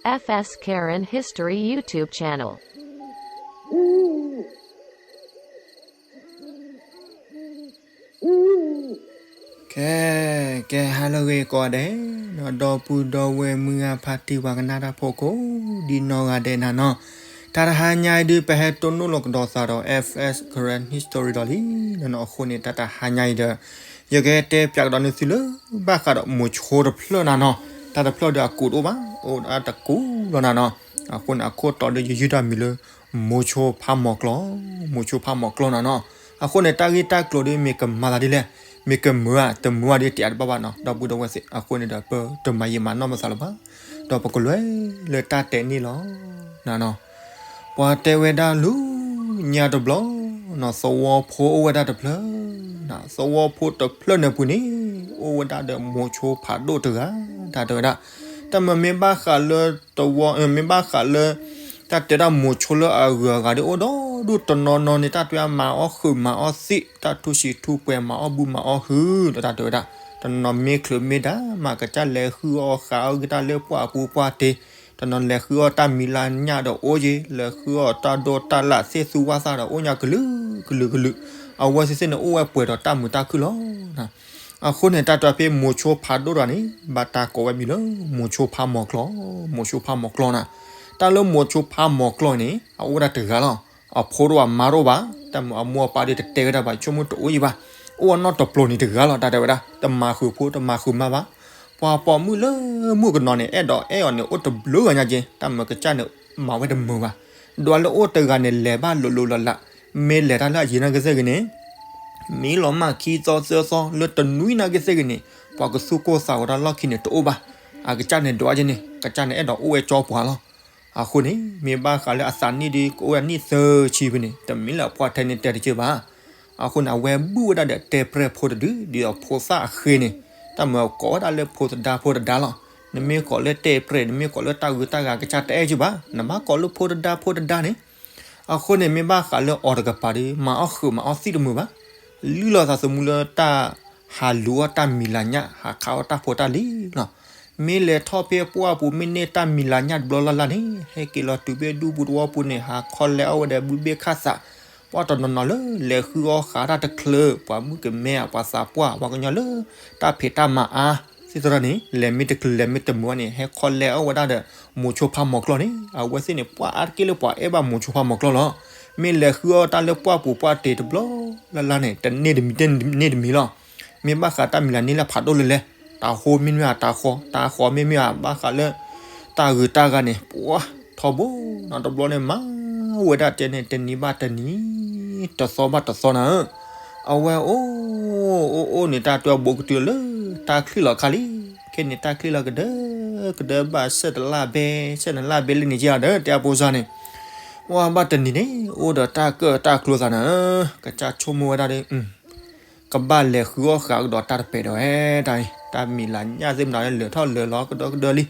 F S Karen History YouTube channel. ကဲ, ကဲ ဟါလၢအဂ့ၤကိးဂၤဒဲး, ဒီပုၢ်ဒီဝဲၢ်မုၢ်ဂၤဖါတံၢ်ပှၤကနၣ်တၢ်ဖိကိးဒံနီၢ်ဂၤဒဲးနၤနီၤ, တၢ်တဟါညါအံၤဒုး ပဟဲတိၢ်နီၣ်လီၤကဒီးသးဒီး F S Karen History ဒီးလံနၤနီၤ, အဃိန့ၣ် တၢ်တဟါညါအံၤဒီး ယကတဲပၠးကဒီးန့ၢ်သုလၢ ဘၣ်ဃးဒီးမိၤဆိတဖျၢၣ်နၤနီၤ, တၢ်တဖျၢၣ်ဒီးအကူးတအိၣ်ဘၣ်, အိၣ်ဒၣ်တကူးလီၤနၤနီၤ, အဃိန့ၣ် အခိၣ်တီဒီးယယုၢ်တၢ်မံၤလၢ မိၤဆိဖးမီၤကျီ, မိၤဆိဖးမီၤကျီနၤနီၤ, အဃိန့ၣ် တၢ်ဂ့ၢ်တၢ်ကျိၤဒီးမ့ၢ်ကမၤသးဒ်လဲၣ်, မ့ၢ်ကမုာ်ဧါ တမုာ်ဧါဒီးတဲအါတဘၣ်ဘၣ်နီၤ, ဒီပုၢ်ဒီဝဲၢ်သ့ၣ်, အဃိန့ၣ်ဒီး ပတမၤယံာ်မၤနီၢ်မသးလၢၤဘၣ်, ဒီးပကလဲၤလၢတၢ်တဲန့ၣ်လီၤနၤနီၤ. ပှၤတဲဝဲဒၣ်လၢညါတဘျီနီၤ, သဝီဖိအိၣ်ဝဲဒၣ်တဖျၢၣ်, သဝီဖိတဖျၢၣ်န့ၣ်ပူၤန့ၣ် အိၣ်ဝဲဒၣ်ဒီးမိၤဆိဖးဒိၣ်တဂၤ, တၢ်တဲဝဲဒၣ်, တၢ်မ့ၢ်မ့ၢ်ဘၣ်ဃးလၢသဝီ, မ့ၢ်ဘၣ်ဃးလၢ တၢ်တဲဒၣ်မိၤဆိလၢအဂုၤအဂၤဒီးအိၣ်ဒီးဒူၣ်တနီၤနီၤန့ၣ် တၢ်တဲဝဲဒၣ်မၤအီၣ်ဃုာ်မၤအီၣ်သံး, တၢ်ထူၣ်ဆံးထူၣ်ပှဲၤမၤအီၣ်ဘုမၤအီၣ်ဟုၣ်ဒီး တၢ်တဲဝဲဒၣ်, တနီၤမ့ၢ်ချုးမ့ၢ်ဒၣ်မး ကစၢ်လဲၤဃုအီၣ်ဃုာ်အီၣ်က့ၤတၢ်လၢပှၢ်ပူၤပှၢ်တ့ၢ်, တနီၤလဲၤဃုအီၣ်တၢ်မံၤလၢညၣ်ဒီးအိၣ်ယ့ၤ, လဲၤဃုအီၣ်တၢ်ဒိၣ်တၢ်လၣ်သ့ၣ်သူဝၣ်သၣ်ဒီးအိၣ်ညါကလုာ်ကလုာ်ကလုာ်, အဝဲသ့ၣ်သ့ၣ်န့ၣ် အိၣ်ဝဲပှဲၤဒီးတၢ်မုာ်တၢ်ခုၣ်လီၤ. အဃိန့ၣ် တၢ်တဲဖဲမိၤဆိဖးဒိၣ်တဂၤန့ၣ် ဘၣ်တၢ်ကိးဝဲမံၤလၢ မိၤဆိဖးမီၤကျီ, မိၤဆိဖးမီၤကျီနၤ, တၢ်လၢမိၤဆိဖးမီၤကျီန့ၣ် အအိၣ်ဝဲဒၣ်တဂၤလီၤ. အဖိတအိၣ်ဘၣ်မါတအိၣ်ဘၣ်, တၢ်မုာ်အမိၢ်အပၢ်ဒီးတတဲဝဲဒၣ်ဘၣ် ဆိကမိၣ်တအိၣ်ယံၤဘၣ်, အိၣ်အနီတပျိၤန့ၣ်တဂၤလီၤ, တၢ်တဲဝဲဒၣ် တမၤဃုာ်ဖိတမၤဃုာ်မါဘၣ်. ပှၤပိာ်မုၣ်လၢမုၣ်ကနီၤန့ၣ် အဲၣ်ဒိးအဲၣ်အီၤန့ၣ် အိၣ်တဘျုးဂၤညါက့ၤ, တၢ်မုာ်ကစၢ်န့ၣ် မၤဝဲတမုာ်ဘၣ်. ဒွးလၢအိၣ်တဂၤန့ၣ် လဲၤဘၣ်လိၤလိၤလးလး, မ့ၢ်လဲၤတၢ်လၢအယံၤနာ်က့ၤသ့ၣ်ဂ့ၤန့ၣ် မ့ၢ်လီၤမၢ်ခံသီသၢသီလၢတနွံနာ်က့ၤသ့ၣ်ဂ့ၤန့ၣ် ပှၤကသူၣ်ကိၢ်သးဂီၤတၢ်လီၢ်ခံန့ၣ်တအိၣ်ဘၣ်. အကစၢ်န့ၣ်ဒွးက့ၤန့ၣ် ကစၢ်န့ၣ်အဲၣ်ဒိးအိၣ်ဝဲကၠီပှၤလီၤ. အဃိန့ၣ် မ့ၢ်ဘၣ်ဃးလၢအသးနံၣ်ဒုး ကအိၣ်ဝဲဒၣ်နံၣ်သၢဆံဖဲန့ၣ် တမ့ၢ်လၢအပှၢ်ထဲန့ၣ်တဲတက့ၢ်ဘၣ်. အဃိန့ၣ် အဝဲဘူၣ်ဝဲဒၣ်ဒီးတဲပြဲၢ်ဖိတဒု ဒ်အဖိသၣ်အဃ့န့ၣ်, တၢ်မုာ်ကိးဝဲဒၣ်လၢဖိသဒါဖိသဒါလီၤ. နမ့ၢ်ကိးလၢတဲပြဲၢ် နမ့ၢ်ကိးလၢတၢ်ဂုၤတၢ်ဂၤ ကစၢ်တအဲၣ်က့ၤဘၣ်, နဘၣ်ကိးလၢဖိသဒါဖိသဒါန့ၣ် အဃိန့ၣ် မ့ၢ်ဘၣ်ဃးလၢအီၤတကပၤဒီး မၤအီၣ်ဃုာ်မၤအီၣ်သံးတမုာ်ဘၣ်. လုၢ်လီၤသးသမူလၢတၢ်ဟးလူၤအီၣ်တၢ်မံၤလၤညၣ် ဟးခးအီၣ်တၢ်ဖိတၢ်လံၤလီၤ. မ့ၢ်လဲၤထီၣ်ဖဲပှၢ်ပူၤ မ့ၢ်န့ၢ်တၢ်မံၤလၤညၣ်တဘျီလၢ်လၢ်န့ၣ် ဟဲက့ၤလီၤတုၤဖဲဒူပူၤသဝီပူၤန့ၣ် ဟးခီလဲၤအီၣ်ဝဲဒီးဘုဘ့ၣ်ခၣ်သး, ပှၢ်တနီၤနီၤလၢလဲၤဃုအီၣ်ဃးတၢ်တချုး ပှၤမုၣ်ကမဲ ပှၤသးပှၢ် ပှၤကညီလၢတၢ်ဖံးတၢ်မၤအါ သ့ၣ်သရၣ်န့ၣ် လဲၤမ့ၢ်တချုးလဲၤမ့ၢ်တမုာ်ဘၣ်န့ၣ် ဟဲခီလဲၤအီၣ်ဝဲဒၣ်ဒီး မိၤဆိဖးမီၤကျီၢ်န့ၣ် အဝဲသ့ၣ်န့ၣ် ပှၤအါတက့ၢ်လၢပှၤအဲၣ်ဘၣ်မိၤဆိဖးမီၤကျီၢ်လီၤ. မ့ၢ်လဲၤဃုအီၣ်တၢ်လၢပှၢ်ပူၤပှၢ်တ့ၢ်တဘျီလၢ်လၢ်န့ၣ် တန့ၢ်တမံၤတန့ၢ်တမံၤလီၤ. မ့ၢ်ဘၣ်ဃးတၢ်မံၤလၤန့ၢ်လၢဖးဒိၣ်လၢလဲၣ်, တၢ်ဟိမ့ၢ်မ့ၢ်ဧါ တၢ်ဃီ, တၢ်ဃီမ့ၢ်မ့ၢ်ဧါ ဘၣ်ဃးလၢ တၢ်ဂုၤတၢ်ဂၤန့ၣ် ပှၤထီဘိနီၤ တဘျီန့ၣ် မၤဝဲဒၣ်တဲန့ၣ် တနံၤဘၣ်တနံၤ တသီဘၣ်တသီနၤဧၢ, အဝဲအိၣ် အိၣ်အိၣ်န့ၣ် တၢ်တဲအဘိကတုၤလၢ တၢ်ချံၣ်လီၤခါလံ. ခဲန့ၣ် တၢ်ချံၣ်လီၤကဒၢကဒၢဘၣ် ဆဲးတလၢ်ဘဲ ဆဲးနလၢ်ဘဲလံန့ၣ်ကဒီး တဲအဖိစၢ်န့ၣ် ဝဲဘၣ်တနံၤန့ၣ် အိၣ်ဒီးတၢ်ကၢၣ်တၢ်ကျိၤသးနၤဧၢ, ကစၢ်ဆိကမိၣ်ဝဲဒၣ်ဒီး ကဘၣ်လဲၤဃုအီၣ်ဃးကဒီးတၢ်တပဲာ်ဒီးဝဲတၢ်အံၤ, တၢ်မံၤလၤညၣ်သ့ၣ်မနုၤလၢာ်ထီၣ်လၢာ်လီၤကဒီးကဒၢလံ.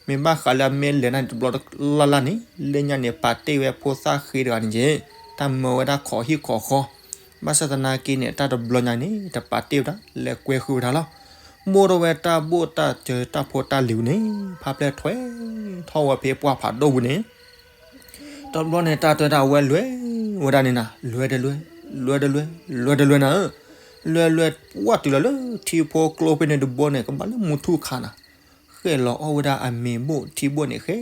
မ့ၢ်ဘၣ်ဃးလၢအမ့ၢ်လဲၤန့ၣ်တဘျီလၢ်လၢ်န့ၣ် လၢညါန့ၣ် ပာ်တ့ၢ်ဝဲဖိသၣ်ဃ့တဂၤန့ၣ်က့ၤ, တၢ်မၢဝဲဒၣ်ခိးဟံၣ်ခိးဃီ, ဘၣ်ဆၣ်သနာ်က့န့ၣ် တၢ်တဘျီညါန့ၣ် တပာ်တ့ၢ်ဝဲဒၣ် လဲၤကွဲဃုာ်ဝဲဒၣ်လီၤ. မိၢ်ထီၣ်ဝဲတၢ်ဘိၣ်တၢ်စၢၤတၢ်ဖိတၢ်လံၤပူၤန့ၣ် ဖးဖျဲၣ်ထွဲထီၣ်ဝဲဖဲပှၢ်ဖးဒိၣ်ပူၤန့ၣ် တဘျီန့ၣ် တၢ်တဲဒၣ်အဝဲလဲၤဝဲဒၣ်န့ၣ်နၤ လဲၤတလဲၤ လဲၤတလဲၤ လဲၤတလဲၤနၤဧၢ, လဲၤလဲၤပှၢ်တုၤလီၤလၢထံဖိကျိဖဲန့ၣ်တဘိန့ၣ် ကဘၣ်လၢမူထူၣ်ခါနၤ, ဃဲၣ်လီၤအီၣ်ဝဲဒၣ်အမ့ၤဘိၣ်ထံဘိၣ်န့ၣ် ဃဲ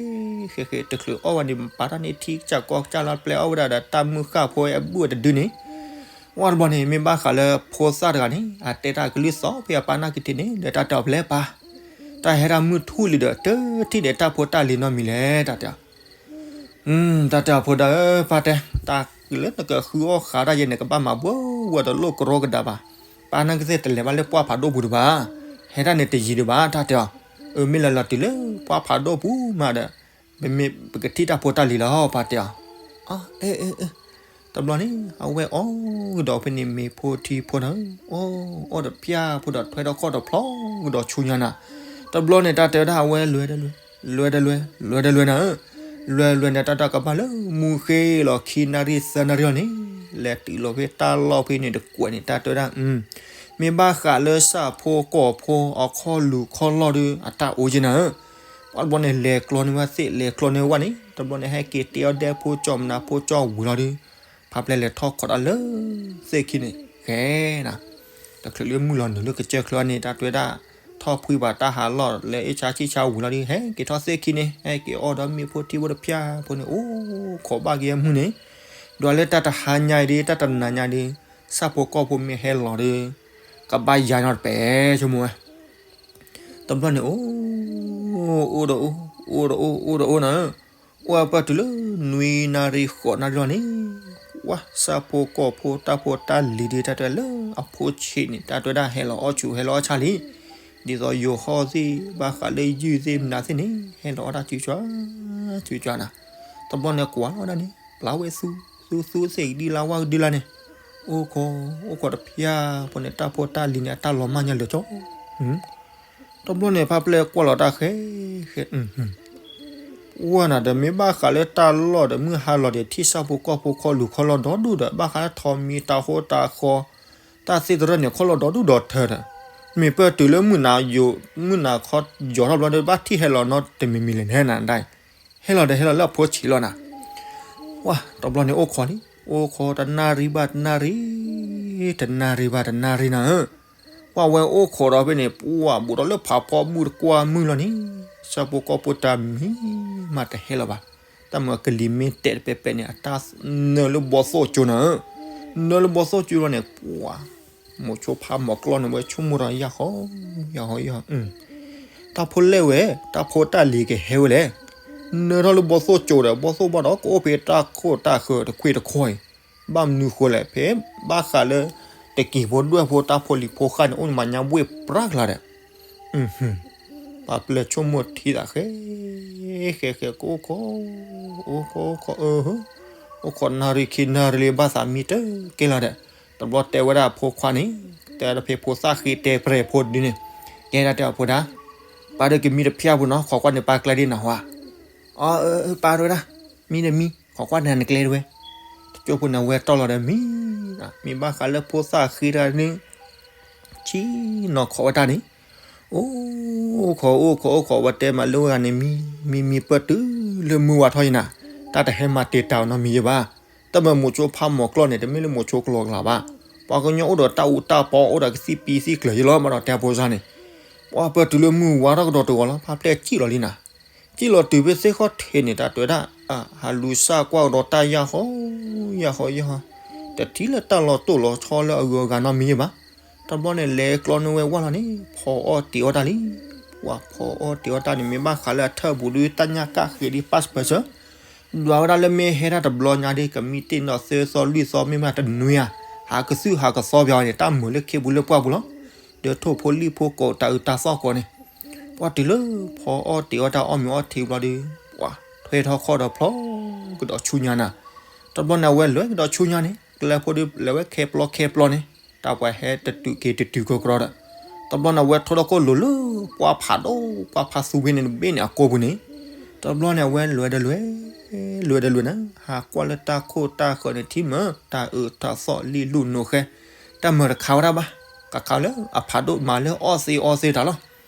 ဃဲဃဲ တချုးအီၣ်ဝဲန့ၣ် ပာ်တၢ်န့ၢ်ထံကစၢ်ကီကစၢ်လီၤ ပျဲအီၣ်ဝဲဒၣ်ဒီးတၢ်မုၢ်ဃၣ်ဖိအဘူၣ်အတဒုန့ၣ် ဝဲတဘျီန့ၣ် မ့ၢ်ဘၣ်ဃးလၢဖိသၣ်တဂၤန့ၣ် အတဲတၢ်ကလုၢ်သီၣ်ဖဲအပၢ်နီၢ်က့ၤထံးန့ၣ် ဒီးတၢ်တဲအီၤဖဲလဲၣ်ပၢ်, တၢ်ဟဲတၢ်မုၢ်ထူၣ်လံဒီး တထံၣ်ဒီးတၢ်ဖိတၢ်လံၤနီတမံၤလဲၣ် တၢ်တဲအီၤ. တၢ်တဲအီၤဖိဒၣ်ဧၢ ပၢ်တဲ, တၢ်လၢနကဃုအီၣ်ဃးတၢ်ယဲန့ၣ် ကဘၣ်မၤဘှီဝဲတလိၣ်ကရီကဒါဘၣ်, ပၢ်နီၢ်က့ၤသ့ၣ်တလဲၤဘၣ်လၢပှၢ်ဖးဒိၣ်ပူၤဒံးဘၣ်, ဟဲတၢ်န့ၣ်တယံၤဒံးဘၣ် တၢ်တဲအီၤ. အၢ မ့ၢ်လၢလီၤတုၤလၢပှၢ်ဖးဒိၣ်ပူၤမးဒီး ပမ့ၢ်ပကထံၣ်တၢ်ဖိတၢ်လံၤလီၤ ပၢ်တဲအီၤ. အၢ အၢ အၢ တဘျီန့ၣ် အဝဲအီၣ်ကဒီးဖဲန့ၣ် မ့ၤဖိထံဖိနၤဧၢ, အီၣ် အီၣ်ဒီးဖၠၣ်ဖိဒီးထွဲထီၣ်ခီၣ်ဒီးဖျီကဒီးဆူညါနၤ, တဘျီန့ၣ် တၢ်တဲဝဲဒၣ်အဝဲလဲၤတလဲၤ လဲၤတလဲၤ လဲၤတလဲၤနၤဧၢ, လဲၤလဲၤန့ၣ် တၢ်တၢ်ကဘၣ်လၢမူဃ့လီၤခံနၣ်ရံၣ်သၢနၣ်ရံၣ်လီၤန့ၣ် လဲၤတုၤလီၤဖဲတၢ်လီၢ်ဖဲန့ၣ်တကွဲးန့ၣ် တၢ်တဲဝဲဒၣ် မ့ၢ်ဘၣ်ဃးလၢဆၣ်ဖိကီၢ်ဖိအခီၣ်လူၤခီၣ်လီၢ်ဒီး အတၢ်အိၣ်က့ၤနၤဧၢ, ပှၤတဘျီန့ၣ် လဲၤကျီန့ၢ်ဝဲသ့ၣ် လဲၤကျီန့ၢ်ဝဲန့ၣ် တဘျီန့ၣ် ဟဲက့ၤတဲအီၤဒဲဖိကၠီ မနၤဖိကၠီဝံၤလီၤဒီး ဖါပျဲၢ်လဲၤထီၣ်ခိးတၢ်လၢသ့ၣ်ခံန့ၣ် ဃဲနၤ တချုးလၢမုၢ်လီၤနုာ်လၢကစၢၢ်ချၢန့ၣ် တၢ်တဲဝဲဒၣ် ထီၣ်ဖှံဘၣ်တၢ်ဟးလီၢ်လၢအ့ၣ်ဆါဆံၣ်ဆါဝံၤလီၤဒီး ဟဲက့ၤထီၣ်သ့ၣ်ခံန့ၣ် ဟဲက့ၤအီၣ်ဒီးမ့ၣ်ဖိထံဖိတဖၠၣ်ဖိန့ၣ် အိၣ်ခိးဘၣ်က့ၤအမုၢ်န့ၣ် ဒွးလၢတၢ်တဟါညါအံၤဒီး တၢ်တနၤညါဒီး ဆၣ်ဖိကီၢ်ဖိမ့ၢ်ဟဲလီၤဒီး ကဘၣ်ယါညီတပဲ ဆိကမိၣ်ဝဲ တဘျီန့ၣ် အိၣ် အိၣ်ဒီးအိၣ် အိၣ်ဒီးအိၣ် အိၣ်ဒီးအိၣ်နၤဧၢ, အိၣ်ဝဲပၢၢ်တုၤလၢနွံနၣ်ရံၣ်ဃိးနၣ်ရံၣ်လီၤန့ၣ်, ဝဲ ဆၣ်ဖိကီၢ်ဖိတၢ်ဖိတၢ်လံၤဒုး တၢ်တဲလၢအဖိဆံးန့ၣ် တၢ်တဲဝဲဒၣ်ဟဲလီၤအီၣ်ဆူၣ်ဟဲလီၤအီၣ်ဆါလံ, ဒ်သိးယိၤဟီၣ်သ့ၣ် ဘၣ်ဃးလၢယုၢ်သ့ၣ်မနုၤသ့ၣ်န့ၣ် ဟဲလီၤအီၣ်တၢ်စုကၠွါ စုကၠွါနၤ, တဘျီန့ၣ်ကွၢ်လီၤဝဲဒၣ်န့ၣ် ပျၢ်ဝဲသူ သူသူသ့ၣ်ကဒံလါဝါကဒံလါန့ၣ်, အိၣ်ခိး အိၣ်ခိးတဖၠၣ်ဖိန့ၣ် တၢ်ဖိတၢ်လံၤန့ၣ် အတၢ်လီၤမၢ်ညါလၢာ်ကၠီ တဘျီန့ၣ် ဖါပျဲၢ်ကွၢ်လီၤတၢ်ဃဲ ဃဲ, ဝဲနၤဒီး မ့ၢ်ဘၣ်ဃးလၢတၢ်လီၢ်ဒီး မုၢ်ဟါလီၤဒီး ထံၣ်ဆၣ်ဖိကီၢ်ဖိခီလူၤခီလီၤဒီဒူၣ်ဒီး ဘၣ်ဃးလၢထိးမံၤတၤဟိတၤဃီ တၢ်သ့ၣ်တရၢၣ်န့ၣ် ခီလီၤဒီဒူၣ်ဒီထၢဒီး မ့ၢ်ပၢၢ်တုၤလၢမုၢ်နၤယိၤ မုၢ်နၤခီယီၤထီၣ်ဘျီဒီး ဘၣ်ထံၣ်ဟဲလီၤနီတမံၤမံၤလဲၣ်န့ၣ်နၤဒၣ်, ဟဲလီၤဒီးဟဲလီၤလၢအဖိဆံးလီၤနၤ ဝဲ တဘျီန့ၣ်အိၣ်ခိးလံ, အိၣ်ခိးတနၣ်ရံၣ်ဘၣ်တနၣ်ရံၣ်, တနၣ်ရံၣ်ဘၣ်တနၣ်ရံၣ်နၤဧၢ, ပှၤဝဲအိၣ်ခိးဒီးဖဲန့ၣ် ပှၤဘူးထီၣ်လၢဖးဖီမုၢ်တကွၢ်မုၢ်လီၤန့ၣ်, ဆၣ်ဖိကီၢ်ဖိတၢ်မံမးတဟဲလီၤဘၣ်, တၢ်မၤကလံၤမ့ၢ်တဲာ်တပဲာ်ပဲာ်န့ၣ် အတၢ်နၢလၢဘီသိၣ်ကၠိနၤဧၢ, နၢလၢဘီသိၣ်ကၠိလီၤန့ၣ် ပှၤ မိၤဆိဖးမိၤကျီၢ်န့ၣ် ဝဲဆိကမိၣ်ဒီးယၢ်ဃီ ယၢ်ဃီ ယၢ်ဃီ တၢ်ဖိလဲၣ်ဝဲ, တၢ်ဖိတၢ်လံၤကဟဲဝဲလဲၣ်, နၢထီၣ်လၢဘီသိၣ်ကၠိဒီး ဘီသိၣ်ဘၣ်ဒီး ကအိၣ်ဖဲတၢ်ခိၣ်တၢ်ဃၢၤတခွ့တခီအံၤ, ဘၣ်မနုၤဃိလဲၣ် ဖဲဘၣ်ဃးလၢ တကံၤဖိဒွဲၣ်ဖိတၢ်ဖိလံၤဖိဃၢ်န့ၣ် အိၣ်မးညါဘှ့ၣ်ပြၢ်ကျါဒီး ပှၤပျဲၢ်ဆိကမိၣ်ထံသးဃဲ ဃဲဃဲ ကအိၣ်ခိး အိၣ်ခိး အိၣ်ခိး အၢ အိၣ်ခိးနၣ်ရံၣ်ခံနၣ်ရံၣ်လံ ဘၣ်သးမံတကဲလီၤဒီး တဘျီတဲဝဲဒၣ်အဖိခွါန့ၣ် တဲဒီးဖဲဖိသၣ်ဃ့တဲပြဲၢ်ဖိဒုန့ၣ် ကဲဒၣ်တဲအဖိဒၣ် ပၢ်ဒီးကမံတဖၠၣ်ပူၤနီၤ ခိးကွၢ်န့ၣ်ပၢ်ကျဲဒ်နၤဟါ, အၢ ပၢ်တဲဝဲဒၣ် မံဒီးမံ ခိးကွၢ်န့ၣ်နကျဲတဝဲ, တကၠိဖိန့ၣ်ဝဲတီၢ်လီၤဒီးမံ, မံဘၣ်ဃးလၢဖိသၣ်ဃ့တဂၤန့ၣ် ဆံနီၤခိးဝဲတၢ်န့ၣ်, အိၣ်ခိး အိၣ်ခိး အိၣ်ခိး ဝဲတဲမးလၢဝဲဂၤန့ၣ် မံ မံ မံပၢၢ်တုၤလၢမုၢ်ဝါထီၣ်ယံၤနၤ, တၢ်တဟဲမၤတ့ၢ်တၢ်နီတမံၤယံၤဘၣ်, တၢ်မၤမိၤဆိဖးမိၤကျီၢ်န့ၣ် တမ့ၢ်လၢမိၤဆိကျိၤကျါဘၣ်, ပှၤကညီအိၣ်ဒီးတၢ်အူတၢ်ပီ အိၣ်ဒီးကသံၣ်ပံသံၣ်ကျၢၤယံၤလီၤ မးဒီးတဲဖိစၢ်န့ၣ်, ပှၤပၢၢ်တုၤလၢမုၢ်ဝါထီၣ်ကဒီးတဂီၤလီၤ ဖါပျဲၢ်စံၣ်လီၤလံနၤ စံၣ်လီၤတုၤဖဲသ့ၣ်ခီၣ်ထံးန့ၣ် တၢ်တဲဝဲဒၣ် ဟးလူၤစၢ်ကွၢ်ကဒီးတၢ်ယၢ်ဃီ ယၢ်ဃီ ယၢ်ဃီ, တထံၣ်လၢတၢ်လီၤတိၢ်လီၤဆီလၢအဂုၤအဂၤနီတမံၤယံၤဘၣ်, တဘျီန့ၣ် လဲၤကျီန့ၢ်ဝဲဝၢ်လီၤန့ၣ် ဖီအီၣ်တ့ၤအီၣ်တၢ်လံ, ပှၤဖီအီၣ်တ့ၤအီၣ်တၢ်န့ၣ် မ့ၢ်ဘၣ်ဃးလၢအထၢၣ်ပူၤဒုး တၢ်ညၣ်ကၣ်ဃ့ဒ် passport ဒွးဝဲဒၣ်လၢမ့ၢ်ဟဲဒၣ်တဘျီညါဒီး ကမံတ့ၢ်နီၣ်သၢသီလွံၢ်သီ မ့ၢ်မးတနွံဧါ, ဟးကသုၣ်ဟးကသီပၠးအီၤန့ၣ် တၢ်မုာ်လၢခ့ပူၤလၢပှၢ်ပူၤလီၤ, ဒီးထိၣ်ဖိလံၣ်ဖိကိးတၢ်အုးတၢ်သီၣ်ကိးန့ၣ်, ပှၤတုၤလၢဖီအီၣ်တ့ၤအီၣ်တၢ်အီၣ်မ့ၤအီထံဘျီဒီး ပှၤထွဲထီၣ်ခီၣ်ဒီးဖျီကဒီးဆူညါနၤ, တဘျီန့ၣ် အဝဲလဲၤကဒီးဆူညါန့ၣ် ကျဲဖိဒီးလဲၤဝဲခဲပျီခဲပျီန့ၣ် တၢ်ပှၤဟဲတတုၤက့ၤတတုၤကီကရီဒီး တဘျီန့ၣ် အဝဲထိၣ်ထီၣ်ခိၣ်လိၤလၢ ပှၢ်ဖးဒိၣ် ပှၢ်ဖးသူဘ့ၣ်န့ၣ်တဘ့ၣ်န့ၣ်အကိာ်ပူၤန့ၣ်, တဘျီန့ၣ် အဝဲလဲၤဒီးလဲၤ လဲၤဒီးလဲၤနၤ ဟးကွၢ်လၢတၢ်ခိၣ်တၢ်ဃၢၤန့ၣ် ထံမၢ တၢ်အုးတၢ်သီၣ်လံၣ်လူၢ်နိာ်ဃဲ တၢ်မုာ်တခါဝဲဒၣ်ဘၣ်, ကခါလၢအဖးဒိၣ်မးလၢအီၣ်သ့အီသ့တၢ်လီၤ,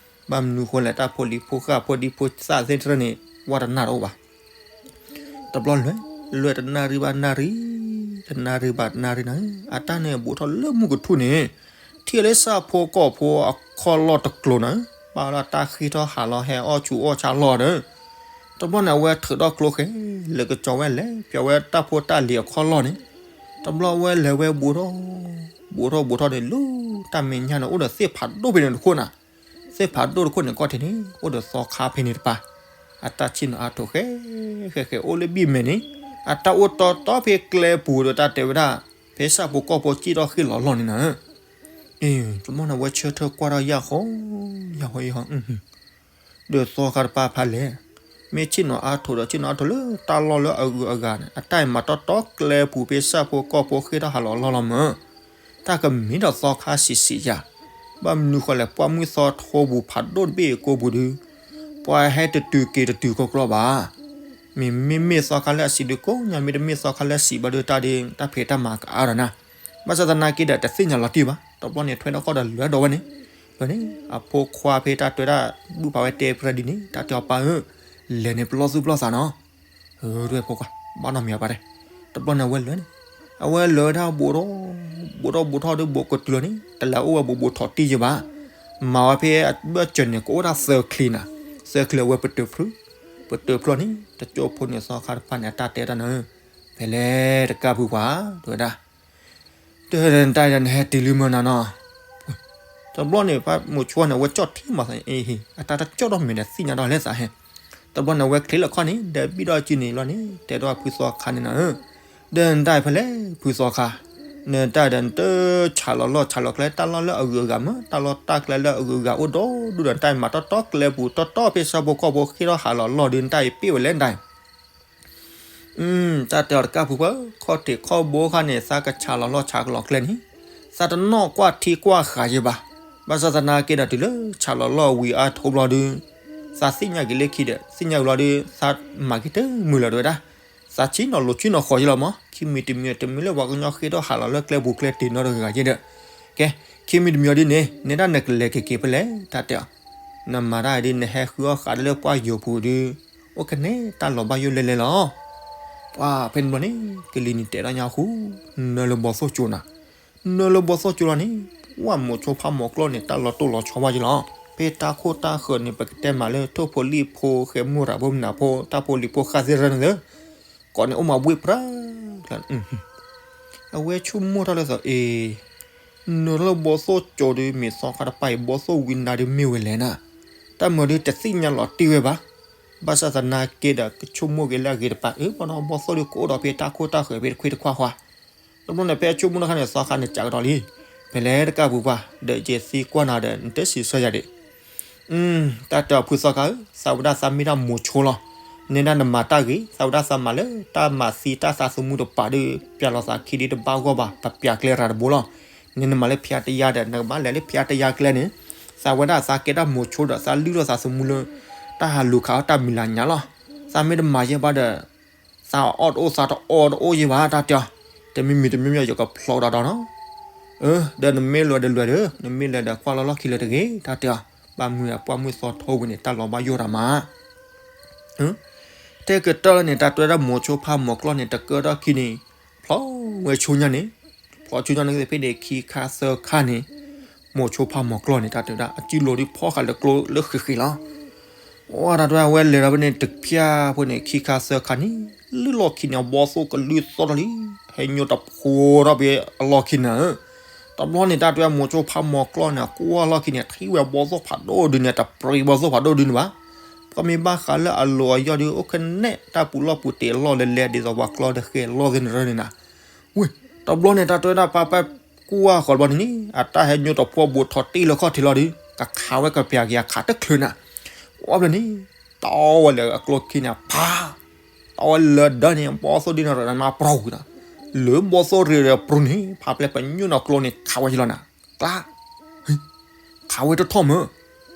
ဘၣ်မနုၤဃိလဲၣ် တၢ်ဖိလံၤဖိဃၢ်ဖိဒံဖိသၣ်သ့ၣ်တဖၣ်န့ၣ် ဝဲတနာ်တအိၣ်ဘၣ် တဘျီလဲၤ လဲၤတနၣ်ရံၣ်ဘၣ်နၣ်ရံၣ်, တနၣ်ရံၣ်ဘၣ်တနၣ်ရံၣ်နၤ, အတၢ်န့ၣ်ဘူးထီၣ်လၢမုၢ်ကထူၣ်န့ၣ်, ထံၣ်လၢဆၣ်ဖိကီၢ်ဖိအခီၣ်လီၢ်တကျိၤနၤ, ဘၣ်လၢတၢ်ဃ့ထီၣ်ဟးလီၤဟဲအီၣ်ဆူၣ်အီၣ်ဆါလီၢ်ဒီး, တဘျီန့ၣ် အဝဲထုးထီၣ်ကျိဃဲ လဲၤကစီၤဝဲလဲၤ ပျီဝဲတၢ်ဖိတၢ်လံၤအခီၣ်လီၢ်န့ၣ်, တဘျီဝဲလဲၤဝဲဘူးထီၣ် ဘူးထီၣ်ဘူးထီၣ်န့ၣ် လၢတၢ်မဲာ်ညါန့ၣ် အိၣ်ဒီးသ့ၣ်ဖးဒိၣ်ဖဲန့ၣ်တခိၣ်နၤ သ့ၣ်ဖးဒိၣ်တခိၣ်န့ၣ် ကီၢ်ထံးန့ၣ် အိၣ်ဒီးသီခါဖဲန့ၣ်တပၤ, အတၢ်ဆ့ၣ်နီၤအါထိးဃဲ ဃဲဃဲ အိၣ်လၢဘံၣ်မဲာ်န့ၣ်, အတၢ်အိၣ်တီတီဖဲကျဲပူၤဒီးတၢ်တဲဝဲဒၣ် ဖဲဆၣ်ဖိကီၢ်ဖိစံၣ်ထီၣ်ဃ့ၢ်လီၤလီၢ်န့ၣ်နၤ, တဘျီန့ၣ် အဝဲဆၢထၢၣ်ကွၢ်ထီၣ်ယၢ်ဃီ ယၢ်ဃီ ယၢ်ဃီ ဒီးသီခါတပၤဖးလဲၣ်, မ့ၢ်ဆ့ၣ်နီၤအါထိးဒီး ဆ့ၣ်နီၤအါထိးလၢတၢ်လီၢ်လၢအဂုၤအဂၤန့ၣ် အတၢ်အံၤမၤတီတီကျဲပူၤဖဲဆၣ်ဖိကီၢ်ဖိဃ့ၢ်ထီၣ်ဟးလီၤလီၢ်လီၤမၢ်, တၢ်ကမ့ၢ်ဒီးသီခါဆံးဆံးယၤ, ဘၣ်မနုၤဃိလဲၣ် ပှၢ်မုၢ်သီထိပူၤဖးဒိၣ်တဘ့ၣ်ကိာ်ပူၤဒီး ပှၤဟဲတတုၤက့ၤတတုၤကီကီဘၣ်, မ့မ့ၢ်မ့ၢ်သီခါလၢအဆံးဒီးကိးညါ မ့တမ့ၢ်သီခါလၢအဆံးဘၣ်ဒီးတၢ်ဒ် တၢ်ဖံးတၢ်မၤကအါဒီးနၤ, ဘၣ်ဆၣ်သနာ်က့ဒီးတသ့ၣ်ညါလီၤတံၢ်ဘၣ်, တဘျီန့ၣ်ထွဲထီၣ်ခီၣ်ဒီးလဲၤဒီးဝဲန့ၣ်, လၢန့ၣ် အဖိခွါဖဲတၢ်တဲဝဲဒၣ် ဘူၣ်ဖးဝဲတဲပြၢဒ်န့ၣ် တၢ်တဲအီၤပၢ်ဧၢ, လဲၤန့ၣ်ပလီၢ်သူၣ်ပလီၢ်သးနီၤ, ဧၢ တဲဝဲဖိခွါ, ဘၣ်နီတမံၤအပၢ်တဲ, တဘျီန့ၣ်အဝဲလဲၤန့ၣ်, အဝဲလဲၤဝဲဒၣ်ဘူးထီၣ်, ဘူးထီၣ်ဘူးထီၣ်ဒီးဘူးကတုၤလီၤန့ၣ် တလဲၤအိၣ်ဝဲဘူးဘူးထီၣ်တံၢ်ယဲဘၣ်, မၤဝဲဖဲအဘၢၣ်စၢၤန့ၣ် ကအိၣ်ဒၣ်သၢချံနၤ, သၢချံအဝဲပတုာ်ဖုး, ပတုာ်ဖုးလီၤန့ၣ် တကၠိဖိန့ၣ်သီခါတဖၣ်န့ၣ် အတၢ်တဲတၢ်နၤဧၢ, ဖဲလဲၣ်တကၢ်ဖုပှၤ, တဲဝဲဒၣ် တဲနတၢ်ဒီးနဟဲတုၤလံမ့ၢ်နၤနီၤ, တဘျီန့ၣ် ဖါမိၤဆိန့ၣ် အဝဲကၠီၣ်ထံမးသးအံၤ, အတၢ်တကၠီၣ်ထီၣ်မ့ၢ်ဒီးသ့ၣ်ညါဒီးလဲၣ်သးဟဲ, တဘျီန့ၣ် အဝဲချ့လီၤခီၣ်န့ၣ် ဒီးဘံၣ်ဒီးစုန့ၣ်လီၤန့ၣ် တဲဒီးဖုသီခါန့ၣ်နၤဧၢ, ဒီးနတၢ်အံၤဖဲလဲၣ် ဖုသီခါ, နတၢ်ဒီးနတဆးလီၤလီၢ်ဆးလီၤကျဲ တၢ်လီၢ်လၢအဂုၤအဂၤမ့ၢ် တၢ်လီၢ်တၢ်ကျဲလၢအဂုၤအဂၤအိၣ်ဒီဒူၣ်ဒီး နတၢ်အံၤမၤတီတီကျဲပူၤ တီတီဖဲဆၢဖိကီၢ်ဖိ ဃ့ထီၣ်ဟးလီၤလီၢ်ဒီး နတၢ်အံၤပ့ၢ်ဝဲလဲၣ်နတၢ်အံၤ တၢ်တဲအီၤတကၢ်ဖုပှၤ ခီၣ်ထံးခီၣ်ဘိခါန့ၣ် သးကဆးလီၤလီၢ်ဆးလီၤကျဲန့ၣ် သးတနီၣ်ကွၢ်ထံကွၢ်ဃာ်ယဲဘၣ်. ဘၣ်ဆၣ်သနာ်က့ဒီး တုၤလၢဆးလီၤလီၢ်ဝံၤအါထီၣ်ဘျီဒီး သးသ့ၣ်ညါက့ၤလၢခံဒီး သ့ၣ်ညါက့ၤလီၤဒီး သးမၤက့ၤတမုာ်လၢၤတဝဲဒၣ်. သးဆံၣ်နီၤလိၤဆံၣ်နီၤဃီၤယဲလီၤမး ခံမံၤတမံၤ တမံၤလၢပှၤကညီဃ့ထီၣ်ဟးလီၤလၢကျဲပူၤကျဲတ့ၢ်နီတဂၤယဲဒီး ကဲ ခံမံၤတမံၤအီၤဒ်န့ၣ် နဒၣ်နကလဲၤက့ၤက့ၤဖဲလဲၣ် တၢ်တဲအီၤ. နမၤတၢ်ဒ်နဟဲဃုအီၣ်ဃာ်ဒ်လၢပှၢ်ယိၤပူၤဒီး အိၣ်ကနဲတၢ်လီၤဘၣ်ယိၣ်လဲၤလဲၤလီၤ. ပှၤဖဲန့ၣ်ဘျီန့ၣ် ကလံၤနံၤတဲာ်ထီၣ်ညါဃုာ် နၢလၢဘီသိၣ်ကၠိနၤ. နၢလၢဘီသိၣ်ကၠိလီၤန့ၣ် ပှၤမိၤဆိဖးမိၤကျီၢ်န့ၣ် တၢ်လီၤတိၢ်လီၤဆီဘၣ်ယဲလီၤ. ဖဲတၢ်ခိၣ်တၢ်ဃၢၤန့ၣ် ပကတဲမးလၢထိၣ်ဖိလံၣ်ဖိ ဃဲမိၢ်ရၤဖိမနၤဖိ တၢ်ဖိလံၤဖိဃၣ်သ့ၣ်ရၢန့ၣ်လၢ ကိးန့ၣ်အိၣ်မးဘှ့ၣ်ပြၢ အဝဲဆိကမိၣ်ထီၣ်လၢသီးအ့ၤ နၢလၢဘီသိၣ်ကၠိဒီး မ့ၢ်သီခါတပၤအံၤ ဘီသိၣ်ဝံနၤဒီးမ့ၢ်ဝဲလဲၣ်နၤ. တၢ်မၤဒီးတသ့ၣ်ညါလီၤတံၢ်ဝဲဘၣ်. ဘၣ်ဆၣ်သနာ်က့ဒီး ကဆိကမိၣ်က့ၤလၢအဂ့ၤတပၤ အၢ ဘၣ်ဒီးဘီသိၣ်ဒီးကအိၣ်ဒီးဖဲတၢ်ခိၣ်တၢ်ဃၢၤဖဲတခွ့တခွါဃီ. တဘျီန့ၣ် ဖဲအဆိကမိၣ်တခါန့ၣ် သီခါန့ၣ်စးကဒီးလံ. ဖဲလဲၣ်တကၢ်ပူၤပှၤ ဒီးယသံကွၢ်နၤဒီး နတစံးဆၢယၤဒံး တၢ်တဲအီၤဖုသီခါဧၢ, သးဝဲဒၣ်သးမ့ၢ်ဒၣ်မိၤဆိလီၤ. နဲဒၣ်နမၤတၢ်ဂ့ၤ, သးဝဲဒၣ်သးမၤလၢတၢ်မၤသံတၢ်သးသမူတပၤဒီး ပျးလီၤသးခံဒ်တဘၣ်ဂီၢ်ဘၣ်, ပပျးကျဲရၤတဘိလီၤ. နဲနမၤလၢဖၠါတယါဒီး နကဘၣ်လဲၤလၢဖၠါတယါကျဲန့ၣ်, သးဝဲဒၣ်သးကဲဒၣ်မိၤဆိဒီး သးလုၢ်ထီၣ်သးသမူလၢ တၢ်ဟးလူၤခးအီၣ်တၢ်မံၤလၤညါလီၤ. သးမ့ၢ်တမၤယဲဘၣ်ဒီး သးအီၣ်တအိၣ်သးတအီတအိၣ်ယဲဘၣ် တၢ်တဲအီၤ. တမံၤမံၤတမံၤမံၤ ယကဖျီဒီးဒီးနီၤ. အၢ ဒီးနမ့ၢ်လဲၤဒီးလဲၤဒီး နမ့ၢ်လဲၤဒီးကွၢ်လီၤလီၢ်ခံလၢတဂ့ၤ တၢ်တဲအီၤ. ဘၣ်မုာ်အပှၢ်မုၢ်သီထိဝံၤန့ၣ် တၢ်လီၤဘၣ်ယိၣ်တၢ်မး တဲကတၢၢ်လၢန့ၣ် တၢ်တဲဝဲဒၣ်မိၤဆိဖးမိၤကျီၢ်န့ၣ် တကၢထီၣ်ခံန့ၣ် ဖျီဝဲဆူညါန့ၣ်, ဖျီဆူညါန့ၣ်ဖဲန့ၣ် ခံခါသၢခါန့ၣ် မိၤဆိဖးမိၤကျီၢ်န့ၣ် တၢ်တဲဝဲဒၣ် အစုလိၤဒုးဖီဃာ်လၢကျိလၢဃံးဃံးလီၤ. အတၢ်တဲဝဲဒၣ် အဝဲလဲၤဒီးဖဲန့ၣ် တဖၠၣ်ဖိန့ၣ် ခံခါသၢခါန့ၣ် လၢလီၢ်ခံန့ၣ် အဘီသိၣ်ကလုၢ်သီၣ်ထီၣ်လံ ဟဲညိတဖိထီၣ်ဖဲအလီၢ်ခံန့ၣ်ဧၢ. တဘျီန့ၣ် တၢ်တဲဝဲဒၣ်မိၤဆိဖးမိၤကျီၢ်န့ၣ် အကွၢ်လီၢ်ခံန့ၣ် ထံၣ်ဝဲဘီသိၣ်ဖးဒိၣ်ဒုန့ၣ် တပြံဘီသိၣ်ဖးဒိၣ်ဒုန့ၣ်ဘၣ်. ပှၤမ့ၢ်ဘၣ်ဃးလၢအလိၤအယီၢ်ဒု အိၣ်ခဲနဲၣ် တၢ်ပူၤလီၢ်ပူၤတ့ၢ်လီၢ်လဲၤလဲၤ ဒ်သိးပှၤကျီဒီးဃဲလီၢ်သ့ၣ်န့ၣ်ရၢန့ၣ်နၤ. ဝ့ၢ် တဘျီန့ၣ် တၢ်တဲဝဲဒၣ်ပၢ်ပၢ်ကွၢ်ဃီတဘျီန့ၣ်န့ၣ် အတၢ်ဟဲညိတဖိဘူးထီၣ်တံၢ်လၢခီၣ်ထံးလီၤဒု ကခးဝဲကပျးက့ၤအခးတချုးနၤ. ဝံၤဘျီန့ၣ် တီဝဲလၢအကျိခံန့ၣ် ဖး တီဝဲလၢဒၢန့ၣ် ဘီသိၣ်ဒုန့ၣ် ရးနါပရီၤဝံၤဒီး လၢဘီသိၣ်ရ့ဒီးပရီၤန့ၣ် ဖးပျဲၢ်ပညိၣ်နီၢ်ကျိန့ၣ် ခးဝဲယလီၤနၤ. ကျါ ခးဝဲတထီၣ်မၢ်.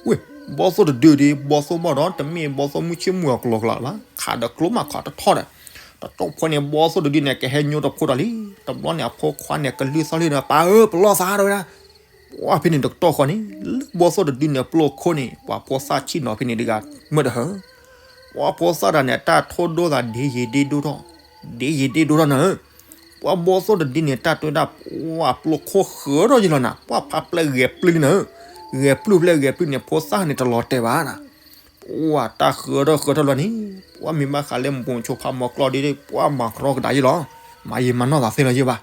ဝ့ၢ် ဘီသိၣ်တဒုဒု ဘီသိၣ်ဘီၣ်ဒီး တမ့ၢ်ဘီသိၣ်မုၢ်ဆ့ၣ်မုၢ်အကျိကျါလၢၤဘၣ် ခးဒီးကျိမးခးတထီၣ်ဒီး တကၠိဖိန့ၣ် ဘီသိၣ်တဒုန့ၣ် ကဟဲညိတဖိဒီးလံ. တဘျီန့ၣ် အဖိခွါန့ၣ် ကလုၢ်သီၣ်လံဒီး ပၢ်ဧၢ ပလီၢ်သးတဲဝဲဒၣ်. ပှၤဖဲန့ၣ်တကတီၢ်ဃီန့ၣ် လၢဘီသိၣ်တဒုန့ၣ် ပျိခိၣ်န့ၣ် ပှၤဖိသၣ်ဆံၣ်နီၤဖဲန့ၣ်တဂၤ မၢဒီးဟၢ ပှၤဖိသၣ်တဂၤန့ၣ် တၢ်ထိၣ်ဒိၣ်သးဒ်ယံာ်ဒ်ဒိၣ်ထီၣ် ဒ်ယံာ်ဒ်ဒိၣ်ထီၣ်နၤဧၢ. ပှၤဘီသိၣ်တဒုန့ၣ် တၢ်တဲဝဲဒၣ် ပှၤပျိခိၣ်ဃၢထီၣ်ယလီၤနၤ ပှၤဖးပျဲၢ်ဂဲၤပျုၢ်လံနၤဧၢ. ဂဲၤပျုၢ်ဖဲလဲၣ်ဂဲၤပျုၢ်န့ၣ် ဖိသၣ်န့ၣ်တလီၤတဲာ်ဘၣ်နၤ. ပှၤတၢ်ဃၢထီၣ်ဃၢထီၣ်လီၤန့ၣ် ပှၤမ့ၢ်ဘၣ်ဃးလၢမိၤဆိဖးမိၤကျီၢ်ဒ် ပှၤမၤကရီကဒါယလီၤ မၤယံာ်မၤနီၢ်သးသ့လီၤယဘၣ်.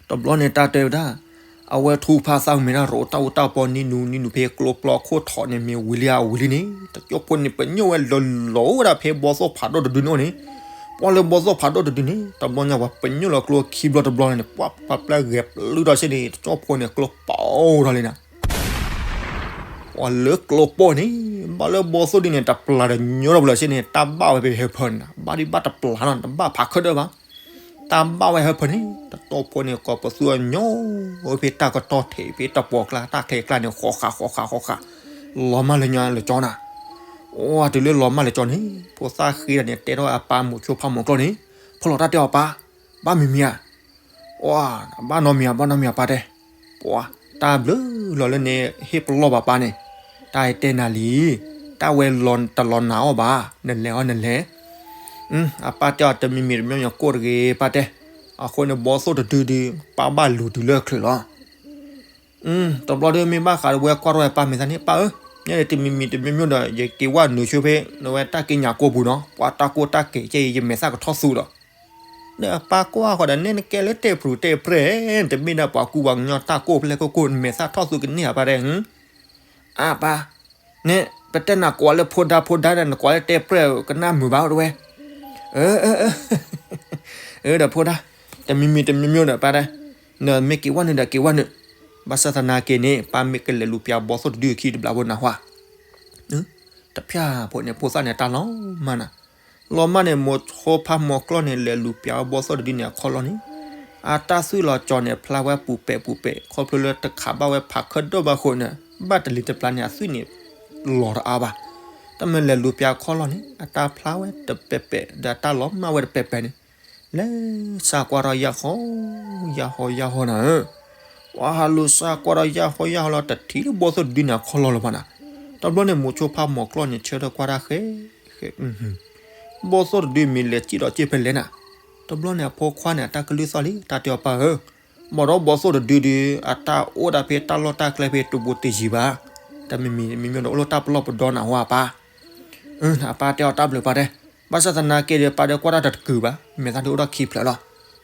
တဘျီန့ၣ် တၢ်တဲဝဲဒၣ် အဝဲထူဖးသးမ့ၢ်ဒၣ်ရိးတၢ်အူတၢ်ပီနံၤနူနံၤနူဖဲကျိပျီခိၣ်ထီးန့ၣ် မ့ၢ်ဝံၤလံဧါဝံၤလံန့ၣ် တကၠိဖိန့ၣ်ပညိၣ်ဝဲလီၤလီၤဝဲဒၣ်ဖဲဘီသိၣ်ဖးဒိၣ်တဒုန့ၣ်အိၣ်န့ၣ်. ပှၤလၢဘီသိၣ်ဖးဒိၣ်တဒုန့ၣ် တဘျီညါပှၤပညိၣ်လီၤကျိခံဘျီတဘျီန့ၣ် ပှၤဖးပျဲၢ်ဂဲၤပျုၢ်ထီၣ်စ့ၢ်န့ၣ် တကၠိဖိန့ၣ်ကျိပီထီၣ်လံနၤ. ပှၤလၢကျိပီန့ၣ် ဘၣ်လၢဘီသိၣ်ဒုန့ၣ် တပျၢ်တညိထီၣ်ပလၢၤစ့ၢ်န့ၣ် တၢ်ဘၣ်ဝဲဖဲဟၢဖၢန့ၣ်နၤ ဘၣ်ဒုးဘၣ်တပျၢ်နီၤ တဘၣ်ဖးခၢၣ်ဒၢဘၣ် တၢ်ဘၣ်ဝဲဟၢဖၢန့ၣ် တကၠိဖိန့ၣ် ကိးပသူအညိ ဖဲတၢ်ကတီၢ်ထံး ဖဲတၢ်ပီၤကျါ တၢ်ချဲကျါန့ၣ် ဃီဃာ်ဃီဃာ်ဃီဃာ် လီၤမၢ်လၢညါလၢကၠီနၤ. အိၣ်တုၤလၢလီၤမၢ်လၢကၠီန့ၣ် ဖိသၣ်ဃ့ဒီးန့ၣ် တဲထီၣ်အပၢ်မိၤဆိဖးမိၤကျီၢ်န့ၣ် ဖီလီၤတၢ်တဲအီၤပၢ် ဘၣ်မံၤမံၤဧါ. အိၣ် ဘၣ်နီတမံၤဧါ ဘၣ်နီတမံၤဧါပၢ်တဲ. ပှၤ တၢ်ဘျုးလီၤလၢနဟ့ၣ်ပလီၢ်ဘၣ်ပၢ်န့ၣ်, တၢ်တဲနၤလံ, တၢ်ဝဲတလီၤနာ်အီၤဘၣ်, နလဲၤအီၤနလဲၤ. အပၢ်တဲအီၤတမံၤမံၤတမံၤမံၤကိၣ်တဂ့ၤ ပၢ်တဲ, အဃိန့ၣ်ဘီသိၣ်တဒုဒုး ပၢ်ဘၣ်လူၤတုၤလၢချုးလီၤ. တဘျီဒီးမ့ၢ်ဘၣ်ဃးဒီးဝဲကွၢ်ထီၣ်ဝဲပၢ်မဲာ်သးန့ၣ် ပၢ်ဧၢ, ညါန့ၣ်တမံၤမံၤတမံၤမံၤဒီး ယက့ၤဝဲနုာ်ဆူဖဲ နဝဲတၢ်က့ညါကိၢ်ပူၤနီၤ, ပှၤတၢ်ကိၢ်တၢ်ကဲးကဲအံၤ ယမဲာ်သၣ်ကထီၣ်သူဒီး ဒီးအပၢ်ကွၢ်ဃီဒီး နဲနကဲလၢတဲပြူၤတဲပြဲၢ်, တမ့ၢ်ဒၣ်ပှၤကူပှၤကညီတၢ်ကိၢ်ဖဲလဲၣ်ကိၢ်ကိၢ် မဲာ်သၣ်ထီၣ်သူကန့ၢ်အပၢ်တဲ, အပၢ်, န့ၣ် ပတဲနၤကိးလၢဖိဒါဖိဒါဒီး နကိးလၢတဲပြဲၢ်ကနၣ်မုာ်ဘၣ်အိၣ်တဝဲ, ဒီးဖိဒါ, တမံၤမံၤတမံၤမံၤဒီးပၢ်တဲ, နမ့ၢ်က့ၤဝဲနုာ်ဒီးက့ၤဝဲနုာ်, ဘၣ်ဆၣ်သနာ်က့န့ၣ် ပၢ်မ့ၢ်ကလဲၤလူၤပျးဘီသိၣ်တဒုအခံတဘျီဖိနၢ်ဟူဧါ တဖၣ်ဖိန့ၣ် ဖိသၣ်န့ၣ် တၢ်လီၤမၢ်နၤ, လီၤမၢ်န့ၣ် မိၤဆိဖးမိၤကျီၢ်န့ၣ် လဲၤလူၤပျးဝဲဘီသိၣ်တဒုန့ၣ် အခီၣ်လီၢ်န့ၣ်, အတၢ်သွံၣ်လီၤကၠီၤန့ၣ် ဖျါဝဲပူၤပဲာ်ပူၤပဲာ် ခီဖျိလၢတခးဘၣ်ဝဲဖးခၢၣ်ဒိၣ်ဘၣ်အဃိန့ၣ်, ဘၣ်တလံၤတပျၢ်န့ၣ် အသွံၣ်န့ၣ် လီၤတအါဘၣ်. တၢ်မ့ၢ်လဲၤလူၤပျးအခီၣ်လီၢ်န့ၣ် အတၢ်ဖျါဝဲတပဲာ်ပဲာ် ဒီးအတၢ်လီၤမၢ်ဝဲတပဲာ်ပဲာ်န့ၣ်, လဲၤစးကွၢ်ထီၣ်ယၢ်ဟီ, ယၢ်ဟီယၢ်ဟီနၤဧၢ, ပှၤဟးလူၤစးကွၢ်ထီၣ်ယၢ်ဟီယၢ်ဟီလီၤ တထံၣ်လၢဘီသိၣ်တဒုန့ၣ် အခီၣ်လီၢ်လၢၤဘၣ်နၤ. တဘျီန့ၣ် မိၤဆိဖးမိၤကျီၢ်န့ၣ် ဆၢထၢၣ်ကွၢ်တၢ်ဃဲ, ဃဲ, ဘီသိၣ်တဒုမ့ၢ်လဲၤစံၣ်ဒီးစ့ၢ်ဖဲလဲၣ်နၤ. တဘျီန့ၣ် အဖိခွါန့ၣ် အတၢ်ကလုၢ်သီၣ်လံ တၢ်တဲအီၤပၢ်ဧၢ, ဘၣ်ဒီးဘီသိၣ်တဒုဒု အတၢ်အိၣ်ဒၣ်ဖဲတၢ်လီၢ်တၢ်ကျဲဖဲတဘူးတယံၤဘၣ်, တမံၤမံၤတမံၤမံၤဒီးအိၣ်လၢတၢ်ပလီၢ်ပဒီနၢ်ဟူဧါပၢ် အပၢ်တဲအီၤတၢ်ဘျုးပၢ်တဲ, ဘၣ်ဆၣ်သနာ်က့ဒီး ပၢ်ဒီးကွၢ်တၢ်တတကုာ်ဘၣ်, မဲာ်သၣ်ဒုးအိၣ်ထီၣ်ခံဖျၢၣ်လီၤ.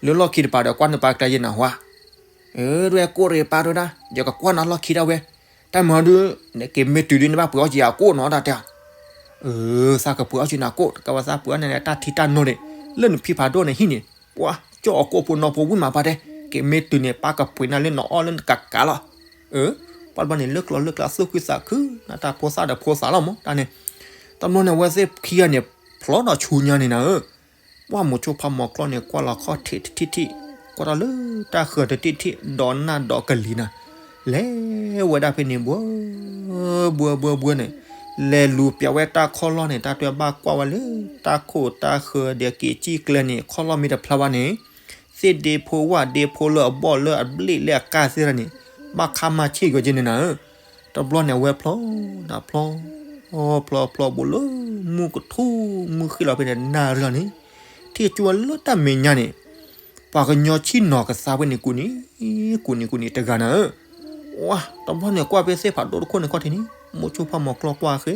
လၢလီၢ်ခံတပၤဒီး ကွၢ်နပၢ်ကျဲယဲနၢ်ဟူဧါ. အၢ ဒွဲၣ်ကိၢ်ရ့ၣ်ပၢ်ဒိၣ်ဒၣ် ယကကွၢ်နၤလီၢ်ခံဒၣ်ဝဲ, တၢ်မၤဒုး နက့ၤမ့ၢ်တုၤဒုး နဘၣ်ပှ့ၤအီၣ်က့ၤအကိၣ်နီၤ တၢ်တဲအီၤ. အၢ သးကပှ့ၤအီၣ်က့ၤနၤကိၣ် တကးဝဲသးပှ့ၤအီၣ်န့ၣ် တၢ်ထံတၢ်နိန့ၣ် လၢနဖံဖးဒိၣ်န့ၣ်ဟံၣ်န့ၣ် ပှၤကၠီၣ်အကိၣ်ဖိနီဖိဝံၣ်မးပၢ်တဲ, က့ၤမ့ၢ်တုၤန့ၣ် ပၢ်ကပှ့ၤနၤလၢနအီၣ်လၢနကကးလီၤ. အၢ ပှၤတဘျီန့ၣ် လၢကျိၤလၢကျဲသူၣ်ခုသးခု နတၢ်ဖိသၣ်ဒီးဖိသၣ်လီၤမး တၢ်န့ၣ်. တဘျီန့ၣ် အဝဲသ့ၣ်ခံဂၤန့ၣ် ဖျီဒီးဆူညါန့ၣ်နၤဧၢ ပှၢ်မိၤဆိဖးမိၤကျီၢ်န့ၣ် ကွၢ်လီၤခီၣ်ထံးတထံၣ်ထံၣ်, ကွၢ်ထီၣ်လၢတၢ်ဃၢၤတထံၣ်ထံၣ်, ဒီးနၢ်ဒီးကလံၤနၤ, လဲၤဝဲဒၣ်ဖဲန့ၣ် ဘှၢ ဘှၢ ဘှၢ ဘှၢန့ၣ်, လဲၤလူၤပျးဝဲတၢ်ခီၣ်လီၢ်န့ၣ် တၢ်တွဲဘၣ်ကွၢ်ဝဲလၢ တၢ်ခိၣ်တၢ်ဃၢၤဒီးက့ၤစံၣ်ကျဲန့ၣ် ခီၣ်လီၢ်မ့ၢ်တဖျါဘၣ်န့ၣ်, သ့ၣ်ဒ့ဖိဝၣ်ဒ့ဖိလၢအဘီၣ်လၢအဘျ့ၣ်လၢအကၢ်သ့ၣ်တဖၣ်န့ၣ် ဘၣ်ခါမၤဆ့ၣ်ကီၤက့ၤန့ၣ်နၤဧၢ တဘျီန့ၣ် အဝဲဖျီနၤဖျီ, ဖျီဖျီဖျီဘိးလၢ မုၢ်ကထူၣ်မုၢ်ဃ့ၣ်လီၤဖဲန့ၣ် နၣ်ရံၣ်လီၤန့ၣ်, ထံၣ်ကၠိဝဲလၢတၢ်မဲာ်ညါန့ၣ်, ပှၤကညီဆံၣ်နီၤကသါဝဲန့ၣ် ကူးနံၤ ကူးနံၤ ကူးနံၤတဂၤနၤဧၢ, ဝါ တဘျီန့ၣ် ကွၢ်ဖဲသ့ၣ်ဖးဒိၣ်တခိၣ်န့ၣ်ခီၣ်ထံးန့ၣ် မိၤဆိဖးမိၤကျီၢ်ကွၢ်ဃဲ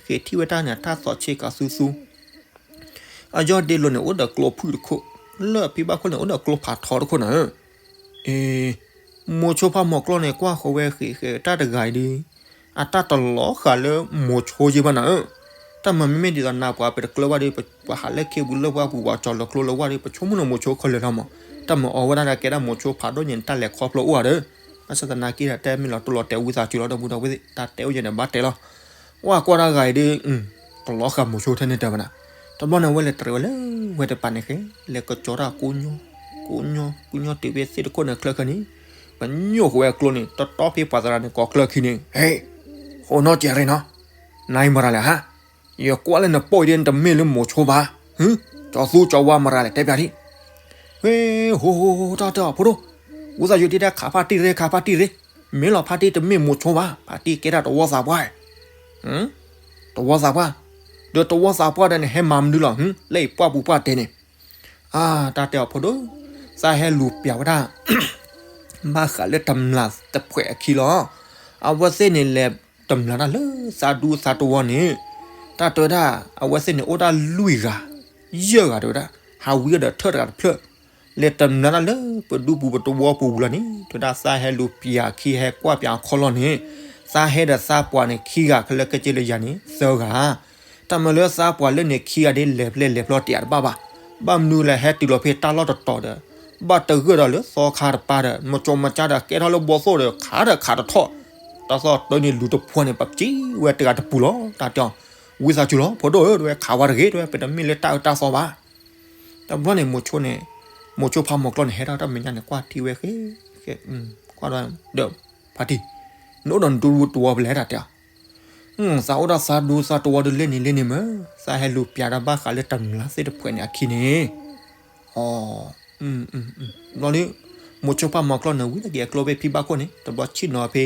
ဃဲထံၣ်ဝဲတၢ်န့ၣ် တၢ်သီးဆ့ကၤသူသူ အယီၢ်ဒ့လိၤန့ၣ် အိၣ်ဒီးကျိဖုၣ်တခိၣ်, လၢအဖံဘၣ်ခိၣ်န့ၣ် အိၣ်ဒီးကျိဖးထီတခိၣ်နၤဧၢ, အ့ မိၤဆိဖးမိၤကျီၢ်န့ၣ် ကွၢ်ဃီဝဲဃဲဃဲတၢ်တဂၤအံၤဒီး, အတၢ်တလီၤဃာ်လၢမိၤဆိယဲၢ်ဘၣ်နၤဧၢ, တၢ်မၤမ့မ့ၢ်ဒ်သိးနၤပှၤပတကျၢၤဘၣ်ဒီး ပှၤဟးလၢခ့ပူၤလၢပှၢ်ပူၤ ပှၤကၠီၤလီၤကျိလၢဝၢ်ဒီး ပဆိကမိၣ်န့ၣ်မိၤဆိခဲလၢာ်လီၤမး, တၢ်မၤအီၤဝဲဒၣ်ဒီးကဲဒၣ်မိၤဆိဖးဒိၣ်ညါန့ၣ် တၢ်လဲၤခီဖျိအိၣ်ဧါဒီး, ဘၣ်ဆၣ်သနာ်က့ဒီး တဲမ့ၢ်လီၤတိၢ်လီၤတဲာ်ဝံသးစူၤလီၤ ဒီပုၢ်ဒီဝဲၢ်သ့ၣ် တၢ်တဲအိၣ်ယဲၢ်န့ၣ် ဘၣ်တဲလီၤ ဝဲကွၢ်တၢ်ဂၤအံၤဒီး တလီၤဃာ်မိၤဆိထဲန့ၣ်တၢ်ဘၣ်နၤ, တဘျီန့ၣ် ဝဲလဲၤတရံးဝဲလၢဝဲတပၤန့ၣ်ဃဲ, လဲၤကကၠီၤတၢ်ကိညိ, ကိညိ ကိညိတုၤဖဲသ့ၣ်တခိၣ်န့ၣ်ချၢခဲန့ၣ်, ပညိၣ်ဃီၤဝဲကျိန့ၣ် တီတီဖဲပှၤသရၣ်န့ၣ် ကိးကျၢၢ်ခံန့ၣ်, ဟဲ, ဃိနီၢ်ကဲၤရ့ၣ်နီၤ, နၤအံၤမတၤလဲၣ်ဟါ, ယကွၢ်လၢနပိာ်အံၤဒီး နတမ့ၢ်လၢမိၤဆိဘၣ်, ဟူ, ကၠီၤသူကၠီၤဝါမတၤလဲၣ် တဲပျးဒံး ဟဲ, ဟိဟိ တၢ်တဲအီၤဖိဒိၣ်, ဝံသးစူၤတံၢ်တၢ်ခးဖါတံၢ်ရ့ ခးဖါတံၢ်ရ့, မ့ၢ်လီၤဖါတံၢ်တမ့ၢ်မိၤဆိဘၣ်, ဖါတံၢ်ကဲဒၣ်တဝီသးပှၢ်, တဝီသးပှၢ်, ဒီးတဝီသးပှၢ်ဒီးန့ၣ် ဟဲမၤမနုၤလီၤ, လၢအံၤပှၢ်ပူၤပှၢ်တဲန့ၣ်, အါ တၢ်တဲအီၤဖိဒိၣ်, သးဟဲလူၤပျးဝဲဒၣ် ဘၣ်ဃးလၢတမျာ်တဖှဲးအခံလီၤ. အဝဲသ့ၣ်န့ၣ်လဲၤတမျာ်တၢ်လၢသးဒူသးတဝီန့ၣ်, တၢ်တဲဝဲဒၣ် အဝဲသ့ၣ်န့ၣ်အိၣ်ဒၣ်လွံၢ်ဂၤ, ယဲၢ်ဂၤတဲဝဲဒၣ်, ဟးဝံၤဒီးထၢၣ်တဂၤတဖျၢၣ်, လဲၤတမျာ်တၢ်လၢပဒူပူၤပတဝီပူၤဝံၤလီၤန့ၣ် တဲဝဲဒၣ် သးဟဲလူၤပျးခံဟဲကွၢ်ပျးအခီၣ်လီၢ်န့ၣ်, သးဟဲဒီးသးပှၤန့ၣ်ခံဂၤခဲလၢာ်ခဲဆ့လၢယၤန့ၣ် သၢဂၤ တၢ်မၤလၢသးပှၤလၢန့ၣ်ခံဂၤဒ်လဲၤဖျဲလဲၤဖျီတ့ၢ်အတဘၣ်ဘၣ်, ဘၣ်မနုၤလဲၣ်ဟဲတုၤလီၤဖဲတၢ်လီၢ်တတီၤဒီး, ဘၣ်တဂၢၢ်ဒီးလၢသီခါတပၤဒီး မကၠီမကၠါဒီးကဲထီၣ်လၢဘီသိၣ်ဒီး ခးဒီးခးတထီၣ်, တၢ်သီၣ်တၢ်န့ၣ်လူၤတဖှီန့ၣ် ပကံဝဲတဂၤတပူၤလီၤ တၢ်တဲအီၤ, ဝံသးစူၤလီၤ ဖိဒိၣ်ဧၢ တဝဲခးဝဲတဂ့ၤ တဝဲပတမ့ၢ်လၢတၢ်အၢတၢ်သီဘၣ် တဘျီန့ၣ် မိၤဆိန့ၣ်, မိၤဆိဖးမိၤကျီၢ်န့ၣ် ဟဲထီၣ်တၢ်မဲာ်ညါန့ၣ် ကွၢ်ထံဝဲဃဲ, ဃဲ, ကွၢ်ဒီး, ဒီး, ဖါတံၢ်, နအိၣ်ဒီးနဒူတဝီဖဲလဲၣ်တၢ်တဲအီၤ, သးအိၣ်ဒီးသးဒူသးတဝီဒီးလဲၣ်န့ၣ်လဲၣ်န့ၣ်မ့ၢ်, သးဟဲလူၤပျးဒီးဘၣ်ဃးလၢတမျာ်သ့ၣ်တဖှဲးန့ၣ်အခံန့ၣ်, အီ, ဘျီဒီး, မိၤဆိဖးမီၤကျီၢ်န့ၣ် ဝံၤတက့ၤအကျိဖဲဖံဘၣ်ခိၣ်န့ၣ် တဘျီဆ့ၣ်နီၤဖဲ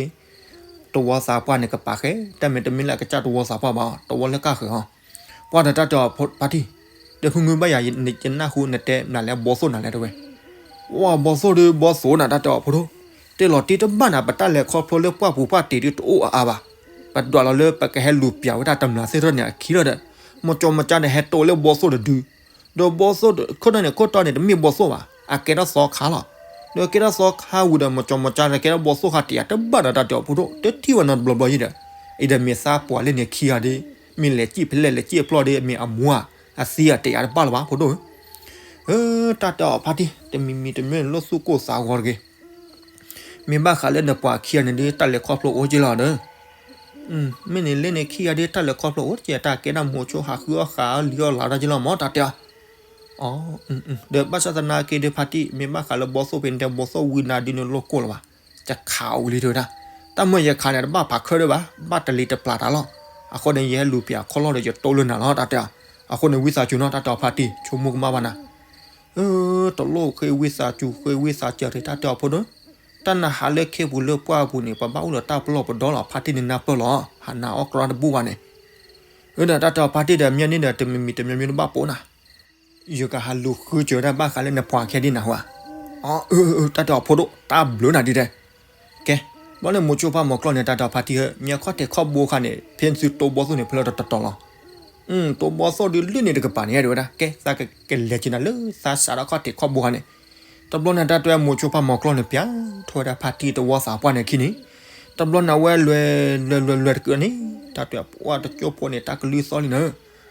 တဝီသးပှၢ်န့ၣ်ကပၤဃဲ, တၢ်မ့ၢ်တမ့ၢ်လၢအကစၢ်တဝီသးပှၢ်ဘၣ်, တဝီလၢကၢ်ဃုာ်အီၤ. ပှၤဒီးတၢ်တဲအီၤဖါတံၢ်, ဒီးဖုမုၢ်ဘၣ်ယၤ ယနၢ်ဟူနတဲနၤလၢဘီသိၣ်နၤလဲၣ်တဲဝဲ. ဝဲဘီသိၣ်ဒီးဘီသိၣ်နၤ တၢ်တဲအီၤဖိဒိၣ်, တ့ၢ်လီၤတံၢ်တဘၣ်နၤ ပတၢ်လဲၤခီဖျိလၢပှၢ်ပူၤပှၢ်တံၤဒုတအိၣ်အါအါဘၣ်. ပဒွးလီၤလၢပကဟဲလူၤပျးဝဲဒၣ်တမျးသ့ၣ်ထီၣ်န့ၣ်အခံလီၤဒီး, မိၤကၠီၤမိၤကၠါန့ၣ်ဟဲတိၢ်လၢဘီသိၣ်တဒု ဒီးဘီသိၣ်ခိၣ်တီန့ၣ် ခိၣ်တီန့ၣ် တမ့ၢ်ဘီသိၣ်ဘၣ်, အကဲထီၣ်သီခါလီၤ. ဒီးကဲထီၣ်သီခါဝံၤဒီး မိၤကၠီၤမိၤကၠါန့ၣ် ကဲထီၣ်ဘီသိၣ်ခါတံၤအါတဘၣ်ဒီး တၢ်တဲအီၤဖိဒိၣ် တထံၣ်ဝဲနီတဘျီဘျီယံၤဒီး, အံၤဒီးမ့ၢ်သးပှၢ်လၢန့ၣ်ခံဂၤဒီး, မ့ၢ်လဲၤစံၣ်ဖဲလဲၣ်လဲၤစံၣ်အဖျီၣ်ဒီး မ့ၢ်အမူအသံအတံၤအါတဘၣ်လၢၤဘၣ်ဖိဒိၣ်ဧၢ. တၢ်တဲအီၤဖါတံၢ် တမံၤမံၤတမံၤန့ၣ် လိၣ်သူၣ်ကိၢ်သးဂီၤတဂ့ၤ. မ့ၢ်ဘၣ်ဃးလၢနပှၤခံဂၤန့ၣ်ဒီး တၢ်လဲၤခီဖျိအိၣ်က့လီၤဒီး မ့ၢ်န့ၣ်လၢန့ၣ်ခံဂၤဒီး တၢ်လဲၤခီဖျိအိၣ်က့ တၢ်ကဲဒၣ်မိၤဆိဟးဃုအီၣ်ဃာ်အီၣ်လံအီၣ်လၤတၢ်က့လီၤမ့ၢ်တၢ်တဲအီၤ. အီၤ, ဒီးဘၣ်ဆၣ်သနာ်က့ဒီးဖါတံၢ် မ့ၢ်ဘၣ်ဃးလၢဘီသိၣ်ဖဲန့ၣ်ဒီး ဘီသိၣ်ဝံနၤဒုန့ၣ်လိၣ်ကိၢ်လၢၤဘၣ်. ယခးဝံၤလံတဲဝဲဒၣ်. တၢ်မ့ၢ်ယခးန့ၣ် တဘၣ်ဖးခဲဒီးဘၣ်, ဘၣ်တလံၤတပျၢ်တၢ်လီၤ. အဃိန့ၣ် ယဟဲလူၤပျးခီၣ်လီၢ်ဒီးယတိၢ်လၢနၤလီၤတၢ်တဲအီၤ. အဃိန့ၣ် ဝံသးစူၤနီၤ တၢ်တဲအီၤဖါတံၢ် ဆိကမိၣ်ကမၣ်ဘၣ်နၤ တလိၣ်ဃ့ဝံသးစူၤ ဃ့ဝံသးစူၤတၢ်တဲအီၤဖိဒိၣ်, တၢ်နဟးလၢခ့ပူၤလၢပှၢ်ပူၤန့ၣ် ပဘၣ်အိၣ်ဒီးတၢ်ပလီၢ်ပဒီလီၤ ဖါတံၢ်န့ၣ်နၢ်ပၢၢ်လီၤ, ဟးနၤအီၣ်ကြီတဘူၣ်ဘၣ်န့ၣ်. အၢ ဒီးတၢ်တဲအီၤဖါတံၢ်ဒီး မ့ၢ်န့ၣ်ဒီး တမံၤမံၤတမံၤမံၤတဘၣ်ပိာ်နၤ, ယကဟးလူၤဃုစၢၤဝဲဒၣ်ဘၣ်ဃးလၢနပှၤခဲဒ်နၤဟူဧါ. အၢ တၢ်တဲအီၤဖိဒိၣ် တၢ်ဘျုးနၤဒ်တဲ ကဲ, ဘျီန့ၣ်မိၤဆိဖးမီၤကျီၢ်န့ၣ် တၢ်တဲအီၤဖါတံၢ်ဧၢ မ့ၢ်အခီၣ်ထံးခီၣ်ဘိခါန့ၣ် ဖဲသုတိဘီသိၣ်န့ၣ် ဖဲလၢတတီၤလီၤ. တိဘီသိၣ်ဒုလၢန့ၣ်တကပၤန့ၣ် တဲဝဲဒၣ် ကဲ သးကလဲၤက့ၤနၤလၢသးစးထီၣ်ခီၣ်ထံးခီၣ်ဘိခါန့ၣ်. တဘျီန့ၣ် တၢ်တဲမိၤဆိဖးမီၤကျီၢ်န့ၣ် ပျးထီၣ်ဝဲဒၣ်ဖါတံၢ်တဝီသးပှၢ်န့ၣ်အခံန့ၣ်, တဘျီန့ၣ်အဝဲလဲၤလဲၤလဲၤလဲၤတကၢန့ၣ် တၢ်တဲပှၤတကၠိဖိန့ၣ် တၢ်ကလုၢ်သီၣ်လံနၤ,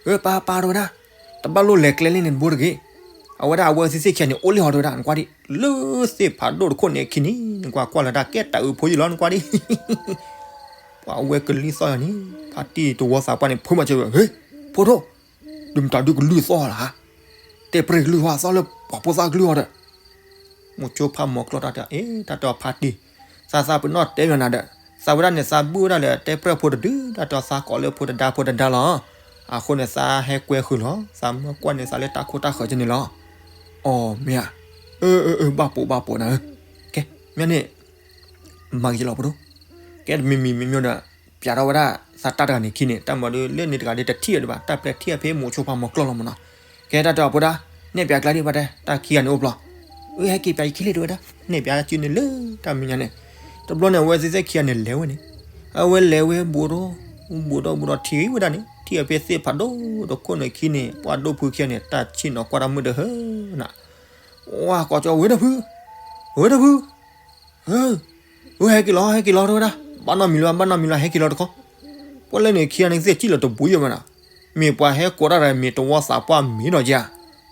အၢ ပၢ်ပၢ်တဲဝဲဒၣ်, တဘၣ်လိၣ်လဲၤကျဲလၢန့ၣ်တဘိတဂ့ၤ. အဝဲဒၣ်အဝဲသ့ၣ်သ့ၣ်ခံဂၤန့ၣ် အိၣ်လံဟီတဲဝဲဒၣ် နကွၢ်ဒံး လၢသ့ၣ်ဖးဒိၣ်တခိၣ်န့ၣ်အခံန့ၣ် နကွၢ်ကွၢ်လၢတၢ်ကဲတၢ်အုးဖိယံၤလီၤ နကွၢ်ဒံး ပှၤအဝဲကလုၢ်သီၣ်ယၤန့ၣ် ဖါတံၢ်တဝီသးပှၢ်န့ၣ် ဖုးမၤစၢၤဝဲ ဟ့ ဖိဒိၣ်, ဒုးမတၤဒုကလုၢ်သီၣ်လီၤဧါ, တဲပြဲၢ်ကလုၢ်ဟီသီၣ်လၢပှၤဖိသၣ်ကလုၢ်ဟီဒီး မိၤဆိဖးမီၤကျီၢ်တၢ်တဲ အ့ တၢ်တဲအီၤဖါတံၢ်, သးသးပ့ၤနီၣ်တဲမနၤဒီး, သးဝဲဒၣ်န့ၣ် သးဘုၣ်ဝဲဒၣ်လၢတဲပြဲၢ်ဖိတဒု, တၢ်တဲအီၤသးကိးလၢဖိတဒါဖိတဒါလီၤ. အဃိန့ၣ် သးဟဲကွဲဃုာ်လီၤ, သးမၢကွၢ်န့ၣ် သးလၢတၢ်ခိတၢ်ဃၢၤကန့ၣ်လီၤ. အီ မ့ၢ်ဧါ, အၢ အၢ အၢ ဘၣ်ပိာ်ဘၣ်ပိာ်နၤဧၢ, ကဲ, မ့ၢ်န့ၣ် မၤက့ၤလီၤပဒိၣ်, ကဲတမံၤမံၤမ့ၢ်မ့ၢ်ဒီး, ပျးထီၣ်ဝဲဒၣ် သးတၢ်တဂၤန့ၣ်ခံန့ၣ် တၢ်မၤဒီးလၢန့ၣ်တဂၤဒီးတထံၣ်အီၤဒံးဘၣ် တၢ်ပျဲထံၣ်အီၤဖဲမိၤဆိဖးမီၤကျီၢ်လီၤမနီၤ, ကဲတၢ်တဲအီၤဖိဒၣ်, နဲၣ်ပျးကျါဒံးဘၣ်တဲ တၢ်ခံဂၤန့ၣ်အိၣ်ဘျီ, အၢ ဟဲက့ၤပျးယခံလံတဲဝဲဒၣ် နဲၣ်ပျးစုန့ၣ်လၢတၢ်မဲာ်ညါန့ၣ်, တဘျီန့ၣ် အဝဲသ့ၣ်သ့ၣ်ခံဂၤန့ၣ်လဲၤဝဲန့ၣ်, အဝဲလဲၤဝဲဘူးဒီး, ဘူးဒီးဘူးဒီးထံၣ်ဝဲဒၣ်န့ၣ် ထံၣ်အီၤဖဲသ့ၣ်ဖးဒိၣ်တခိၣ်န့ၣ်ခံန့ၣ် ပှၤဒိၣ်ဖုခံဂၤန့ၣ် တၢ်ဆ့ၣ်နီၤကွၢ်တၢ်မုၢ်ဒီးဟၢနၤ ဝါ ကိးကၠီ ဝဲဒၣ်ဖု, ဝဲဒၣ်ဖု, အၢ ဟဲက့ၤလီၤ ဟဲက့ၤလီၤတဲဝဲဒၣ် ဘၣ်နီတမံၤလၢၤ ဘၣ်နီတမံၤလၢၤ ဟဲက့ၤလီၤတခီ, ပှၤလၢန့ၣ်ခံဂၤန့ၣ်သ့ၣ်စံၣ်လီၤတဘူးယဲၢ်မနီၤ, မ့ၢ်ပှၤဟဲကိးတၢ်ဒီး မ့ၢ်တဝီသးပှၢ်မ့ၢ်ဒီးယဲၢ်ဧါ,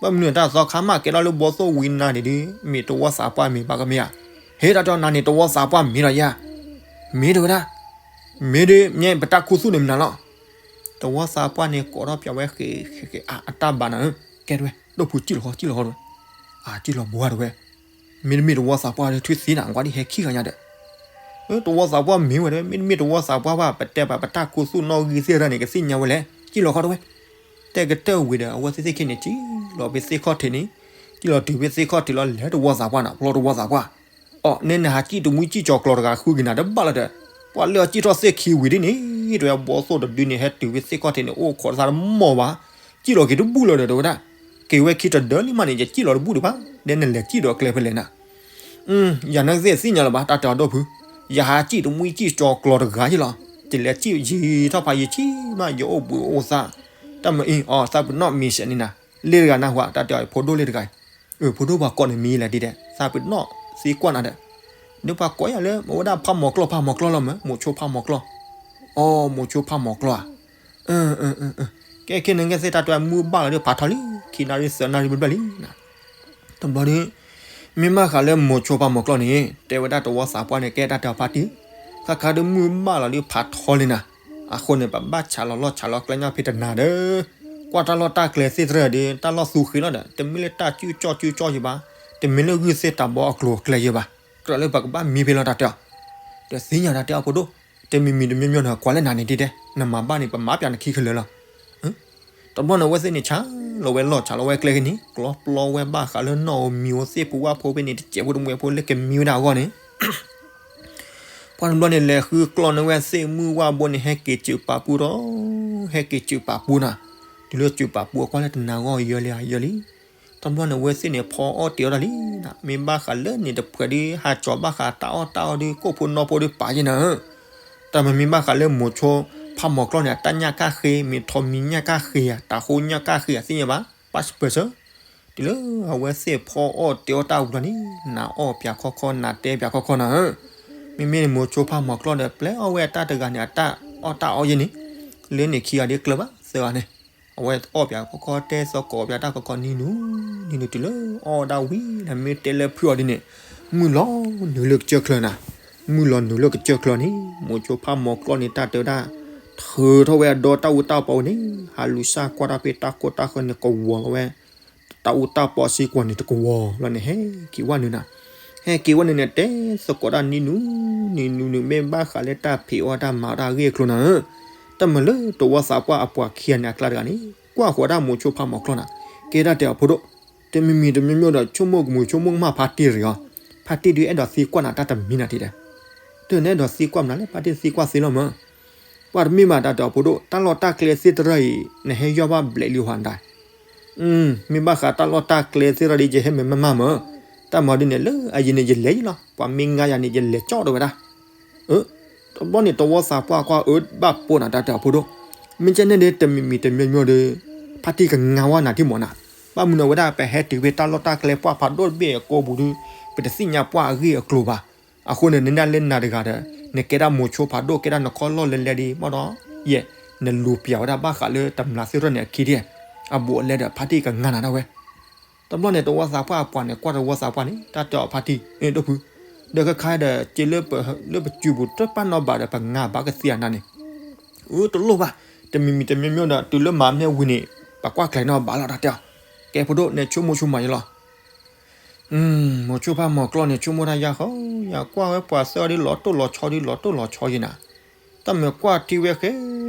ဘၣ်မနုၤတၢ်သီခါမးကဲထီၣ်လၢဘီသိၣ်ဝံနၤဒံးဒုး မ့ၢ်တဝီသးပှၢ်မ့ၢ်ဘၣ်ကမ့ၢ်ဧါ, ဟ့ၣ်တၢ်တဲနၤန့ၣ်တဝီသးပှၢ်မ့ၢ်ဒီးယဲၢ်ဧါ, မ့ၢ်တဲဝဲဒၣ် မ့ၢ်ဒ်မ့ၢ်ပတၢ်ခူသူၣ်န့ၣ်မနုၤလီၤ, တဝီသးပှၢ်န့ၣ်ကိးထီၣ်ပျးဝဲဃ့ဃ့ဃ့ အတၢ်ဘၣ်နၤဧၢ, ကဲတဲဝဲ ဒိၣ်ဖုစံၣ်လီၤဃီ စံၣ်လီၤဃီတဲဝဲ, အစံၣ်လီၤဘိဧါတဲဝဲ, မ့တမ့ၢ်တဝီသးပှၢ်ဒီး ထွံၣ်သံနၤ ကွၢ်ဒ်ဟဲခံဂၤညါဒီး, တဝီသးပှၢ်မ့ၢ်ဝဲတဲဝဲ မ့တမ့ၢ်တဝီသးပှၢ်ဘၣ် ပတဲဘၣ်ပတၢ်ခူသူၣ်နီၣ်ဂံၢ်သ့ၣ်တဖၣ်န့ၣ် ကသ့ၣ်ညါဝဲလဲၣ် စံၣ်လီၤဃီတဲဝဲ, တဲကတၢၢ်ဝံၤဒီး အဝဲသ့ၣ်သ့ၣ်ခံန့ၣ် စံၣ်လီၤဖဲသ့ၣ်ခီၣ်ထံးန့ၣ်, စံၣ်လီၤတုၤဖဲသ့ၣ်ခီၣ်ထံးလီၤ လဲၤတဝီသးပှၢ်နၤ ပျီတဝီသးပှၢ် အိ နဲနဟးစံၣ်တမှံစံၣ်ကၠီၤကျီၤတဂၤဃုက့ၤနၤတဘၣ်လၢၤဒီး, ပှၤလၢအစံၣ်ထီၣ်သ့ၣ်ခံဝံၤဒ်န့ၣ်, တဲဝဲဘီသိၣ်တဒုန့ၣ် ဟဲတုၤဖဲသ့ၣ်ခီၣ်ထံးန့ၣ် အိၣ်ခိးတသးတမီၢ်ဘၣ်, စံၣ်လီၤက့ၤတဘူၣ်လၢၤဒီး တဲဝဲဒၣ်, က့ၤဝဲခံတဒၢလံမးန့ၣ် ယစံၣ်လီၤတဘူၣ်ဒံးဘၣ်, ဒဲနလဲၤစံၣ်ဒီးကျဲဖဲလဲၣ်နၤ, ယၤနကသ့ၣ်သ့ၣ်ညါလၢၤဘၣ် တၢ်တဲအီၤဒိၣ်ဖု, ယဟးစံၣ်တမှံစံၣ်ကၠီၤကျီၤတဂၤယ့ၣ်လီၤ, ယလဲၤစံၣ်ယံာ်ထီၣ်ဖးယံာ်ဆံးမး ယအိၣ်ဘှံးအိၣ်သါ, တၢ်မၤအံၤအီၤ သးပ့ၤနီၣ်မံၤစဲးန့ၣ်နၤ, လ့တဂၤနၢ်ဟူဧါ တၢ်တဲအီၤဖိဒိၣ်လ့တဂၤ အၢ ဖိဒိၣ်ပှၤကိးန့ၣ်မံၤလဲၣ်ဒ်ဒဲး သးပ့ၤနီၣ်သံကွၢ်နၤဒီး, ဒီးပှၤကိးယၤလၢ မ့ၢ်ဝဲဒၣ်ဖးမီၤကျီၢ် ဖးမီၤကျီၢ်လီၤမး မိၤဆိဖးမီၤကျီၢ်, အိ မိၤဆိဖးမီၤကျီၢ်ဧါ, ကဲခဲန့ၣ်ကဲသ့ၣ်တၢ်တဲမုၢ်ဘၣ်လီၤဒီးဖးထီလံ, ခံနၣ်ရံၣ်သၢနၣ်ရံၣ်ဘျဲၣ်ဘျဲၣ်လံ, တဘျီဒီး, မ့ၢ်မးဃးလၢမိၤဆိဖးမီၤကျီၢ်န့ၣ် တဲဝဲဒၣ်တဝီသးပှၢ်န့ၣ် ကဲတၢ်တဲအီၤဖါတံၢ်, ခါခါဒီးမုၢ်ဘၣ်လီၤဒီးဖးထီလံနၤ, အဃိန့ၣ် ပဘၣ်ဆးလီၤလီၢ်ဆးလီၤကျဲညၣ်ဖဲတနၤဒီး ကွၢ်တၢ်လီၢ်တၢ်ကျဲသ့ၣ်တဖၣ်ဒီး တၢ်လီၢ်သူဃ့လီၤဒီး တမ့ၢ်လၢတၢ်စုကၠီၣ်စုကၠီၣ်ယံၤဘၣ်, တမ့ၢ်လၢဂုၢ်သ့ၣ်တၢ်ဘီအကျိၤအကျဲယံၤဘၣ်, ကြၢးလၢပကဘၣ်မံဖဲလီၤတၢ်တဲအီၤ, ဒီးသ့ၣ်ညါတၢ်တဲအီၤဖိဒိၣ်, တမံၤမံၤတမံၤမံၤန့ၣ် ကွၢ်လၢနၤန့ၣ်ဒ်ဒဲး နမၤဘၣ်န့ၣ် ပမၤပျးနခံခဲလၢာ်လီၤ, တဘျီန့ၣ်အဝဲသ့ၣ်န့ၣ်ဆါ လီၤဝဲလီၢ်ဆးလီၤဝဲကျဲဂ့ၤန့ၣ် ကျီပျီဝဲဘၣ်ဃးလၢနီၣ်ဧိၤမံၤဧိၤသ့ၣ်ပူၤဝၣ်ဖိဖဲန့ၣ် တစဲးဖိတမှဲးဖိလၢကမံဝဲဒၣ်အဂီၢ်န့ၣ် ပှၢ်တဘျီန့ၣ် လဲၤဃုကျီၢ်န့ၢ်ဝဲသ့ၣ်မုၢ်ဝၣ်ဘိန့ၣ် ဟဲက့ၤစၢၤပာ်ပူၤဒီး ဟဲက့ၤစၢၤပာ်ပူၤနၤ, တုၤလၢစၢၤပာ်ပူၤအကွၢ်လၢတနၤဂီၢ်ယဲလံဧါ ယဲလံ. တဘျီန့ၣ် အဝဲသ့ၣ်န့ၣ် ဖီအီၣ်တ့ၤအီၣ်တၢ်လံနၤ, မ့ၢ်ဘၣ်ဃးလၢန့ၣ်တဖှဲးဒုး ဟးကၠီၤဘၣ်ဃးတၢ်အီၣ်တၢ်အီဒုး ကိၣ်ဖိနီၢ်ဖိဒုးပာ်ယဲနၤဧၢ. တၢ်မၤမ့ၢ်ဘၣ်ဃးလၢမိၤဆိဖးမီၤကျီၢ်န့ၣ် အတၢ်ညၣ်ကၣ်ဃ့ မ့ၢ်ထီမံၤညၣ်ကၣ်ဃ့ဧါ တၢ်ဃိညၣ်ကၣ်ဃ့ဧါသ့ၣ်ညါဘၣ် ပၢ်စပၢၤဆၢ တုၤလၢအဝဲသ့ၣ်ဖီအီၣ်တ့ၤအီၣ်တၢ်ဝံၤလီၤန့ၣ် နၤအီၣ်ပၠးခီခီ နၤတဲပၠးခီခီနၤဧၢ. မ့မ့ၢ်မိၤဆိဖးမီၤကျီၢ်ဒီး ပျဲအီၣ်ဝဲအတၢ်တဂၤန့ၣ် အတၢ်အီၣ်တၢ်အီယဲန့ၣ် လၢန့ၣ်ခံဂၤဒ်ကျၢၤဘၣ်သၢဂၤန့ၣ် အဝဲအီၣ်ပၠးခီခီတဲသကိးပၠးတၢ်ခီခီနံၤနူၤ နံၤနူၤတုၤလၢအီၣ်ဒၣ်ဝံၤဒီး မ့ၢ်တဲလၢဖုအီၤဒ်န့ၣ် မုၢ်လီၤနုာ်လၢကစၢၢ်ချၢနၤ. မုၢ်လီၤနုာ်လၢကစၢၢ်ချၢန့ၣ် မိၤဆိဖးမီၤကျီၢ်န့ၣ် တၢ်တဲဝဲဒၣ် ထုးထီၣ်ဝဲအဒီတၢ်အူတၢ်ပီဝဲန့ၣ် ဟးလူၤစၢ်ကွၢ်တၢ်ဖဲတၢ်ကိၢ်တၢ်ဃၢၤန့ၣ် ကဝီၤလီၤဝဲ တၢ်အူတၢ်ပီစ့ၢ်ကီးန့ၣ်တကဝီၤလီၤန့ၣ် ဟဲက့ၤဝဲနုာ်နၤ. ဟဲက့ၤဝဲနုာ်န့ၣ် တဲသကိးတၢ်နံၤနူၤ နံၤနူၤနုာ် မ့ၢ်ဘၣ်ဃးလၢတၢ်ဖံးအီၣ်တၢ်မၤအီၣ်တၢ်အဂ့ၢ်အကျိၤနၤဧၢ. တၢ်မၤလၢတဝီသးပှၢ်အပှၤခံဂၤန့ၣ်အကျါတဂၤန့ၣ် ကွၢ်ဃီၤဒၣ်မိၤဆိဖးမီၤကျီၢ်နၤ ကဲဒၣ်တဲအီၤဖိဒိၣ် တမံၤမံၤတမံၤမံၤဒီး ဆိကမိၣ်ကမုာ်ဆိကမိၣ်ကမၣ်ဖါတံၢ်တဂ့ၤအီၤ, ဖါတံၢ်ဒုးအဲၣ်ဒိးသံကွၢ်နၤတၢ်တမံၤနၤဒ်ဒီး, တန့ၣ်အဲၣ်ဒိးသံကွၢ်မနုၤလဲၣ် ဖါတံၢ်သံကွၢ်သ့လီၤမၢ်. ပှၤတမ့ၢ်ဘၣ်တၢ်တဲအီၤဖိဒိၣ် တၢ်လီၢ်တၢ်ကျဲသ့ၣ်တဖၣ်အံၤ နဟဲယီၢ်ဘၣ်ဘျဲးလံဟီဒၣ် မ့ၢ်ဘၣ်ဃးတၢ်လီၢ်တၢ်ကျဲသ့ၣ်တဖၣ်ဒီး ယဟဲမ့ၢ်မ့ၢ်မၢ်မၢ်, တၢ်မၤဒ်န့ၣ်လၢအယံၤန့ၣ် ယလဲၤယံၤလီၤ, ပှၤမ့ၢ်ငါယၤန့ၣ် ယလဲၤကၠီၣ်တဝဲဒၣ် အၢ, တဘျီန့ၣ် တဝီသးပှၢ်ကွၢ်အၢဘၣ်ပိာ်နၤတၢ်တဲအီၤဖိဒိၣ်, မ့ၢ်ကဲန့ၣ်ဒီး တမံၤမံၤတမံၤမံၤဒီး ဖါတံၢ်ကငါဝဲနၤထံၣ်မးနၤ, ဘၣ်မနုၤအဝဲဒၣ် ပဟဲတုၤဖဲတၢ်လီၢ်တၢ်ကျဲပှၢ်ဖးဒိၣ်တဘ့ၣ်အကိာ်ပူၤဒီး ပတသ့ၣ်ညါပှၢ်အဂ့ၢ်အကျိၤဘၣ်. အဃိန့ၣ် နနၢ်လၢနၤတဂၤဒီး နကဲဒၣ်မိၤဆိဖးဒိၣ် ကဲဒၣ်နခီၣ်လီၢ်လဲၤလဲၤဒီး မ့ၢ်ဒီး ယဲၢ် နလူၤပျးဝဲဒၣ်ဘၣ်ဃးလၢတမျးသ့ၣ်ထီၣ်န့ၣ်အခံဒ် အဘူးအလဲဒီး ဖါတံၢ်ကငါနၤဒၣ်ဝဲ တဘျီန့ၣ် တဝီသးပှၢ်အပှၤန့ၣ် ကွၢ်တဝီသးပှၢ်န့ၣ် တၢ်တဲအီၤဖါတံၢ် ဒိၣ်ဖု, ဒီးခဲခါဒီး က့လၢပစုပူၤတပာ်နီၣ်ဘၣ်ဒီး ပငါဘၣ်ကသ့အနၤန့ၣ်, အၢ တလိၣ်ဘၣ်, တမံၤမံၤတမံၤမံၤဒီး တုၤလၢမၤမ့ၢ်ဝံၤန့ၣ် ပကွၢ်ကျဲၤနီၣ်ဘၣ်လီၤတၢ်တဲအီၤ, ကဲဖိဒိၣ် နဆိကမိၣ်ဆိကမးယလီၤ မိၤဆိဖးမီၤကျီၢ်န့ၣ် ဆိကမိၣ်တၢ်ယါဃီ, ယကွၢ်ဝဲပှၤသၢဂၤဒ်လီၤတိၢ်လီၤဆီဒ်လီၤတိၢ်လီၤဆီယဲနၤ, တၢ်မၤကွၢ်ထံဝဲဃဲ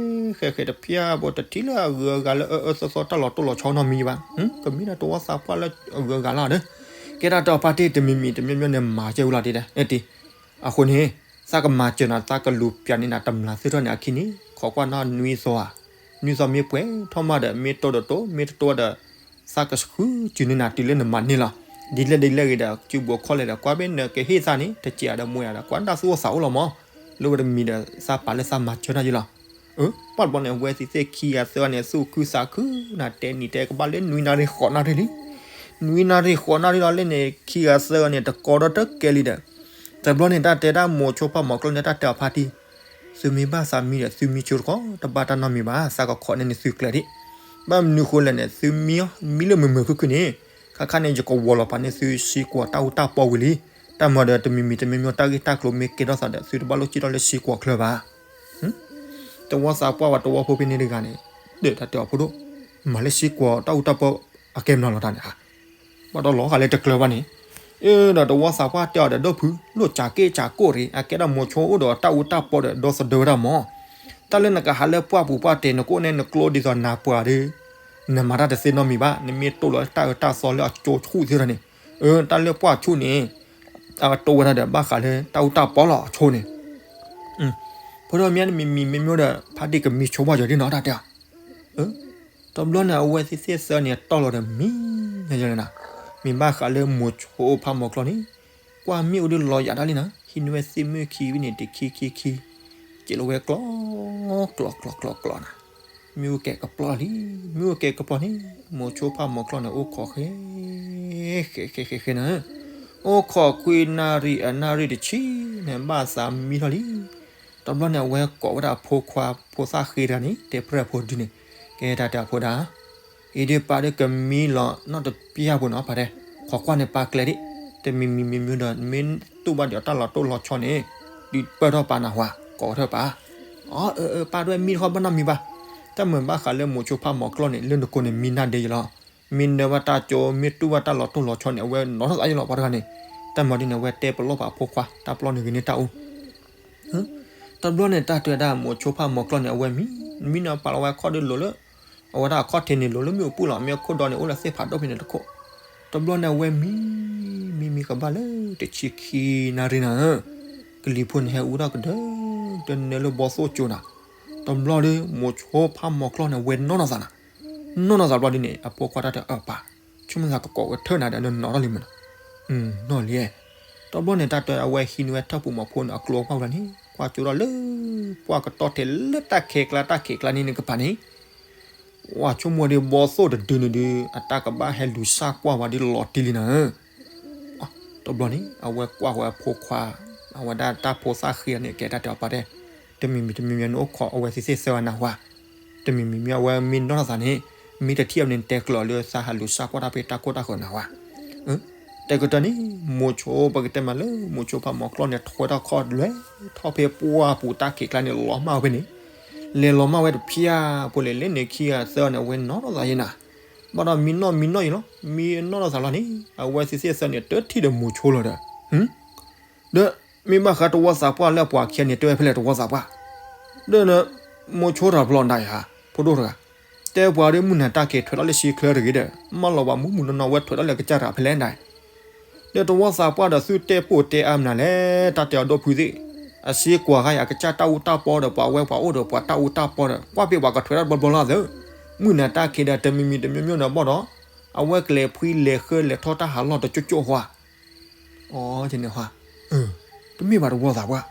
ဃဲဃဲတဖျၢၣ်ဘိ တထံၣ်လၢအဂုၤအဂၤလၢအအၢအၢသီသီ တၢ်လီၤတိၢ်လီၤဆီနီတမံၤဘၣ်, ကမ့ၢ်ဒၣ်တဝီသးပှၢ်လၢအဂုၤအဂၤလီၤဒီး, ကဲဒၣ်တၢ်ဖါတံၢ် တမံၤမံၤတမံၤမံၤန့ၣ် မၤစၢၤဝံၤလီၤဒ်ဒီး, အဃိန့ၣ် သးကမၤစၢၤနၤ သးကလူၤပျးန့ၢ်နၤတမျးသ့ၣ်ထီၣ်န့ၣ်အခံန့ၣ် ခိးကွၢ်နီၣ်နွံသီဧါ, နွံသီမ့ၢ်ပှဲၤထီၣ်မးဒီး မ့ၢ်တိၢ်ဒီးတိၢ် မ့ၢ်တတိၢ်ဒီး သးကဃုစၢၤန့ၢ်နၤတုၤလၢနမၤန့ၢ်လီၤ, ဒ်လဲၣ်ဒ်လဲၣ်ဂ့ၤဒီး စုပူၤခီၣ်လဲၣ်ဒီး ကွၢ်ဖဲနကဟ့ၣ်သးန့ၣ် တစဲးဒီးမွဲဧါဒီး ကွၢ်ဒၣ်သူၣ်အိၣ်သးအိၣ်လီၤမး, လၢဝဲတမံၤဒီး သးပာ်လၢသးမၤစၢၤတၢ်ယလီၤ အၢ ပှၢ်တဘျီန့ၣ် အဝဲသ့ၣ်သ့ၣ်ခံဂၤသၢဂၤန့ၣ် သူၣ်ခုသးခုနၤ တဲနံၤတဲကဘၣ်လၢနွံနၣ်ရံၣ်ဃိးနၣ်ရံၣ်လံ, နွံနၣ်ရံၣ်ဃိးနၣ်ရံၣ်လီၤလၢန့ၣ် ခံဂၤသၢဂၤန့ၣ် တကီဒီတကဲလံဒီး, တဘျီန့ၣ် တၢ်တဲဒၣ်မိၤဆိဖးမီၤကျီၢ်န့ၣ် တၢ်တဲအီၤဖါတံၢ်, သုမ့ၢ်ဘၣ်သးမံဒီး သုမံဆိတခီ တဘၣ်တၢ်နီတမံၤဘၣ်, သးကခိးန့ၢ်နသုကျဲဒံး, ဘၣ်မနုၤဃိလဲၣ်န့ၣ် သုမံအီၤ မံလၢမုာ်မုာ်ခုၣ်ခုၣ်န့ၣ်, ခါခါန့ၣ် ယကဝီၤလီၤပာ်န့ၢ်သုစ့ၢ်ကီးတၢ်အူတၢ်ပီဝံၤလံ, တၢ်မၤဒီးတမံၤမံၤတမံၤမံၤ တၢ်ဂ့ၢ်တၢ်ကျိၤမ့ၢ်ကဲထီၣ်သးဒီး သုတဘၣ်လိၣ်စံၣ်ထီၣ်လၢစ့ၢ်ကီးချၢဘၣ် တဝီသးပှၢ်ဝဲတဝီဖိဖဲန့ၣ်တဂၤန့ၣ်, ဒီးတၢ်တဲအီၤဖိဒိၣ်, မၤလၢစ့ၢ်ကီးတၢ်အူတၢ်ပီအကဲမနုၤလီၤတၢ်န့ၣ်ဧါ, ဘၣ်ဒီးလီၤဂာ်လၢတကျၢၤဘၣ်န့ၣ်, အၢ ဒီးတဝီသးပှၢ်တဲအီၤဒီး ဒိၣ်ဖု လိၣ်စၢ်က့ၣ်စၢ်ကိၣ်ရ့ အကဲဒၣ်မိၤဆိအိၣ်ဒီးတၢ်အူတၢ်ပီဒီး ဒီသဒၢဝဲဒၣ်မး, တၢ်လၢနကဟးလၢပှၢ်ပူၤပှၢ်တဲာ် နကအိၣ်န့ၣ်နကျိဒ်သိးနၤပှၤဒီး နမၤတၢ်တသ့နီတမံၤဘၣ်, နမ့ၢ်တိၢ်လီၤတၢ်အၢတၢ်သီလၢအကၠိဆူၣ်သ့ၣ်တဖၣ်န့ၣ်, အၢ တၢ်လၢပှၢ်ဆူၣ်န့ၣ် အတိၢ်ဝဲဒၣ်ဒီး ဘၣ်ဃးလၢတၢ်အူတၢ်ပီလီၤအဆိန့ၣ်, ဖိဒိၣ်မ့ၢ်တမံၤမံၤမ့ၢ်မ့ၢ်ဒီး ဖါတံၢ်ကမံဆိဘၣ်ယီၤဒ်နီၤ တၢ်တဲအီၤ, တဘျီန့ၣ် အဝဲသ့ၣ်သ့ၣ်သၢန့ၣ် တီၢ်လီၤဒီးမံ, မ့ၢ်ဘၣ်ဃးလၢမိၤဆိဖးမီၤကျီၢ်န့ၣ်, ကွၢ်မ့ၣ်အူဒ်လီၤယၤဒၣ်လံနီၤ, ဟံးန့ၢ်ဝဲသ့ၣ်မုၢ်ခံဝံၤန့ၣ် တခံခံခံ, စဲးလီၤဝဲကျီ, ကျီကျီကျီကျီနၤ, မ့ၣ်အူကဲကပျီလံ, မ့ၣ်အူကဲကပျီန့ၣ်, မိၤဆိဖးမီၤကျီၢ်န့ၣ် အိၣ်ခိးဃဲ ဃဲဃဲဃဲဃဲနၤ, အိၣ်ခိးခွံနၣ်ရံၣ်အနၣ်ရံၣ်တဆံန့ၣ် ဘၣ်သးမံထီၣ်လံ တဘျီန့ၣ် အဝဲကိးဝဲဒၣ်အဖိခွါဖိသၣ်ဃ့တဂၤန့ၣ် တဲပြၢၢ်ဖိဒုန့ၣ်, ကဲတၢ်တဲအဖိဒၣ်, အံၤဒုးပၢ်ဒုးကမံလီၤနီတပျၢ်ဖိနီၤ ပၢ်တဲ, ခိးကွၢ်န့ၣ်ပၢ်ကျဲဒံး, တမံၤမံၤမံၤမံၤဒီး မ့ၢ်တူၢ်ဘၣ်ဒီးတၢ်လီၤတိၢ်လီၤဆီန့ၣ်, ဒုးပၢၢ်ထီၣ်ပၢ်နၢ်ဟူဧါ, ကိးထီၣ်ပၢ်, အၢ အၢ ပၢ်ဒွဲၣ်မံတခီဘၣ်နီတမံၤဘၣ်, တၢ်မၤဘၣ်ဃးလၢမိၤဆိဖးမီၤကျီၢ်န့ၣ် လၢနကိးန့ၣ်မံနၢ်ဒဲးယလီၤ မ့ၢ်နၢဘၣ်တၢ်ကၠိ မ့ၢ်တူၢ်ဘၣ်တၢ်လီၤတိၢ်လီၤဆီန့ၣ် အဝဲနီထီၣ်သးယလီၤ ပှၤတဂၤန့ၣ်, တၢ်မၤဒ်န့ၣ် အဝဲတဲပလီၢ်ပာ်အဖိခွါ တၢ်ပျီန့ၣ်ဂ့ၤန့ၢ်တၢ်အူ, တဘျီန့ၣ် တၢ်တဲဝဲဒၣ်မိၤဆိဖးမီၤကျီၢ်န့ၣ် အဝဲမံ, မံန့ၣ်ပာ်လီၤဝဲခီၣ်ဒုးလိၤလၢ အဝဲဒၣ်အခီၣ်ထံးန့ၣ် လိၤလၢမ့ၣ်အူပူၤလီၤ, မ့ၢ်အခိၣ်ဒီန့ၣ် အိၣ်လၢသ့ၣ်ဖးဒိၣ်ဖဲန့ၣ်တခိၣ်. တဘျီန့ၣ်အဝဲမံ မံမံကဘၣ်လၢတဆံခံနၣ်ရံၣ်နၤဧၢ, ကလံၤဖိန့ၣ်ဟဲအူထီၣ်ကဒၢ တနၢၤလၢဘီသိၣ်ကၠိနၤ. တဘျီဒီး မိၤဆိဖးမီၤကျီၢ်န့ၣ် အဝဲနီၢ်နီၢ်သးနၤ, နီၢ်နီၢ်သးဘျီဒ်န့ၣ် အဖိခွါတၢ်တဲအၢပၢ်, ဆိကမိၣ်သးကကိးဝဲထၢၣ်နၤဒီး နနီၢ်ထီၣ်လံမနီၤ. နီၢ်လံ. တဘျီန့ၣ် တၢ်တဲအဝဲဟံးန့ၢ်ဝဲထၢၣ်ပူၤမီၤဖိန့ၣ် အကျိအကွၢ်ဝဲလီၤန့ၣ် ကွၢ်ကၠိထီၣ်လၢ ပှၢ်ကတီၢ်ထဲလၢတၢ်ခဲကျါတၢ်ခံးကျါန့ၣ်န့ၣ်ကပၤန့ၣ် ဝဲဆိကမိၣ်ဒ်ဘီသိၣ်တဒုန့ၣ်ဒုး အတၢ်ကဘၣ်ဟဲလူၤစၢ်ကွၢ်ဝဲဒ်လီၤတံၢ်လံနၤဧၢ. တဘျီန့ၣ် အဝဲကွၢ်ဝဲအဖိခွါ, အဝဲဒၣ်တၢ်ဖိသၣ်ဃံန့ၣ် ကဲတၢ်တဲအီၤပၢ်တဲ, တမံၤမံၤတမံၤမံၤ နအိၣ်ခိးအဝဲသ့ၣ်သ့ၣ်သၢဂၤနၤဝါ, တမံၤမံၤမံၤအဝဲမ့ၢ်နီၢ်နီၢ်သးန့ၣ် မ့ၢ်တထံၣ်အီၤန့ၣ် နတဲကျၢၤအီၤလၢသးဟးလူၤစၢ်ကွၢ်တၢ်ဖဲတၢ်ကိၢ်တၢ်ဃၢၤနၤဝါ. တဲကတၢၢ်န့ၣ် မိၤဆိပကတဲမးလၢ မိၤဆိဖးမီၤကျီၢ်န့ၣ် ထွဲထီၣ်ခီၣ်လဲၤထီၣ်ဖဲပှၢ်ပူၤတၢ်ခံးကျါန့ၣ် လီၤမၢ်ဝဲဖဲန့ၣ်, လဲၤလီၤမၢ်ဝဲတဖၠၣ်ဖိလဲၣ် လဲၤန့ၣ်ခံဂၤသၢဂၤန့ၣ် အဝဲနီၢ်နီၢ်သးယဲနၤ, ဘၣ်ဒီးမံနီၢ်မံနီၢ်ယဲလီၤ, မံနီၢ်နီၢ်သးလီၤန့ၣ် အဝဲသ့ၣ်သ့ၣ်သၢန့ၣ် တထံၣ်ဒီးမိၤဆိလီၤဒီး ဒီးမ့ၢ်ဘၣ်ဃးတဝီသးပှၢ်လၢအပှၤခံဂၤန့ၣ် တဲဝဲဖဲလဲၣ်တဝီသးပှၢ်, ဒီး မိၤဆိတၢ်ဖျီဒၣ်ယၤ ဖိဒိၣ်တဂၤ, တဲပှၤဒီးမုၢ်နၤတၢ်ခံးထွဲထီၣ်လၢဆံချၢတဂ့ၤဒီး မၢလီၤပှၤမုၢ်မုၢ်နီၢ်နီၢ်ဝဲထွဲထီၣ်လၢကစၢ်တဂၤဖဲလဲၣ်ဒၣ်, ဒီးတဝီသးပှၢ်ဒီးသုတဲပိာ်တဲအါမနုၤလဲၣ် တၢ်တဲအီၤဒိၣ်ဖုသ့ၣ်, အစ့ကွၢ်ဂၤယၤ အကစၢ်တၢ်အူတၢ်ပီဒီး ပှၤဝဲပှၤအိၣ်ဒီးပှၤတၢ်အူတၢ်ပီဒီး ကွၢ်ပ့ၢ်ပှၤကထွဲထီၣ်တဘျီဘျီလီၤသၢ, မုၢ်နၤတၢ်ခံးဒီးတမံၤမံၤတမံၤမံၤဒီးဘၣ်ဒီး အဝဲကလဲၤဖှံလဲၤဃၢလဲၤထီၣ်တၢ်ဟးလီၢ်တကၠိၣ်ကၠိၣ်ဃီ အီ န့ၣ်ဟါ, တမ့ၢ်ဘၣ်တဝီသးပှၢ်,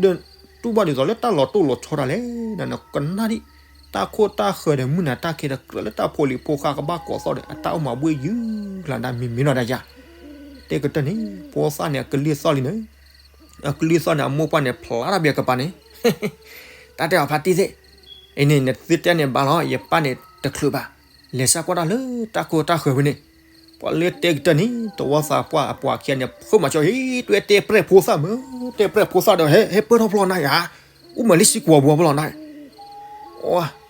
ဒီးတူၢ်ဘၣ်ဒ်သိးလၢတၢ်လီၤတိၢ်လီၤဆီတၢ်လဲၣ်, နကနၣ်ဒံး, တၢ်ခိၣ်တၢ်ဃၢၤဒီးမုၢ်နၤတၢ်ခံးဒီးကြၢးလၢတၢ်ဖိလံၤဖိဃာ်ကဘၣ်ကိးသီၣ်ဒီး အတၢ်အိၣ်မးဘှ့ၣ်ယုၢ်လၢဒၣ်မံၤမံၤနီၢ်ဒၣ်ယၤ, တဲကတၢၢ်န့ၣ် ဖိသၣ်န့ၣ် အကလုၢ်သီၣ်လံန့ၣ်, အကလုၢ်သီၣ်န့ၣ် အမိၢ်ပှၢ်န့ၣ် ဖျါတၢ်ဘၣ်ကပၤန့ၣ် တၢ်တဲအီၤဖါတံၢ်သ့ၣ်, အံၤန့ၣ် နသုတဲန့ၣ်ဘၣ်လီၤ ယပၢ်န့ၣ်တချုးဘၣ်, လဲၤစၢ်ကွၢ်တၢ်လၢတၢ်ခိၣ်တၢ်ဃၢၤဖဲန့ၣ်, ပှၤလၢတဲကတၢၢ်န့ၣ် တဝီသးပှၢ်အပှၤခံဂၤန့ၣ် ဖုးမၤဆၢ ဟ့ တဲပျဲၢ်ဖိသၣ်မ့ၢ်, တဲပျဲၢ်ဖိသၣ်ဒီး ဟဲပၢၢ်ထီၣ်ဖျီနၤဧါ, အိၣ်မၤလၢစံကွီၤဘှီဖျီနၤ,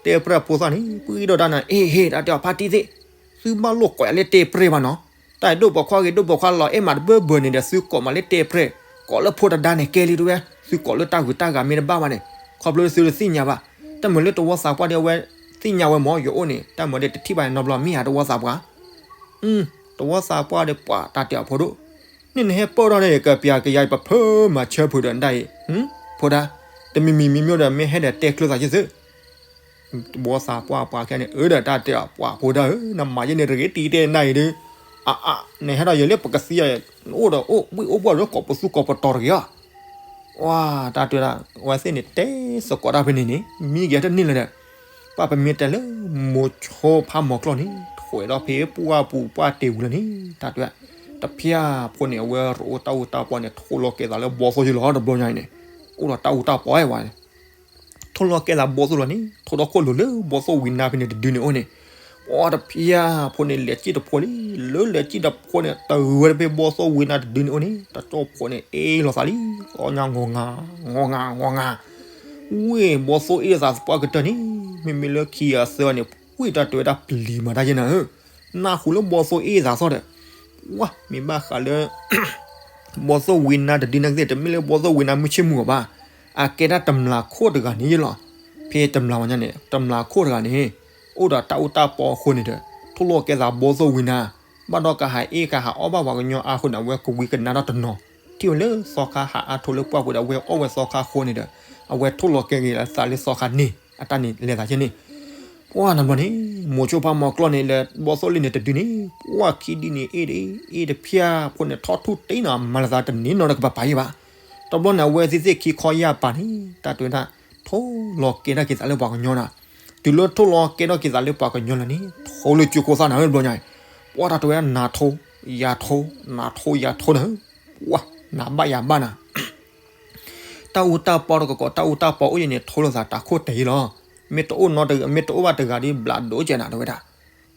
တဲပျဲၢ်ဖိသၣ်န့ၣ် ပှံၢ်ဒီးတၢ်နၤ အ့ဟ့ တၢ်တဲအီၤဖါတံၢ်သ့ၣ်, သုဘၣ်လိာ်ကွဲးယၤလၢတဲပျဲၢ်ဘၣ်နီၤ, တၢ်အဲၣ်ဒိၣ်ပိာ်ခွါဂ့ၤဒိၣ်ပိာ်ခွါလီၤအဲၣ်မးတဘၢဘၢန့ၣ်ဒီး သုကိးမးလၢတဲပျဲၢ်, ကိးလၢဖိတဒါန့ၣ်ကဲလံတဝဲ, သုကိးလၢတၢ်ဂုၤတၢ်ဂၤမ့ၢ်တဘၣ်ဘၣ်န့ၣ်, ခီဖျိသုတသ့ၣ်ညါဘၣ်, တၢ်မုာ်လၢတဝီသးပှၢ်ဒီးအဝဲ သ့ၣ်ညါဝဲမ့ၢ် ယအိၣ်န့ၣ် တၢ်မုာ်ဒီးတထံၣ်ဘၣ်န့ၣ်နီတဘျီမ့ၢ်ဧါတဝီသးပှၢ်, တဝီသးပှၢ်ဒီးပှၤတၢ်တဲအီၤဖိဒိၣ်, န့ၣ်နဟဲပၢၢ်ထီၣ်န့ၣ် ကပျၤကယၤပဖၢမၤဆၢဖုးဒီးဒၣ်အံၤ, ဖိဒါ, တမံၤမံၤမံၤမံၤဒီးမ့ၢ်ဟဲဒီးတဲကျၢၤသးယသု တဝီသးပှၢ်ပှၤခံဂၤန့ၣ် အၢဒီးတၢ်တဲအီၤ ပှၤဖိဒါဧၢ နမၤယဲန့ၣ်တဂ့ၤတံၢ်တဲနၤအံၤဒီး, အအ, နဟဲဒီးယဲလၢပကသံအီၤ, နအိၣ်ဒီးအိၣ်ဘှံးအိၣ်ဘှီၣ်ဒီးကိးပသူကိးပတီၤတဂ့ၤဧါ, ဝါ, တၢ်တဲဒၣ်, အဝဲသ့ၣ်န့ၣ် တဲသကိးတၢ်ဖဲန့ၣ်န့ၣ် မံက့ၤတန့ၢ်လၢၤဒီး, ပၢ်ပမ့ၢ်တဲလၢ မိၤဆိဖးမီၤကျီၢ်န့ၣ် ထွဲဒီးဖဲပှၢ်ပူၤပှၢ်တ့ၢ်ဝံၤလီၤန့ၣ် တၢ်တဲ, တဖၣ်ဖိန့ၣ် အဝဲရိအိၣ်တၢ်အူတၢ်ပီန့ၣ် ထိၣ်လီၤကဲသးလၢဘီသိၣ်ယလီၤ တဘျီညါအံၤန့ၣ်, အိၣ်ဒီးတၢ်အူတၢ်ပီဝဲန့ၣ် ထိၣ်လီၤကဲသးဘီသိၣ်လီၤန့ၣ် ထိၣ်ဒီးခိၣ်လိၤလၢဘီသိၣ်ဝံၤနါဖဲန့ၣ်တဒုန့ၣ်အိၣ်န့ၣ်, ပှၤတဖၣ်ဖိန့ၣ် လဲၤစံၣ်တဖိလံ, လၢလဲၤစံၣ်တဖိန့ၣ် တဂၤဝဲတဖဲဘီသိၣ်ဝံၤနါတဒုန့ၣ်အိၣ်န့ၣ် တကၠိၢ်ဖိန့ၣ် အ့ၣ်လိာ်သးလံ, အီညါ ငီၤငါ, ငီၤငါ, ငီၤငါ, ဝ့ၢ်ဘီသိၣ်အ့ၣ်လိာ်သးသပှၢ်ကတၢၢ်န့ၣ်, မ့မ့ၢ်လၢခံဂၤသၢဂၤန့ၣ် ဝ့ၢ်တၢ်တဲဝဲဒၣ်ပျံၤမးတၢ်ယဲနၤဧၢ, နၢ်ဟူလၢဘီသိၣ်အ့ၣ်လိာ်သးသီၣ်ဒီး, ဝါ, မ့ၢ်ဘၣ်ဃးလၢ ဘီသိၣ်ဝံၤနါတဒုန့ၣ်ကသ့ၣ် တမ့ၢ်လၢဘီသိၣ်ဝံၤနါမုၢ်ဆ့ၣ်မုၢ်အီၤဘၣ်, အကဲဒၣ်တမျာ်ခိၣ်တဂၤန့ၣ်ယလီၤ, ဖဲတမျာ်ဝဲညါန့ၣ် တမျာ်ခိၣ်တဂၤန့ၣ်, အိၣ်ဒီးတၢ်အူတၢ်ပီအဃိန့ၣ်ဒီး ထိၣ်လီၤကဲသးဘီသိၣ်ဝံၤနါ, ဘၣ်ဒီးကဟးအ့ၣ်ကဟးအီၣ်ဘၣ်ပှၤကညီအါအဃိန့ၣ် အဝဲကဝံၤကနါထီၣ်တနီၤ, ထံၣ်ဝဲလၢသီခါဟးအါထိလၢပှၢ်ပူၤဒီး အဝဲအီၣ်ဝဲသီခါအဃိန့ၣ်ဒီး, အဝဲထိၣ်လီၤကဲက့ၤသးလၢသီခါန့ၣ်, အတၢ်န့ၣ်လဲၤသးယဲန့ၣ် ပှၢ်နဘျီန့ၣ်, မိၤဆိဖးမီၤကျီၢ်န့ၣ် လၢဘီသိၣ်လံန့ၣ်တဒုန့ၣ်, ပှၢ်ခံဒုန့ၣ် အ့ၣ်ဒၣ်အ့ၣ်တဖၣ်ဖိန့ၣ် ထီၣ်ထူၣ်တ့နီၤ မၤလၢသးတန့ၢ်နီတကပၤယဲဘၣ်. တဘျီန့ၣ် အဝဲသ့ၣ်သ့ၣ်ခံခီယၢ်ပၤန့ၣ် တၢ်တဲဝဲဒၣ်, ထိၣ်လီၤကဲထီၣ်က့ၤသးလၢပှၤကညီနၤ, တုၤလၢထိၣ်လီၤကဲထီၣ်က့ၤသးလၢပှၤကညီလၢန့ၣ် ထိၣ်လၢကၠိခိၣ်သၣ်နၤဧၢ တဘျီညါအံၤ, ပှၢ်တၢ်တဲဝဲဒၣ် နၤထိ, ယၤထိ, နၤထိယၤထိနၤဧၢ, ပှၢ်, နၤဘၣ်ယၤဘၣ်နၤ တၢ်အူတၢ်ပီတကကိး တၢ်အူတၢ်ပီအိၣ်ယဲန့ၣ် ထိၣ်လိာ်သးတၢ်ခိၣ်တဲာ်ယဲလီၤ. မ့ၢ်တအိၣ်နီတဂၤ မ့ၢ်တအိၣ်ဘၣ်တဂၤဒီး ဘျးဒိကဲနၤတဲဝဲဒၣ်.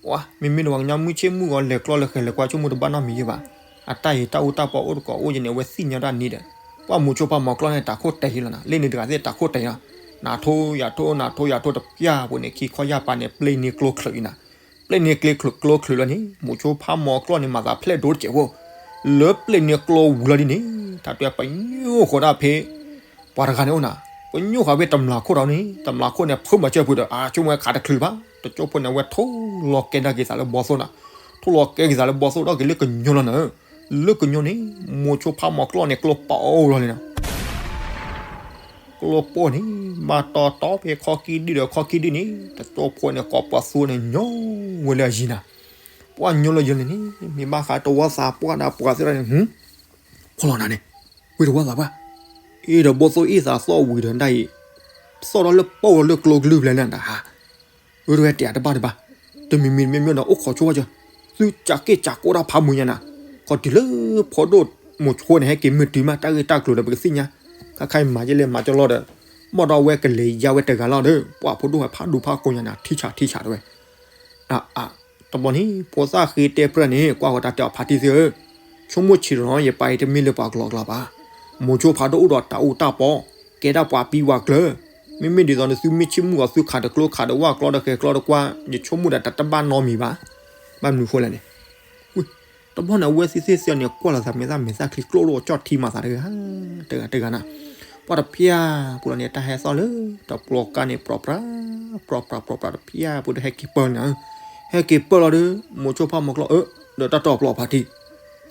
ပှၢ် မ့မ့ၢ်တဝီကညီမုၢ်ဆ့ၣ်မုၢ်ဂီၤ လဲၤကျီလၢဃဲၤလဲၤကွၢ်ဆိကမိၣ်တဘၣ်နီတမံၤယဲဘၣ်. အတၢ်အံၤတၢ်အူတၢ်ပီအိၣ်တကိးအိၣ်ယဲန့ၣ် အဝဲသ့ၣ်ညါတၢ်န့ၣ်ဒီး ပှၢ်မိၤဆိဖးမီၤကျီၢ်န့ၣ် တၢ်ခိၣ်တဲာ်ယဲလီၤနၤ. လၢန့ၣ်တဂၤသ့ၣ်တၢ်ခိၣ်တဲာ်ယဲလီၤ. နၤထိယၤထိ နၤထိယၤထိတပျၢ်ဖိန့ၣ် ခံခီယၢ်ပၤန့ၣ် ပျဲန့ၢ်ကျိချၢးအံၤနၤ. ပျဲန့ၢ်ကျိချၢးလီၤန့ၣ် မိၤဆိဖးမီၤကျီၢ်န့ၣ် မၤသးဖျဲၣ်ဒိတစဲးဖိ လၢပျဲန့ၢ်ကျိဝံၤလီၤဒ်န့ၣ် တၢ်တဲပညိၣ်ဃီဒၣ်ဖဲ ပှၤတဂၤန့ၣ်အိၣ်နၤ, ပညိၣ်ဃီဖဲတမျာ်ခိၣ်ဒီးန့ၣ် တမျာ်ခိၣ်န့ၣ် ဖုမၤစၢၤဖုးဒီး အါဆိကမိၣ်ဝဲခးတချုးဘၣ်, တကၠိဖိန့ၣ် အဝဲထိၣ်လီၤကဲဒၣ်က့ၤသးလၢဘီသိၣ်နၤ, ထိၣ်လီၤကဲက့ၤသးလၢဘီသိၣ်ဒီးက့ၤလၢကညီလီၤနၤ, လၢကညီန့ၣ် မိၤဆိဖးမီၤကျီၢ်န့ၣ် ကျိပိၢ်လီၤန့ၣ်နၤ ကျိပိၢ်န့ၣ် ဘၣ်တီတီဖဲခီၣ်ကံၣ်ဒုၣ်ဒီးခီၣ်ကံၣ်ဒုၣ်န့ၣ် တကၠိဖိန့ၣ် ကိးပှၤသူန့ၣ် ညီဝဲလၢအယံၤနၤ, ပှၤညီလၢယံၤန့ၣ် မ့ၢ်ဘၣ်ဃးတဝီသးပှၢ်ဒီးပှၤသ့ၣ်တဖၣ်န့ၣ် ဖီလီၤနၤန့ၣ်, ဝံၤတဝီသးပှၢ်, အ့ၣ်ဒီးဘီသိၣ်အ့ၣ်သးသီၣ်ဝံၤဒီးဒၣ်အံၤ, သီၣ်ဒီးလၢပိၢ်လီၤလၢကျိကလုၢ်ဖျဲးလၢနတဟါ အၢတဝဲတယၤတဘၣ်တဘၣ်, တမံၤမံၤတမံၤမံၤဒီးအိၣ်ခိးဆိဝဲကၢ, သုကးက့ၢ်ကးကိၢ်တၢ်ဖးမုာ်ညါနၤ, ခီတုၤလၢဖိဒိၣ်မိၤဆိန့ၣ် ဟဲက့ၤမုာ်တုၤမး တၢ်ဂ့ၢ်တၢ်ကျိၤဒီးပကသ့ၣ်ညါ, ခါခါအံၤမၤယဲလဲၤမၤကၠီလီၤဒီး, ဘၣ်ဒီးအဝဲကလဲၤယါဝဲတဂၤလီၤဒီး ပှၤဖိဒိၣ်ဟဲဖးဒိၣ်ဖးကိးညါနၤ ထံဆးထံဆးတဝဲ အ အ တဘျီန့ၣ် ဖိသၣ်ဃ့တဲပြၢၢ်န့ၣ် ကွၢ်ဃီတၢ်တဲအီၤဖါတံၢ်သ့ၣ်ဧၢ, ဆိကမိၣ်ဆံးဒီးနီၤ ယပၢ်အံၤတမ့ၢ်လၢပှၤကလီကလီဘၣ်, မိၤဆိဖးဒိၣ်အိၣ်ဒီးတၢ်အူတၢ်ပီ, ကဲဒၣ်ပှၤပံပှၤကျၢၤ, မ့မ့ၢ်ဒ်သိးန့ၣ် သုမ့ၢ်ဆ့ၣ်မုၢ်အီၤသုခးတကျိခးတဝၣ်ကျီတဃဲၤကျီတကွၢ် ယဆိကမိၣ်ဒီးတၢ်တဘၣ်နီတမံၤဘၣ်, ဘၣ်မနုၤဃိလဲၣ်န့ၣ် တဘျီန့ၣ် အဝဲသ့ၣ်သ့ၣ်စ့ၢ်န့ၣ် ကွၢ်လီၤသးမဲာ်သၣ်မဲာ်သၣ်ချံကျိၣ်လိၣ်ကၠီၣ်ထံမၤသးတဂၤ, တဂၤတဂၤနၤ, ပှၤတဖၠၣ်ပူၤလီၤန့ၣ် တၢ်ဟဲသီၣ်လၢ တပျီကါန့ၣ် ပြီပြး ပြီပြးပြီပြးတဖၠၣ်ပူၤဒီး ဟဲက့ၤပၢၢ်နၤဧၢ, ဟဲက့ၤပၢၢ်လီၤဒီး မိၤဆိဖးမီၤကျီၢ်ဧၢ, ဒီးတၢ်တီၢ်ပျီဖါတံၢ်,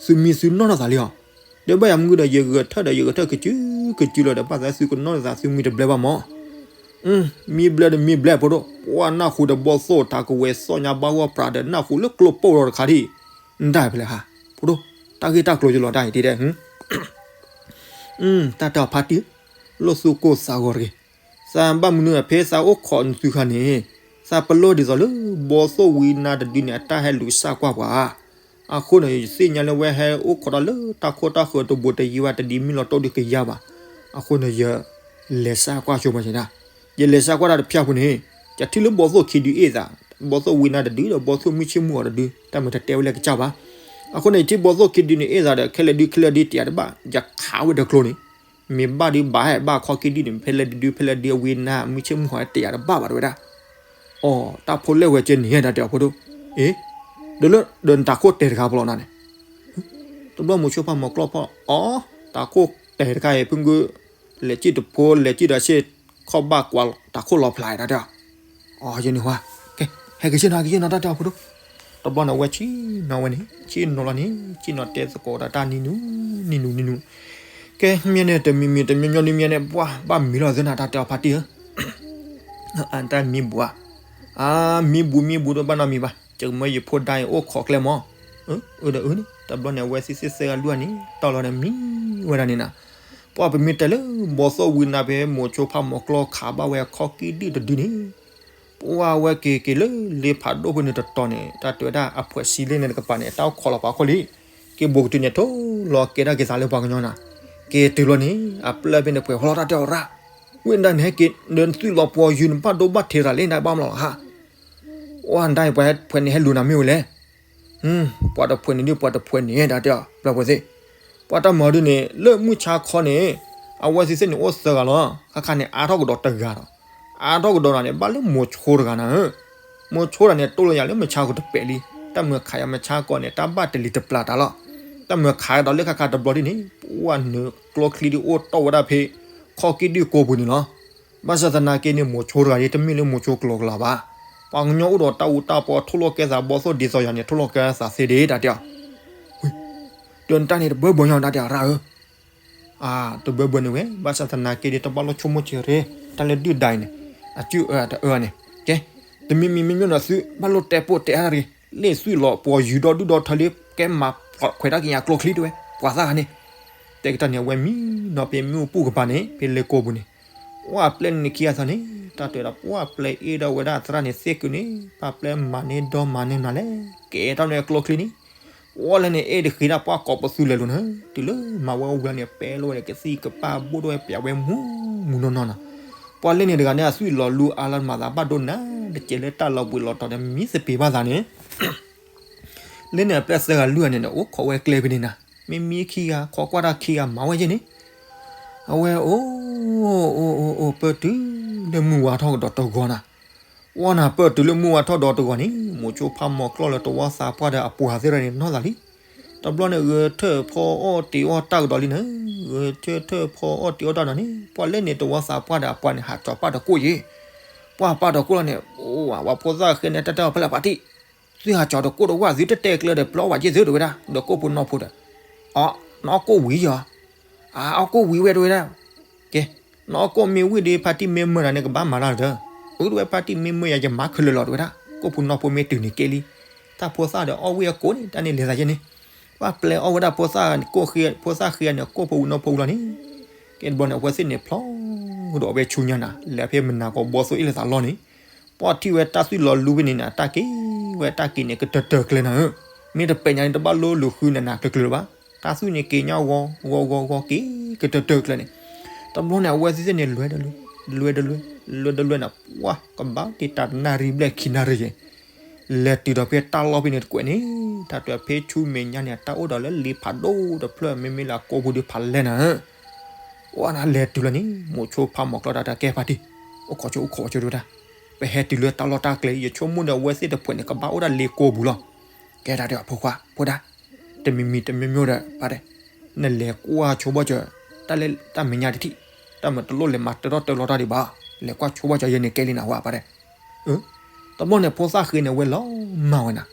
သုမံသုနီၢ်နီၢ်သးလံဧါ, ဒီးဘၣ်ယၤမုၢ်ဒီး ယဂဲၤထၢၣ်ဒီး ယဂဲၤထၢၣ်ကစုကစုလီၤဒီး ဘၣ်သးသုကနီၢ်သးသုမံတဘျဲဘၣ်မး မံဘျဲဒီးမံဘျဲဖိဒိၣ် ပှၤနၢ်ဟူဒီးဘီသိၣ်တၢ်ကဝဲၤသီၣ်ညါဘၣ်ဂီၢ်ပြးဒီး နၢ်ဟူလၢကျိပိၢ်လီၤတခါဒံး, နဒၣ်ဖဲလဲၣ်ဟါ, ဖိဒိၣ်, တၢ်ဂ့ၢ်တၢ်ကျိၤယလီၤတၢ်အံၤဒ်ဒဲး, တၢ်တဲအီၤဖါတံၢ်, လိၣ်သူၣ်ကိၢ်သးဂီၤတဂ့ၤ, သးဘၣ်မနုၤဖဲသးအိၣ်ခိးနသုခါန့ၣ်, သးပလီၢ်ဒ်သိးလၢ ဘီသိၣ်ဝံနါတဒုန့ၣ် အတၢ်ဟဲလူၤစၢ်ကွၢ်ပှၤ အဃိန့ၣ် ယသ့ၣ်ညါလၢဝဲဟဲအိၣ်ခိးတၢ်လၢတၢ်ခိၣ်တၢ်ဃၢၤတဘိတယံၤဘၣ် တဒ်မ့ၢ်လီၤတိၢ်ဒုးကယၤဘၣ်. အဃိန့ၣ် ယလဲၤစၢ်ကွၢ်ဆိပှၤကဒၣ်, ယလဲၤစၢ်ကွၢ်တၢ်တဖၠၣ်ပူၤန့ၣ်, ယထံၣ်လၢဘီသိၣ်ခံဒုအ့ၣ်သး, ဘီသိၣ်ဝံနါတဒုဒီး ဘီသိၣ်မုၢ်ဆ့ၣ်မုၢ်ဂီၤတဒု, တၢ်မုာ်တတဲဝဲလၢကစၢ်ဘၣ်. အဃိန့ၣ် ယထံၣ်ဘီသိၣ်ခံဒုန့ၣ်အ့ၣ်သးဒီး ခဲလၢာ်ဒုခဲလၢာ်ဒုတယၤတဘၣ် ယခးဝဲဒီးကျိန့ၣ်, မ့ၢ်ဘၣ်ဒုဘၣ်ဟဲဘၣ်ခီခံဒုန့ၣ် ဖဲလဲၣ်ဒုဒုဖဲလဲၣ်ဒုအဝံနါမုၢ်ဆ့ၣ်မုၢ်ဂီၤတယၤတဘၣ်ဘၣ်တဝဲဒၣ် အီၤ တၢ်ဖိလဲၣ်ဝဲကဲန့ၣ် တၢ်တဲအီၤဖိဒိၣ်, အ့, ဒီးလၢ ဒီးနတၢ်ခိၣ်တဲာ်တခါဖီလီၤနၤန့ၣ်, တဘျီမိၤဆိဖးမီၤကျီၢ်ဖီ, အီ, တၢ်ခိၣ်တဲာ်တခါအံၤ ဖုၣ်ကု, လဲၤစံၣ်တဖိ လဲၤစံၣ်ဒီးဆ့ၣ်, ခီၣ်ဘၣ်ကွၢ်တၢ်ခိၣ်လီၤဖျါတၢ်တဲအီၤ, အီၤ ယန့ၣ်ဝဲ, ကဲ, ဟဲက့ၤဆ့ၣ်နီၤ က့ၤဆ့ၣ်နီၤ တၢ်တဲအီၤဖိဒိၣ်, တဘျီန့ၣ် အဝဲဆ့ၣ်နီၤဝဲန့ၣ် ဆ့ၣ်နီၤလီၤန့ၣ် ဆ့ၣ်နီၤတဲသကိးဒီးတၢ်နံၤနူၤ, နံၤနူၤ နံၤနူၤ ကဲ မ့ၢ်န့ၣ် တမံၤမံၤတမံၤမံၤန့ၣ် ပှၤဘၣ်မံၤလီၤသ့နၤ တၢ်တဲအီၤဖါတံၢ်ဧၢ, အတၢ်မံဘူးဧါ, အါ မံဘူးမံဘူးတဘၣ်နီတမံၤဘၣ်, ကမၢယဖိဒါအံၤအိၣ်ခိးကျဲမး, အၢ အၢဒီးအၢန့ၣ် တဘျီန့ၣ် အဝဲသ့ၣ်သ့ၣ်သၢဂၤလွံၢ်ဂၤန့ၣ် တီၢ်လီၤဒီးမံဝဲဒၣ်န့ၣ်နၤ, ပှၤပမ့ၢ်တဲလၢ ဘီသိၣ်ဝံနါဖဲမိၤဆိဖးမီၤကျီၢ်ခးဘၣ်ဝဲခီၣ်ကံၣ်ဒုၣ်တဒုန့ၣ် ပှၤဝဲက့ၤက့ၤလၢလ့ဖးဒိၣ်ဖဲန့ၣ်တတီၤန့ၣ် တၢ်တဲဝဲဒၣ်အဖှဲးစံလ့န့ၣ်တကပၤန့ၣ် တၢ်အိၣ်ခိးလီၤပာ်ခိၣ်လံ, က့ၤဘိးကတုၤန့ၣ် ထိၣ်လီၤကဲဒၣ်က့ၤသးလၢပှၤကညီနၤ, က့ၤတုၤလီၤန့ၣ် အပျဲၢ်ဖဲန့ၣ်ပှဲၤဟီလီၤတၢ်တဲအီၤရၣ်, ဝဲဒၣ်န့ၣ်ဟဲက့ၤ ဒီးနသွံၣ်လီၤပှီၤယုၤနဘၣ်ဒိဘၣ်ထံးတၢ်လၢနဘၣ်မလီၤဟါ, ဝဲဒၣ်အံၤပှၤဖှဲးန့ၣ်ဟဲလူၤနၤမ့ၢ်ဝဲလဲၣ် ပှၤတဖှဲးန့ၣ်ဒုး ပှၤတဖှဲးန့ၣ် တၢ်တဲအီၤ ဘျီပှဲၤသ့ၣ်, ပှၤတၢ်မၤဒုးန့ၣ် လၢမုၢ်ဆါခီန့ၣ် အဝဲသ့ၣ်သ့ၣ်န့ၣ်အိၣ်သၢဂၤလီၤ, ခါခါန့ၣ် အါထီၣ်ကဒီးတဂၤဒီး, အါထီၣ်ကဒီးနၤန့ၣ် ဘၣ်လၢမိၤဆိတဂၤနၤဧၢ, မိၤဆိတဂၤန့ၣ် တိၢ်လီၤယၤလၢမုၢ်ဆါခီတပဲာ်လံ, တၢ်မုာ်ခးယၤမုၢ်ဆါခီန့ၣ် တၢ်ဘၣ်တလံၤတပျၢ်တၢ်လီၤ, တၢ်မုာ်ခးကဒီးလၢခါခါတဘျီဒ်န့ၣ် ပှၤနုာ်ကျိချံဒုးအိၣ်တီၢ်ဝဲဒၣ်ဖဲ ခီၣ်ကံၣ်ဒုၣ်ကိးပူၤန့ၣ်လီၤ. ဘၣ်ဆၣ်သနာ်က့န့ၣ် မိၤဆိတဂၤဒ် တမ့ၢ်လၢမိၤဆိကလီကလီဘၣ်. ပှၤကညီအိၣ်ဒီးတၢ်အူတၢ်ပီ ထိၣ်လီၤကဲသးဘီသိၣ်ဒ်သိးယၤန့ၣ် ထိၣ်လီၤကဲသးသ့ဒ်တၢ်တဲအီၤ. ဒီးနတၢ်န့ၣ်တဘၢဘၢညီတၢ်တဲအီၤရၣ်ဧၢ. အါ တဘၢဘၢန့ၣ်ဝဲ ဘၣ်ဆၣ်သနာ်က့ဒ်တဘၣ်လိၣ်ဆိကမိၣ်စ့ၢ်ကီး တၢ်လၢဒုၣ်ဒါအံၤန့ၣ် အစုအၢတအၢန့ၣ် ကဲ တမံၤမံၤမ့မ့ၢ်ဒီးသု ဘၣ်လိၣ်တဲပိာ်တဲအါတၢ်တဂ့ၤ, လ့ၣ်သွံၣ်လီၤပှီၤယုၤဒီဒုၣ်ဒီထၢလံ ကဲမၤခွဲးတၢ်ကညးကျိချံတဝဲ ပှၤသၣ်ဂၤန့ၣ် တဲကတၢၢ်န့ၣ် အဝဲမံနီၤဖဲမ့ၣ်အူပူၤကပၤန့ၣ် ဖဲလ့ကိပူၤန့ၣ် ပှၤပျဲၢ်န့ၣ်ခံဂၤသးန့ၣ် တၢ်တဲဒီး ပှၤပျဲၢ်အ့ၣ်ဒီးဝဲဒၣ်သရၣ်န့ၣ်သ့ၣ်ကုာ်န့ၣ် ပှၤပျဲၢ်မၤန့ၢ်ဒီမၤန့ၢ်နၤလဲၣ် ကဲထီၣ်န့ၣ်ကျိချံန့ၣ် ပှၤလၢန့ၣ်အဲၣ်တဃ့ဒၣ်ပှၤကိးပသူလဲၤလိၤန့ၣ် တုၤလၢမၤဝဲအိၣ်ဝံၤန့ၣ် ပဲလီၤဝဲဒီးကသံၣ်ကပၢ်ဘိၣ်ဒိၣ်ဝဲပျးဝဲမူမူနီၢ်နီၢ်နီၤ ပှၤလၢန့ၣ်တဂၤန့ၣ် အသွံၣ်လီၤလူအါလီၤမၤသးဘၣ်ဒိနၤ တကဲးလၢတၢ်လီၤဘှံးလီၤတီၤဒီးမံသပ့ၤဘၣ်သးန့ၣ် လၢန့ၣ်အပျဲၢ်သၢဂၤလွံၢ်ဂၤန့ၣ်ဒီး အိၣ်ခိးဝဲကျဲဖဲန့ၣ်နၤ မ့မ့ၢ်ခံဂၤ ခိးကွၢ်တၢ်ခံဂၤမၤဝဲယဲၢ်န့ၣ် အဝဲအိᣣ် အိၣ် အိၣ် အိၣ် ပၢၢ်တုၤလၢမုၢ်ဝါထီၣ်ကဒီးတဂီၤနၤ ဝဲနၤပၢၢ်တုၤလၢမုၢ်ဝါထီၣ်ဒီးတဂီၤန့ၣ် မိၤဆိဖးမီၤကျီၢ်လၢတဝီသးပှၢ်ဒီးအပှၤသ့ၣ်တဖၣ်န့ၣ် နီၢ်သးလံ. တဘျီန့ၣ် ဂဲၤထၢၣ်ဖီအီၣ်တ့ၤအီၣ်တၢ်ကဒီးလံန့ၣ်, ဂဲၤထၢၣ်ထၢၣ်ဖီအီၣ်တ့ၤအီၣ်တၢ်ဒီးန့ၣ် ပှၤလၢန့ၣ်တဝီသးပှၢ်ဒီးအပှၤန့ၣ် ဟးကၠီၤပၢ်တကိၣ်ယဲၢ်. ပှၢ်ပာ်ဒီးကိၣ်လီၤန့ၣ်, ပှၤဖိသၣ်ဃဲန့ၣ် တၢ်တဲအီၤဖဲလဲၣ် ဖါတံၢ်, သုဟးကၠီၤဒီးကိၣ်တဝၢ် သုတတဲကျၢၤဒီး ပျီဝဲယ့ၢ်သုတဝဲဒၣ် ဒီးကိၣ်ဖိနီၢ်ဖိဒီး, အီ နအီၣ်ကိၣ်ဝံၤယီၤ, အအီၣ်ကိၣ်ဝံၤဝဲတဝဲဒၣ်, ကဲ, နအီၣ်ကိၣ်မ့ၢ်ဝံၤဒီး ဖါတံၢ်မ့ၢ်မၢနၤန့ၣ် ကဘၣ်မၤတၢ်လီၤဒီး, အုၣ်တဝဲဖါတံၢ်မ့ၢ်မၢယၤ ယမၤခဲလၢာ်လီၤတဝဲဒၣ် ကိၣ်ဖိနီၢ်ဖိမ့ၢ်တုၤန့ၣ်ကဲလံ, တၢ်ဖိသၣ်ဒီးအီၣ်ဝံၣ်အကိၣ်န့ၣ် တၢ်န့ၣ်လဲၤသးယဲန့ၣ်, ပှၢ်ပျဲအီၣ်ဝဲဒၣ်ဖိသၣ်ဃ့အီၤန့ၣ် ကိၣ်ဖိနီၢ်ဖိဝံၤလီၤန့ၣ်, ကဲတဘျီန့ၣ် အဝဲသ့ၣ်န့ၣ်ဖျီဒီးအဝဲဆူညါနၤ လဲၤဖဲမနၤကီးဘီသိၣ်အ့ၣ်လိာ်သးလီၢ်န့ၣ်, ပှၢ်ထံၣ်ဝဲတၢ်သွံၣ်လီၤလူဖဲန့ၣ်န့ၣ် အတၢ်က့ၤဝဲတၢ်က့ၤန့ၣ် ကတၢၢ်တၢၢ်ကျဲနၤဧၢ, မ့ၢ်တပဲာ်ညါန့ၣ် တဘၣ်လိၣ်လူၤဃုနးနးကျၢၤကျၢၤလၢၤဘၣ်, တၢ်သွံၣ်န့ၣ်က့ၤညါဂီၤ ဂီၤဂီၤဂီၤ က့ၤကတၢၢ်တၢၢ်ကျဲန့ၣ်, တဘျီန့ၣ် အဝဲသ့ၣ်န့ၣ် လွဲတလွဲ လွဲတလွဲ လွဲတလွဲန့ၣ် ပှၢ်ကဘၣ်တ့ၢ်တၢ်တနၣ်ရံၣ်ဘျဲၣ်ခံနၣ်ရံၣ်ယဲၢ် လဲၤတုၤဒီးဖဲတၢ်လီၢ်ဖဲန့ၣ်တကွဲးန့ၣ်, တၢ်တဲဖဲဆူမဲာ်ညါန့ၣ် တၢ်အိၣ်ဒီးလၢလ့ဖးဒိၣ်တဖျၢၣ် မ့မ့ၢ်လၢအကိာ်ပူၤဒီးဖးလဲၢ်နၤဧၢ, ပှၢ်နၤလဲၤတုၤလီၤန့ၣ် မိၤဆိဖးမိၤကျီတၢ်တဲကဲဖါတံၢ်, အိၣ်ခိးဆိအိၣ်ခိးဆိဒိၣ်တၢ်, ပဟဲတုၤလၢတၢ်လီၢ်တၢ်ကျဲ ယဆိကမိၣ်ဒီးအဝဲသ့ၣ်တဖုန့ၣ် ကဘၣ်အိၣ်ဒၣ်လ့ကိာ်ပူၤလီၤ, ကဲတၢ်တဲအီၤဖိခွါ ဖိဒၣ်, တမံၤမံၤတမံၤမံၤဒီး ဖါတဲ, နလဲၤကွၢ်ဆိဘၣ်စၢၤ တၢ်လၢတၢ်မဲာ်ညါတထံၣ်, တၢ်မၤတလိၣ်လဲၤမၤတၢထီၣ်တၢလီၤတၢ်ဒံးဘၣ်, လဲၤကွၢ်ဆိဘၣ်စၢၤယဲန့ၣ်ကဲလံနၤဝဲဖါတဲ တဘျီန့ၣ် ဖိသၣ်ဃ့န့ၣ် ဝဲလီၤမၢ်ဝဲနၤ,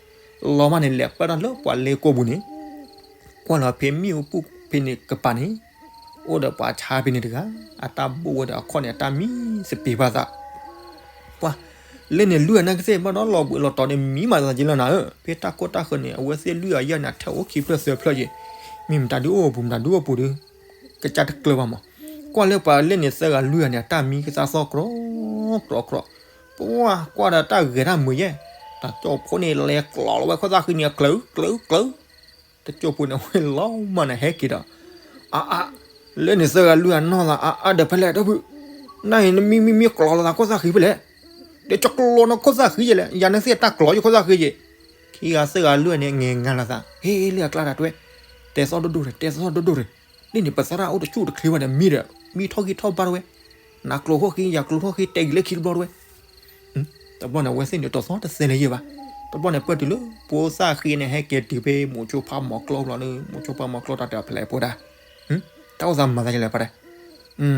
လီၤမၢ်န့ၣ် လဲၤပၢၢ်ထီၣ်လၢပှၤလ့ကိာ်ပူၤန့ၣ်, ကွၢ်လီၤဖဲမ့ၣ်အူပူၤဖဲန့ၣ်ကပၤန့ၣ်, အိၣ်ဒီးပှၤဆါဖဲန့ၣ်တဂၤ, အတၢ်ဘိၣ်ဝဲဒီးအခီၣ်န့ၣ် အတၢ်မံသပ့ၤဘၣ်သး, ပှၤ, လၢန့ၣ်လွံၢ်အနၢ်ကသ့ၣ်ဘၣ်ဒီးလီၤဘှံးလီၤတီၤန့ၣ် မံမးသးက့လီၤနၤဧၢ, ဖဲတၢ်ကိၢ်တၢ်ဃၢၤန့ၣ် အဝဲသ့ၣ်လွံၢ်အယဲၢ်န့ၣ် အထဲအိၣ်ခံဖျၢၣ်သၢဖျၢၣ်ယဲၢ်, မ့ၢ်မတၤဒုအိၣ်ပူၤ မတၤဒုအိၣ်ပူၤဒီး, ကစၢ်တကျၢၤဘၣ်မး, ကွၢ်လၢပှၤလၢန့ၣ်သၢဂၤလွံၢ်ဂၤန့ၣ် အတၢ်မံကသးသီၣ်ကြီကြီကြီ, ပှၤကွၢ်ဒီးတၢ်ဂဲၤတၢ်မုာ်ယဲၢ်, တၢ်ကၠီဖိန့ၣ်လဲၤကျီၤလီၤဝဲခိၣ်သၣ်ဃံန့ၣ် အကျၢၤကျၢၤကျၢၤ တကၠိဖိန့ၣ် အဝဲလီၤမၢ်န့ၣ် ဟဲက့ၤဒီး, အါအါ, လၢန့ၣ်သၢဂၤလွံၢ်ဂၤနီၢ်သး အါအါဒီးဖဲလဲၣ် ဒီပုၢ်, နၢ်အံၤနမံမံမံကျီၤလိာ်သးခိၣ်သၣ်ဃံဖဲလဲၣ်, ဒီးကကျီၤနီၢ်ခိၣ်သၣ်ဃံယဲၢ်လဲၣ်, ယၤန့ၣ်သ့ၣ်တၢ်ကျီၤယခိၣ်သၣ်ဃံယဲၢ်, ခံဂၤသၢဂၤလွံၢ်ဂၤန့ၣ် ငဲၤငါလိာ်သး ဟ့လၢအကျါတၢ်တဲဝဲ, တဲသီၣ်ဒိၣ်ဒိၣ်တၢ် တဲသီၣ်ဒိၣ်ဒိၣ်တၢ်, ဒ်န့ၣ်ပသရၣ်အိၣ်တဆူၣ်တချ့ဘၣ်ဒီး မံဒီး မံထီၣ်ဂံၢ်ထီၣ်ဘါတဝဲ, နၤကျိၤထီၣ်ဃ့ ယၤကျိၤထီၣ်ဃ့ တဲဂ့ၤလၢခံတဘျီတဝဲ တဘျီန့ၣ် အဝဲသ့ၣ်န့ၣ် တသီၣ်တသဲလၢၤယဲၢ်ဘၣ်. တဘျီန့ၣ် ပၢၢ်တုၤလၢဖိသၣ်ဃ့န့ၣ် ဟဲက့ၤတုၤဖဲမိၤဆိဖးမီၤကျီလီၤလၢ မိၤဆိဖးမီၤကျီတၢ်တဲအီၤဖဲလဲၣ်ဖိဒၣ်, တၢ်အိၣ်သးမၤသးယလဲၣ်ဖါတဲ,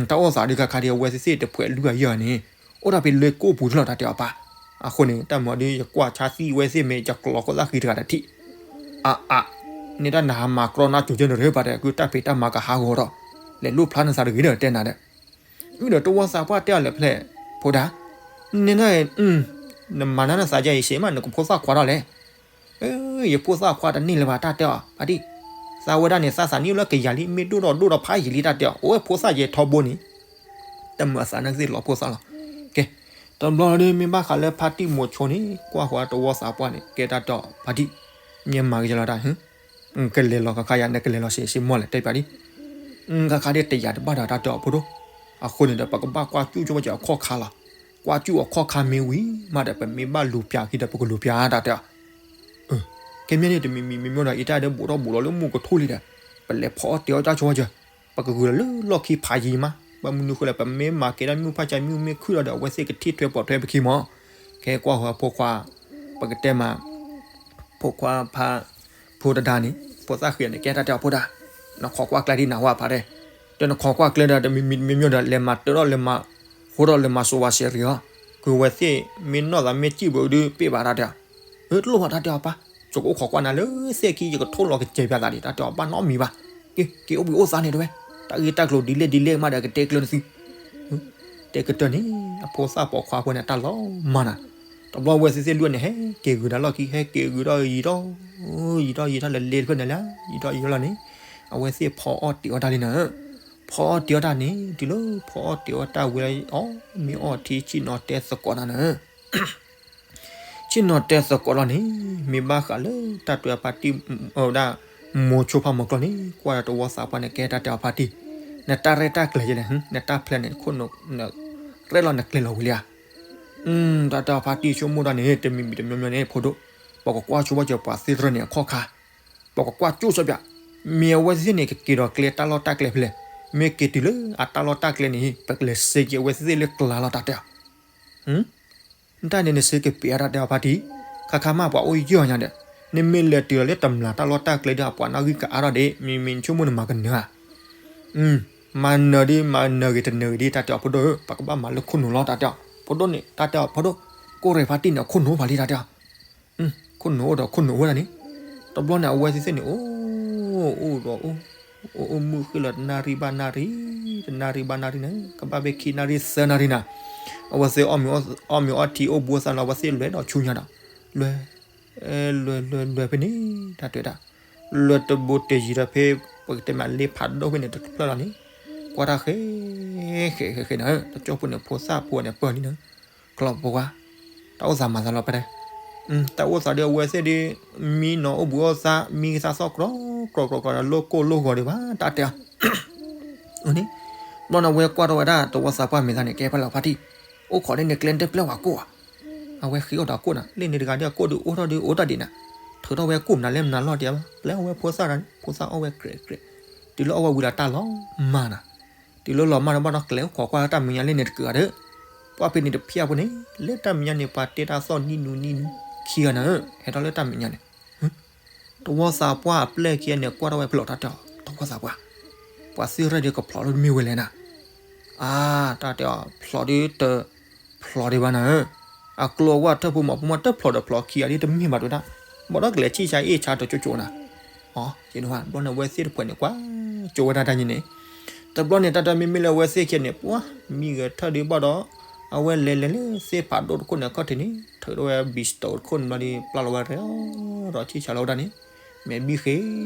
တၢ်အိၣ်သးဒုးခါခါဒ်အဝဲသ့ၣ်သ့ၣ်တဖှဲးလွံၢ်ဂၤယဲၢ်ဂၤန့ၣ် အိၣ်ဒၣ်ဖဲလၢကိၣ်ပူၤတလီၢ်တၢ်တဲအီၤပၢ်. အဃိန့ၣ် တၢ်မၤဒ်ယကွၢ်ဆါသံဝဲသ့ၣ်မ့ၢ် ယကျီၤခိၣ်သၣ်ဃံတဂၤတထံၣ်, အါအါ, န့ၣ်တၢ်နဟးမၤကြီနါစိၤကၢန့ၣ်ရၢဖါတဲ ကုတၢ်ဖံးတၢ်မၤကဟးဂီၤဒီး လဲၤလိၣ်ဖျါနသးတဂ့ၤဒီးတဲနၤဒီး မ့ၢ်ဒီးတဝီသးပှၢ်တဲအီၤလဲၣ်ဖဲလဲၣ်, ဖိဒၣ်, နန, နမၤနၤနသးယဲအံၤ စ့မး နကဖိသၣ်ခွါထီၣ်လဲၣ်. ယဖိသၣ်ခွါတန့ၢ်လၢၤဘၣ်တၢ်တဲအီၤ ဖါတံၢ်, သးဝဲဒၣ်န့ၣ် သးသးနံၣ်အိၣ်လၢကယၤလံ မ့ၢ်ဒိၣ်ဒီးဒိၣ်ဒီးဖးယံာ်လံတၢ်တဲအီၤ အိၣ်ဝဲဖိသၣ်ယဲထီဘိန့ၣ်, တၢ်မၤအသးနၢ်ကသ့ၣ်လီၤဖိသၣ်လီၤ. ကဲ, တဘျီဒီးမ့ၢ်ဘၣ်ဃးလၢဖါတံၢ်မိၤဆိန့ၣ် ကွၢ်ဃီတဝီသးပှၢ်န့ၣ် ကဲတၢ်တဲအီၤ ဖါတံၢ်, မ့ၢ်မၤကယဲလီၤတၢ် ကလဲၤလီၤခါခါယၤ နကလဲၤလီၤစ့စ့မီၢ်လဲၣ် တဲပၠးဒံး, ခါခါဒ်တယာ်တဘၣ်ဒီးတၢ်တဲအီၤဖိဒိၣ်, အဃိန့ၣ်ဒီး ပကဘၣ်ကွၢ်ကၠူၣ်ဆိဘၣ်စၢၤအခီၣ်ခါလီၤ. ကွၢ်ကၠူၣ်အခီၣ်ခါမ့ၢ်ဝံၤမးဒီး ပမ့ၢ်ဘၣ်လူၤပၠးခံဒီး ပကလူၤပၠးတၢ်တဲအီၤ, ခဲမ့ၢ်န့ၣ် တမံၤမံၤမ့ၢ်မ့ၢ်ဒီး အံၤတၢ်ဒဲးဘူးထီၣ်ဘူးလီၤလၢမူကထိလံဒီး ပလဲၤဖီအီၣ်တ့ၤအီၣ်တၢ်ဆိဘၣ်စၢၤ, ပကဂုာ်လီၤလၢလီၢ်ခံဖးယံၤမး, ဘၣ်မနုၤဃိလဲၣ် ပမ့ၢ်မၤကဲဒၣ်မ့ၣ်အူဖးကၠၢ်မ့ၣ်အူမ့ၢ်ခုၣ်ဒီး အဝဲသ့ၣ်ကထံၣ်ထွဲပိာ်ထွဲပခံမး, ခဲကွၢ်ဃီဖိခွါ, ပကတဲမး ဖိခွါဖါ, ဖိတဒါန့ၣ် ဖိသၣ်ဃံန့ၣ် ကဲတၢ်တဲအီၤဖိဒၣ်, နခိးကွၢ်ကျဲဒ်နၤဝဲဖါတဲ, ဒီးနခိးကွၢ်ကျဲဒီး တမံၤမံၤမ့ၢ်မ့ၢ်ဒီး လဲၤမၤတၢထီၣ်လဲၤမၤ, ဃိထီၣ်လဲၤမၤစိၤဝဲစဲးရံၤအီၤ, ကွံာ်ဝဲသ့ၣ်မ့ၢ်နီၢ်သးမ့ၢ်စံၣ်ဘၣ်ဒုးပ့ၢ်ဘၣ်တၢ်တဲအီၤ, တလိၣ်ဘၣ်တၢ်တဲအီၤပၢ်, ယကအိၣ်ခိးကွၢ်နၤလၢသ့ၣ်ခံ ယကထိၣ်လီၤကစဲးပၠးသးဒံး တၢ်တဲအီၤပၢ်နီတမံၤဘၣ်, က့ၤအိၣ်ဘှံးအိၣ်သါန့ၣ်တဲဝဲ, တၢ်ဂ့ၢ်တၢ်ကျိၤဒ်လဲၣ်ဒ်လဲၣ်မးဒီးကတဲကျၢၤနသု တဲကတၢၢ်န့ၣ် အဖိသၣ်ပိာ်ခွါဖိန့ၣ် တၢ်လီၤမၢ်နၤ, တဘျီဝဲသ့ၣ်သ့ၣ်လွံၢ်န့ၣ် ဟဲက့ၤဂုၤဒၣ်လီၢ်ခံ ဟဲက့ၤဂုၤထီၣ်ယံၤထီၣ်, ယံၤထီၣ်ယံၤထီၣ်လၢလ့တဖျၢၣ်န့ၣ်လၢ ယံၤထီၣ်ယံၤထီၣ်လီၤန့ၣ်, အဝဲသ့ၣ်ဖီအီၣ်တ့ၤအီၣ်တၢ်လံနၤ, ဖီအီၣ်တ့ၤအီၣ်တၢ်န့ၣ် တုၤလၢဖီအီၣ်တ့ၤအီၣ်တၢ်ဝံၤလီၤ အီၣ်မ့ၤအီထံဆ့ၣ်နီၤတဲသကိးနၤနၤ ဆ့ၣ်နီၤတဲသကိးလီၤန့ၣ်, မ့ၢ်ဘၣ်ဃးလၢတၢ်တဲအီၤဖါတံၢ်, ဝဲဒၣ်, မိၤဆိဖးမီၤကျီန့ၣ် ကွၢ်ဒီးတဝီသးပှၢ်န့ၣ် ကဲတၢ်တဲအီၤဖါတံၢ်, နတၢ်ရဲၣ်တၢ်ကျဲၤယဲလဲၣ်, နတၢ်ဖျဲးန့ၣ် ခိၣ်နူာ်, နရဲၣ်လီၤနကျဲၤလီၤဝံၤလံဧါ. တၢ်တဲအီၤဖါတံၢ်ဆိကမိၣ်တၢ်န့ၣ် တမံၤမံၤတမံၤမံၤန့ၣ် ဖိဒိၣ်, ပကကွၢ်ဆိဘၣ်စၢၤပှၤသ့ၣ်တဖၣ်န့ၣ်အခီၣ်ခါ, ပကကွၢ်ကၠိၣ်စၢၤပၠး, မ့ၢ်အဝဲသ့ၣ်န့ၣ်ကက့ၤဒီးကျဲတၢ်လီၢ်တၢ်ကျဲဖဲလဲၣ်, မ့ၢ်က့ၤတုၤလၢအတၢ်လီၢ်တၢ်ကျဲန့ၣ် ပကလဲၤစဲးက့ၤအဝဲသ့ၣ်လၢကျါလီၤတၢ်တဲအီၤ တၢ်န့ၣ်နစ့ကပ့ၤအတၢ်တဲအီၤဖါတံၢ်, ခါခါမးပှၤအိၣ်ယၢၢ်ညါဒီး, နမ့ၢ်လဲၤတုၤဒီးလၢတမျၢ်တၢ်လီၢ်တၢ်ကျဲဒီး အပှၤနီၣ်ဂံၢ်ကအါထီၣ်ဒီး မ့မ့ၢ်နဆိကမိၣ်နမၤကနၢၤဧါ. မၤနၢၤဒ်မၤနၢၤဂ့ၤတနၢၤဂ့ၤဒ်တၢ်တဲအီၤဖိဒိၣ်ဧၢ, ပကဘၣ်မၤလၢခိၣ်နူာ်လီၤတၢ်တဲအီၤ. ဖိဒိၣ်န့ၣ် တၢ်တဲအီၤ ဖိဒိၣ်, ကိးရဲၣ်ဖါတံၢ်န့ၣ် အခိၣ်နူာ်အိၣ်ဖးလံ တၢ်တဲအီၤ. ခိၣ်နူာ်အိၣ်ဒီးခိၣ်နူာ်ဝဲဒၣ်န့ၣ်, တဘျီန့ၣ် အဝဲသ့ၣ်သ့ၣ်န့ၣ် အိၣ်, အိၣ်ဒီးအိၣ်, အိၣ်မုာ်ဃ့လီၤ တနၣ်ရံၣ်ဘၣ်နၣ်ရံၣ်, တနၣ်ရံၣ်ဘၣ်နၣ်ရံၣ်န့ၣ် ကဘၣ်ဖဲခံနၣ်ရံၣ်သၢနၣ်ရံၣ်နၤ, အဝဲသ့ၣ်အီၣ်မ့ၤအီထံအိၣ်ဘူးအသးလီၤ အဝဲသ့ၣ်လဲၤဒီးဆူညါဒီး, လဲၤ, လဲၤလဲၤလဲၤဖဲန့ၣ် တၢ်တဲဒၣ်, လဲၤတဘူးတယံၤဒီးဖဲ ပကတဲမးလ့ဖးဒိၣ်ဖဲန့ၣ်တဖျၢၣ်လီၤန့ၣ်, ကွၢ်တၢ်ဃဲ, ဃဲဃဲဃဲနၤဧၢ, တကၠိဖိန့ၣ် ဖိသၣ်ဖိန့ၣ်ပၢၢ်လံနၤ, ကျီၢ်ပှၤ, တၢ်အိၣ်သးမၤသးလီၤပတဲ, တၢ်အိၣ်သးဒီးအဝဲသ့ၣ်ဒီး, မံနီၤအိၣ်ဘူးအိၣ်သး မံကသးသီၣ်ကြီကြီကြီဒီး လိၣ်ကိၢ်လိၣ်ဂီၤဒံးဘၣ် တၢ်တဲအီၤ န့ၣ်, ဘျီန့ၣ် အဝဲကွၢ်ထီၣ်ဝဲဒၣ် တဝီသးပှၢ်မဲာ်သၣ်န့ၣ် ကဲဖဲလီၤဖါတံၢ်, အိၣ်ခိးဒ်န့ၣ်ကျဲတပျဲဝဲကိၣ်ဧါ, အဝဲဃ့အီၣ်ဒီးကိၣ်နၤ လၢန့ၣ်တဂၤဒီးအကိၣ်ဒုးအိၣ်ထီၣ်ဒုးအိၣ်တၢ်ဒံးနၤ, ထုးထီၣ်ဝဲကိၣ်မနုၤလဲၣ်မနုၤလီၤတဲဘၣ် ပျဲအီၣ်ဝဲဖိသၣ်တဂၤန့ၣ် ဖိသၣ်အီၣ်ဝဲကြဲးကြဲး, တုၤလၢအီၣ်ဝဲဝံၤဒီးတၢ်လီၤမၢ်နၤ, တုၤလၢလီၤမၢ်န့ၣ်ဘၣ်ဒီးကျဲအိၣ်ခိးကွၢ်တၢ်မဲာ်ညါလၢန့ၣ်တကးဒီး, ပှၢ်ဖဲန့ၣ်တဖျၢၣ်ဖိန့ၣ် လၢတၢ်မဲာ်ညါန့ၣ် ပှၤတဲတၢ်သီၣ်နံၣ်နူနံၣ်နူ ခံဂၤနၤဧၢ, ဟဲထီၣ်လၢတၢ်မဲာ်ညါန့ၣ် တဝီသးပှၢ်အပျဲၢ်ခံဂၤန့ၣ် ကွၢ်ထီၣ်ဝဲဖဲလီၤတၢ်တဲအီၤ တဝီသးပှၢ်, ပှၤသ့ၣ်ရဲၣ်ဒုးကဖျိးလၢတမ့ၢ်ဝဲလဲၣ်နၤ, အါ, တၢ်တဲအီၤ ဖျိးဒုးတ, ဖျိးဒံးဘၣ်နၤဧၢ, အကျိအဝၢ်ထၢၣ်ဖိမၤဖိမးတဖျိးဒီးဖျိးခံဂၤဒ်တမ့ၢ်ဘၣ်တဲဒၣ်, ဘၣ်ဒီးကလဲၤဆံၣ်ဆါအ့ၣ်ဆါတကၠိကၠိနၤ, အ, ဘျီန့ၣ် အဝဲသ့ၣ်တဖုန့ၣ် ကွၢ်ကၠိဝဲဒၣ်တၢ်န့ၣ်န့ၣ်, တဘျီန့ၣ် တၢ်တဲမ့မ့ၢ်လၢအဝဲသ့ၣ်ခံဂၤန့ၣ် ပှၤ, မံဂဲၤထၢၣ်ဒုးဘၣ်ဒီး, အဝဲလဲၤလဲၤလၢသ့ၣ်ဖးဒိၣ်တခိၣ်န့ၣ်အခီၣ်ထံးန့ၣ် ထုးထီၣ်ဝဲ ဘံစတိၤ တခိၣ်န့ၣ်ဘျီဒီး ပျၢ်လီၤဝဲရဲၣ်ဒီးဆံၣ်ဆါလီၤဝဲဒၣ်န့ၣ်, မ့ၢ်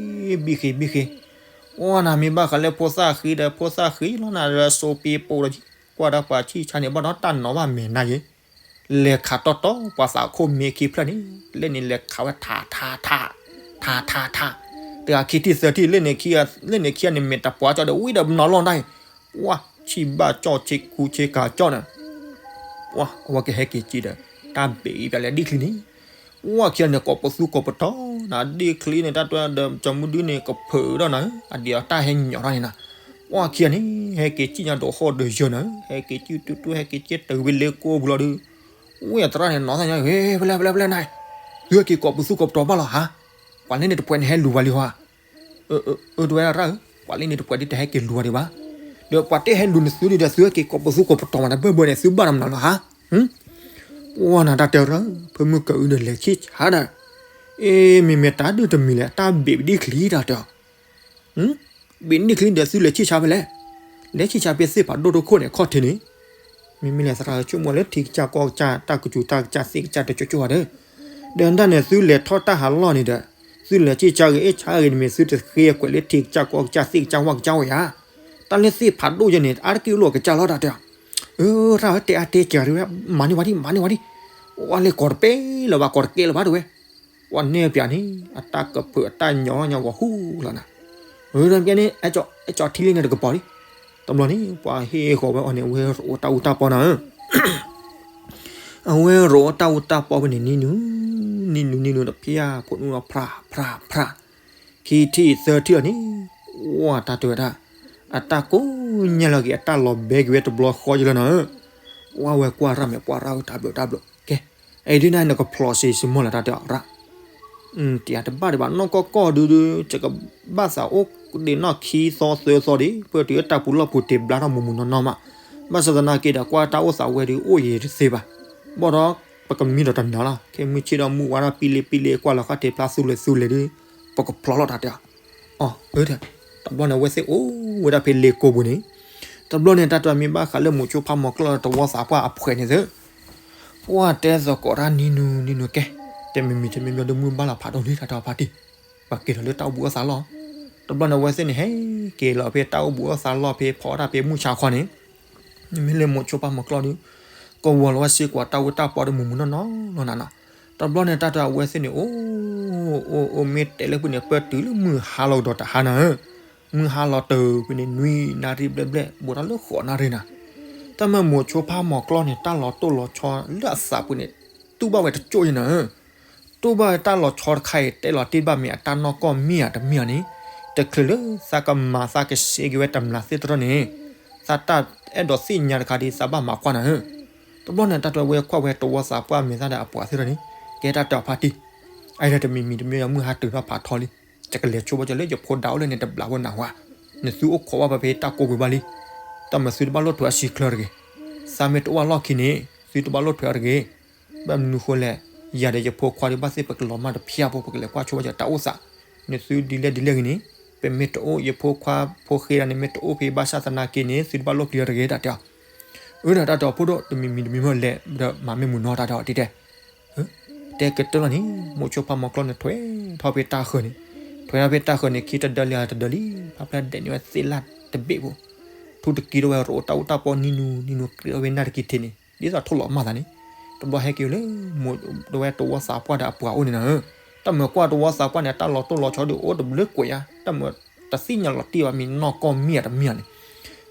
ဘံၣ်ဃ့, ဘံၣ်ဃ့ ဘံၣ်ဃ့, အီနၤမ့ၢ်ဘၣ်ဃးလၢဖိသၣ်ဃ့ဒီး ဖိသၣ်ဃ့လီၤနၤဒီး စိပ့ၤပိာ်ဒီး ကွၢ်ဒီးပှၤဆံၣ်ဆါန့ၣ် ဘၣ်ဒီးတၢ်နီၤဘၣ်မဲာ်နၤယ့ၣ် လဲၤခးတီတီ ပှၤသးခိၣ်မ့ၢ်ခံဖျၢၣ်န့ၣ်, လၢန့ၣ်လဲၤခးဝဲထးထးထး, ထးထးထး, တဂၤခံထံၣ်သၢထံၣ်, လၢန့ၣ်ခံဂၤန့ၣ် မ့ၢ်တပှၢ်ကၠီဒီး ဝံဒီးနီၤလီၤတၢ်အံၤ, ပှၤဆံၣ်ဘၣ်ကၠီဆ့ကူဆ့ကၤကၠီန့ၣ်, ပှၤအဝဲကဟဲက့ၤကံဒီး တၢ်ဘ့ၣ်အံၤပျဲလဲၣ်ဒ့ၣ်ချံန့ၣ်, ပှၤခံဂၤန့ၣ် ကိးပသူကိးပတီၤနၤ, ဒ့ၣ်ချံန့ၣ် တၢ်တဲဒီး ကၠီမုၢ်ဒုန့ၣ် ကဖုးဒီးနၤ, အဒံးအတၢ်ဟဲညီထီၣ်န့ၣ်နၤ, ပှၤခံဂၤန့ၣ် ဟဲက့ၤကံညါဒီးဟီၣ်ဒီးယၢၤနၤ, ဟဲက့ၤကံတူတူ ဟဲက့ၤက့ၤတုၤဝံၤလၢကိးပူၤလီၤဒီး, ဝံအသရၣ်န့ၣ် နီၤသၣ်ညါ, ဖဲလဲၣ် ဖဲလဲၣ် ဖဲလဲၣ်နၤ, သုဟဲက့ၤကိးပသူကိးပတီၤဘၣ်လီၤဧါ, ပှၤလၢန့ၣ်တပှဲၤန့ၣ်ဟဲလူၤဝဲလံဧါ, အၢ တဝဲဒၣ်ရၣ်ဧၢ, ပှၤလၢန့ၣ်တပှဲၤဒ်တဟဲက့ၤလူၤဝဲဒံးဘၣ်, ဒီးပှၤတဟဲလူၤန့ၣ်သုဒ်ဒီး သုဟဲက့ၤကိးပသူကိးပတီၤမး တဘၢၣ်ဘၢၣ်န့ၣ်သုဘၣ်တမနုၤလီၤဧါ, ပှၤနၤတၢ်တဲရၣ်, ဖုမုၢ်ကၤအုဒီးလဲၤဆံၣ်ဆါဒီး, အ့ မ့မ့ၢ်တၢ်ဒုးတမံၤလဲၣ် တၢ်ဘ့ၣ်ပဒ့ၣ်ချံတၢ်တဲအီၤ ဘ့ၣ်န့ၣ်ချံဒီးသုလဲၤဆံၣ်ဆါဖဲလဲၣ်, လဲၤဆံၣ်ဆါဖဲသ့ၣ်ဖးဒိၣ်တခိၣ်န့ၣ် ခီၣ်ထံးန့ၣ်, မ့မ့ၢ်လဲၤသရၣ်ဆိကမိၣ်လၢထံကစၢ်ကီၢ်ကစၢ် တၢ်ကစူၤတၢ်ကစၢ်သ့ၣ်ကစၢ်တကၠိကၠိဧါဒီး, ဒီးဒၣ်န့ၣ် သုလဲၤထီၣ်တၢ်ဟးလီၢ်န့ၣ်ဒီး, သုလဲၤဆံၣ်ဆါဂ့ၤအ့ၣ်ဆါဂ့ၤန့ၣ် မ့ၢ်သုတဃ့ကွဲးလၢထံကစၢ်ကီၢ်ကစၢ်သ့ၣ်ကစၢ်ဝၣ်ကစၢ်ဝဲဧါ, တၢ်လၢသ့ၣ်ဖးဒိၣ်ယဲန့ၣ် အါတက့ၢ်အိၣ်လီၤကစၢ်လီၤတၢ်တဲအီၤ, အၢ ရၣ်ဧၢတဲအါတဲကဲၤဝဲ, မၤန့ၢ်ဝဲဒံး မၤန့ၢ်ဝဲဒံး, ဝဲလဲၤကိးတပဲလၢၤဘၣ် ကိးတကဲလၢၤဘၣ်တဲဝဲ ပှၤနဲၣ်ပၠးန့ၣ် အတၢ်ကဖုးအတၢ်ညီညီဂီၤဟူလီၤနၤ, ဝဲဒၣ်ကဲန့ၣ် အဲၣ်ကၠီထံလံန့ၣ်တကပီၤလံ, တဘျီန့ၣ် ပှၤဟ့ၣ်ဃီၤဝဲအီၤန့ၣ် အဝဲရိးတၢ်အူတၢ်ပီနၤဧၢ, အဝဲရိးတၢ်အူတၢ်ပီဖဲန့ၣ် နံၤနုၤ, နံၤနုၤနံၤနုၤဒီး ဖၠၣ်ဖိနူဒီး ဖြးဖြးဖြး ခံထံၣ်သၢထံၣ်အီၤန့ၣ်, ဝဲတၢ်တဲဝဲဒၣ်, အတၢ်ကိးညါလီၤက့ၤ အတၢ်လီၤဘဲက့ၤဝဲတဘျီဃီယလီၤနၤဧၢ, ဝဲကွၢ်ရၣ်မဲာ်ပှၤရၣ်ဧၢ တၢ်ဘျုးတၢ်ဘျုး, ကဲ, အံၤဒုးနၤနကဖျိးစ့စ့မိၢ်လၢတၢ်တဲအီၤရၣ်, တယၤတဘၣ်ဒံးဘၣ် နီၢ်ကီၢ်ကီၢ်ဒုးဒုး ယကဘၣ်သးအိၣ်ဒံးနီၢ်ခံသီသၢသီဒံး ပၢၢ်တုၤလၢတၢ်ပူၤလီၢ်ပူၤတ့ၢ်ဘျါထီၣ်မူးမူးနီၢ်နီၢ်မး, ဘၣ်ဆၣ်သနာ်က့ဒီး ကွၢ်တၢ်အိၣ်သးဝဲဒုးအိၣ်ယံၤတသ့ဘၣ်, ဘၣ်ဒီး ပကမံဒီးတနၤလီၤ ခဲမုၢ်ဆ့ၣ်ဒီးမုၢ်ဝါထီၣ်ပံလ့ပံလ့ ကွၢ်လီၤဃာ်တ့ၢ်ဖျါသူလဲၤသူလဲၤဒုး, ပကဖျိးလီၤတၢ်တဲအီၤ, အၢ တဘျီန့ၣ် အဝဲသ့ၣ်အိၣ်ဝဲဒၣ်ဖဲလ့ကိပူၤန့ၣ်, တဘျီန့ၣ် တၢ်တဲမ့ၢ်ဘၣ်ဃးလၢမိၤဆိဖးမိၤကျီၢ် တဝီသးပှၢ်အဖှဲးန့ၣ်သ့ၣ် ပှၤတဲသကိးတၢ်နံၤနုၤနံၤနုၤကဲ, တဲမံၤမံၤတမံၤမံၤဒီးမုၢ်ဘၣ်လီၤဖးဒိၣ်လံ တၢ်တဲအီၤဖါတံၢ်, ပှၤက့ၤလီၤလၢတၢ်အိၣ်ဘူးအိၣ်သးလီၤ, တဘျီန့ၣ် အဝဲသ့ၣ်န့ၣ် ဟဲက့ၤလီၤဖဲတၢ်အိၣ်ဘူးအိၣ်သးလီၢ်ဖဲဖီတၢ်ဖဲမုၢ်ဆါခီန့ၣ်, မ့မ့ၢ်လၢမိၤဆိဖးမိၤကျီၢ်ဒုး, ကဝီၤလီၤဝဲစ့ၢ်ကီးတၢ်ဝ့ၢ်တၢ်ပီဒီးမုၢ်မုၢ်နီၢ်နီၢ်လီၤနၤနီၤ, တဘျီန့ၣ် တၢ်တဲအဝဲသ့ၣ်န့ၣ် အိၣ်အိၣ်အိၣ်မ့ၢ်တဲလၢဖုန့ၣ် ပၢၢ်တုၤလၢမုၢ်ဟါလီၤကဒီးတဟါနၤဧၢ မုၢ်ဟါလီၤတုၤဖဲန့ၣ် နွံနၣ်ရံၣ်ဘျဲၣ်ဘျဲၣ် ဘူးထီၣ်လၢဃိးနၣ်ရံၣ်နၤ, တၢ်မ့ၢ်မိၤဆိဖးမိၤကျီၢ်န့ၣ် တၢ်လီၤတိၢ်လီၤဆီလၢအသးပူၤန့ၣ် တူၢ်ဘၣ်ဝဲတကၠိၢ်ယဲနၤဧၢ, တူၢ်ဘၣ်ဝဲတၢ်လီၤဆီတခါအံၤ တဲလီၤတ့ၢ်ဘၣ်မ့ၢ်အတၢ်နီၢ်ကီၢ်မ့ၢ်ဧါတမ့ၢ်ဧါန့ၣ်, တချုးလၢသးကမၤသးကစ့က့ၤဝဲတမျးသ့ၣ်တရၢၣ်န့ၣ်, သးတၢ်အဲၣ်ဒိးသ့ၣ်ညါတခါဒ်သးဘၣ်မၤကွၢ်နၤဧၢ, တဘျီန့ၣ် တၢ်တဲဝဲကွၢ်ဝဲတဝီသးပှၢ်မဲာ်သၣ်ဒီးအပှၤသ့ၣ်တရၢၣ်န့ၣ်, ကဲတၢ်တဲအီၤဖါတံၢ်, အအံၤဒီးတမံၤမံၤတမ့ၢ်ယမုၢ်ဟါတုၤထီၣ်ဖးထီလံ, ယကလဲၤဆိဘၣ်ကၠီလၢယဖိဒါအိၣ်လၢန့ၣ်တဘျးဝဲနၢ်ဟူဧါ, နသုအိၣ်ခိးဘၣ်ဖဲတၢ်ကိးပူၤဘၣ်လံ, တၢ်မၤသုတဘၣ်လိၣ်ထုးအစံချၢတဂ့ၤ, သးမ့ၢ်တအိၣ်အလီၢ်ခံန့ၣ် သုတဘၣ်လိၣ်ထွဲအီၤတဂ့ၤ. ဘၣ်မနုၤဃိလဲၣ်, ယၤဒီးယဖိခွါဒီး ဘၣ်သ့ၣ်ပကလီၤမၢ်တဖၠၣ်ဖိ ပကလဲၤကွၢ်ဆိဝဲတၢ်အိၣ်သး, နသုဒ်လဲၣ်ဒ်လဲၣ်ဂ့ၤန့ၣ်, ပမ့ၢ်တအိၣ်ယဖိခွါဖိဃ့ဒၣ်န့ၣ် မ့ၢ်တအိၣ်ဖဲဘၣ်ဆၣ်သနာ်က့န့ၣ် သုတဘၣ်လိၣ်ပျံၤအီၤတဂ့ၤ တၢ်တဲအီၤ. အၢ ဒီးတၢ်တဲအီၤဖိဒိၣ် တမံၤမံၤတမံၤမ့ၢ်လဲၤဒီးမၤမ့ၢ်မုာ်နီၤ တၢ်တဲအီၤတဲတဲ တဲကတၢၢ်လီၤန့ၣ် မိၤဆိဖးမီၤကျီၢ်န့ၣ် ထွဲထီၣ်ဖဲတၢ်ဃၢၤန့ၣ်, ထွဲထီၣ်ဖဲတၢ်ဃၢၤန့ၣ် ခံတဒၢလံတဒၢလံ, ဖးဖျဲၣ်ဒဲးန့ၢ်ဝဲသ့ၣ်လၣ်တဘ့ၣ်ဖိ, ထူတကံထီၣ်ဝဲ ရိးတၢ်အူတၢ်ပီနံၤနူနံၤနူ ကြ့းထီၣ်ဖဲနၢ်တကံထံးန့ၣ် ဒ်သိးထိၣ်လီၤမၢ်သးန့ၣ်, တဘျီဟဲက့ၤလၢ မိၤဆိဝဲတဝီသးပှၢ်ဒီးအပှၤအိၣ်န့ၣ်နၤဧၢ, တၢ်မၤကွၢ်တဝီသးပှၢ်န့ၣ် တၢ်လီၤတိၢ်လီၤဆီဒီးအိၣ်တဘျုးကွဲးယါ, တၢ်မၤတသ့ၣ်ညါလီၤတံၢ်ဘၣ် မ့ၢ်နီၢ်ကီၢ်မ့ၢ်ဧါတမ့ၢ်ဧါန့ၣ်,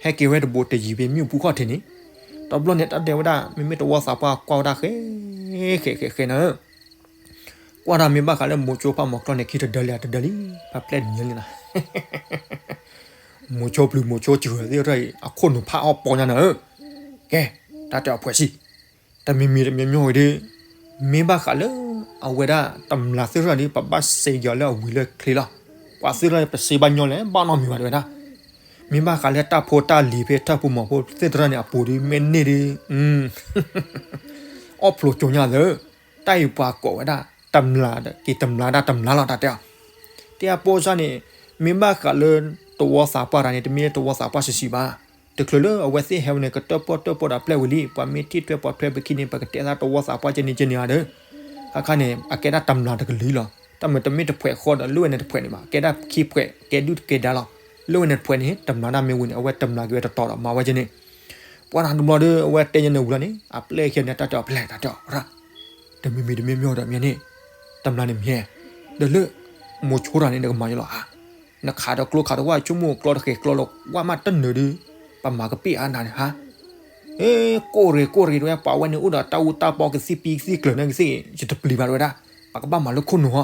ဟဲက့ၤဝဲတဘိးတယံၤဖဲမ့ၣ်အူဖုခီၣ်ထံးန့ၣ်, တဘျီန့ၣ် တၢ်ဒဲးဝဲဒၣ် မ့မ့ၢ်တဝီသးပှၢ်ကွၢ်ဝဲဒၣ်ဃဲ ဃဲ ဃဲ ဃဲနၤဧၢ ကွၢ်တၢ်မ့ၢ်ဘၣ်ဃးလၢမိၤဆိဖးမီၤကျီၢ်န့ၣ် ခံတဒၢလံတဒၢလံ, ဖးဖျဲၣ်နံၤလံနၤ မိၤဆိပျုၤမိၤဆိစှၤသ့ၣ်တဖၣ်အံၤ အခိၣ်နူာ်ဖးအီၣ်ပီညါနၤဧၢ, ကဲ, တၢ်တဲအီၤဖှဲးဆံ, တမံၤမံၤတမံၤမံၤဝဲဒီး, မ့ၢ်ဘၣ်ဃးလၢ အဝဲဒၣ်တမျးသ့ၣ်တဖၣ်ဒီး ပဘၣ်စဲးက့ၤအီၤလၢအဝံၤလၢချ့လီၤ, ပှၤသ့ၣ်တဖၣ်ပစံးဘၣ်ညီလဲၣ် ဘၣ်နီတမံၤဘၣ်တဲဝဲဒၣ် မ့ၢ်ဘၣ်ဃးလၢတၢ်ဖိတၢ်လံၤဖဲထၢၣ်ဖိမီၤဖိသ့ၣ်တဖၣ်န့ၣ် အပူၤဒီးမ့ၢ်န့ၢ်ဒီး, အီၣ်ဖျိကၠိညါသၢ, တၢ်အံၤပှၤကိးဝဲဒၣ် တမျးဒီး က့ၤတမျးဒၣ်တမျးလီၤ တၢ်တဲအီၤ, တဲအပိစၢ်န့ၣ်, မ့ၢ်ဘၣ်ဃးလၢ တဝီသးပှၢ်တၢ်န့ၣ် တမ့ၢ်လၢတဝီသးပှၢ်ဆံးဆံးဘၣ်, တချုးလၢအဝဲသ့ၣ်ဟဲဝဲန့ၣ် ကတၢၢ်ပီၣ်တၢၢ်ပီၣ်ဒီးပျဲၢ်ဝံၤလံ ပှၤမ့ၢ်ထံၣ်ထွဲပိာ်ထွဲပခံန့ၣ် ပကတဲသးတဝီသးပှၢ်ကဲန့ၣ်ကဲန့ၣ်ဧါဒီး, ခါခါန့ၣ် အကဲဒၣ်တမျးတကလုာ်လီၤ, တၢ်မ့ၢ်တမ့ၢ်တဖှဲးဃီဒီး လိၣ်ဝဲန့ၣ်တဖှဲးန့ၣ်ဘၣ် ကဲဒၣ်ခံဖှဲး ကဲဒုၣ်တကဲဒါလီၤ, လိၣ်ဝဲန့ၣ်တဖှဲးန့ၣ် တမျးဒၣ်မ့ၢ်ဝံၤန့ၣ် အဝဲတမျးက့ၤဝဲတတီၤဒီးမၤဝဲကဲန့ၣ်, ပှၤတဘျီဒီး အဝဲတဲညါန့ၣ်ဝံၤလီၤန့ၣ် အပျဲၢ်ခံန့ၣ် တၢ်တဲအီၤဖျဲး တၢ်တဲအီၤရၣ် တမံၤမံၤတမံၤမံၤဒီးမ့ၢ်န့ၣ်, တမျးန့ၣ်မ့ၢ်, ဒီးလၢ မိၤဆိတၢ်န့ၣ် နကမၤယလီၤဧါ, နခးဒီးကျိခးဒီးဝဲဆိကမိၣ်ကျီတဃဲၤကျီလီၤ ဝဲမးတနၢၤဒီး, ပမၤကပ့ၢ်အါနၤန့ၣ်ဧါ, ကိၣ်ရ့ၣ်ကိၣ်ရ့ၣ်တဲဝဲ ပှၤဝဲန့ၣ်အိၣ်ဒီးတၢ်အူတၢ်ပီကသံၣ်ပံကသံၣ်ကျၢၤန့ၣ်ကသ့ၣ် ယတပျံၤဘၣ်တဲဝဲဒၣ်, ပကဘၣ်မၤလၢခိၣ်နူာ်ဟီ,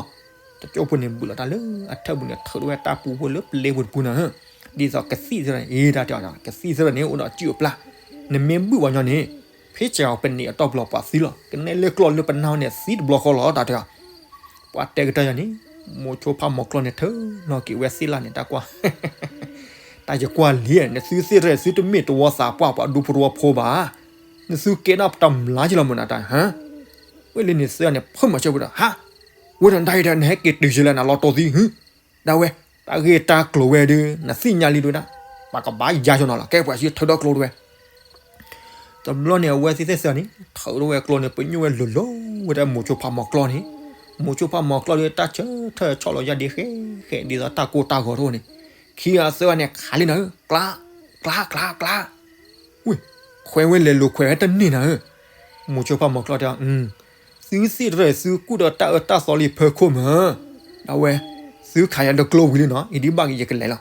တကၠိဖိန့ၣ် ဘုးလီၤတၢ်လၢအထၢၣ်ပူၤန့ၣ် ထုးထီၣ်ဝဲတၢ်ပူဖိလၢပျဲပူၤတပူနၤဧၢ, ဒ်သိးကသံၣ်သ့ၣ်တဖၣ်န့ၣ် အ့ တၢ်တဲအီၤ ကသံၣ်သ့ၣ်တဖၣ်န့ၣ် အိၣ်ဒီးစုၣ်အပျၢ်, နမ့ၢ်ဘုၣ်ဝဲညီန့ၣ် ဖဲစးအီၤပန့ၢ်အတီၢ်ပူၤလီၤပှၤသံလီၤ ကနဲလၢကျီၢ်လၢပနၢ်ဟီန့ၣ် သံတဘျီဃီလီၤ တၢ်တဲအီၤ, ပှၤတဲကတၢၢ်ယၤန့ၣ်, မိၤဆိဖးမီၤကျီၢ်န့ၣ် ထုးလီၤက့ၤဝဲသ့ၣ်လၢ်န့ၣ် တၢ်ကွၢ် တၢ်ယကွၢ်လံ, နသုသ့ၣ်တဖၣ် သုတမ့ၢ်တဝီသးပှၢ်ပှၤဒူဖိတဝီဖိဘၣ်, နသုကဲထီၣ်တမျးက့ၤလီၤမုၢ်နၤတၢ်ဧါ, ဝဲလၢန့ၣ်သၢဂၤန့ၣ် ဖုးမၤဆၢပူၤဒီး ဟါ, ဝဲဒီးနတၢ်အံၤဒီး နဟဲက့ၤတုၤဆံလၢနလီၤတိၢ်သံ, ဒၣ်ဝဲ, တၢ်ဂ့ၢ်တၢ်ကျိၤဝဲဒီး နသ့ၣ်ညါလံဒဝဲဒၣ်, ပှၤကဘၣ်ယါဆိနီၤလီၤ ကဲပှၤစံးထုးဒီးကျိၤတဝဲ တဘျီန့ၣ် အဝဲသ့ၣ်သၢဂၤန့ၣ် ထုးထီၣ်ဝဲကျိၤန့ၣ် ပညိၣ်ဝဲလီၤလီၤဝဲဒၣ်မိၤဆိဖးမီၤကျီၢ်န့ၣ်, မိၤဆိဖးမီၤကျီၢ်ဒီးတၢ်ဆၢထၢၣ်ဆီၣ်လီၤယၢ်ဒ့ဃဲဃဲဒ်သိးတၢ်ကိၢ်တၢ်ဂီၤတအိၣ်န့ၣ်, ခံဂၤသၢဂၤန့ၣ် ခးလံနၤဧၢ, ကျါ, ကျါ ကျါ ကျါ, ဝ့ၢ်, ခွဲးဝဲလဲၤလိာ်ခွဲးဝဲတန့ၢ်နၤဧၢ, မိၤဆိဖးမီၤကျီၢ်တဲအီၤ, သုသ့ၣ်တဖၣ် သုကူၣ်ဒီးတၢ်အၢတၢ်သီလံဖၢခိၣ်မး, ဒၣ်ဝဲ, သုခးယၤဒီးကျိၤဝံၤလံနီၤ အံၤဒ်ဘၣ်က့ၤယကလဲၤလီၤ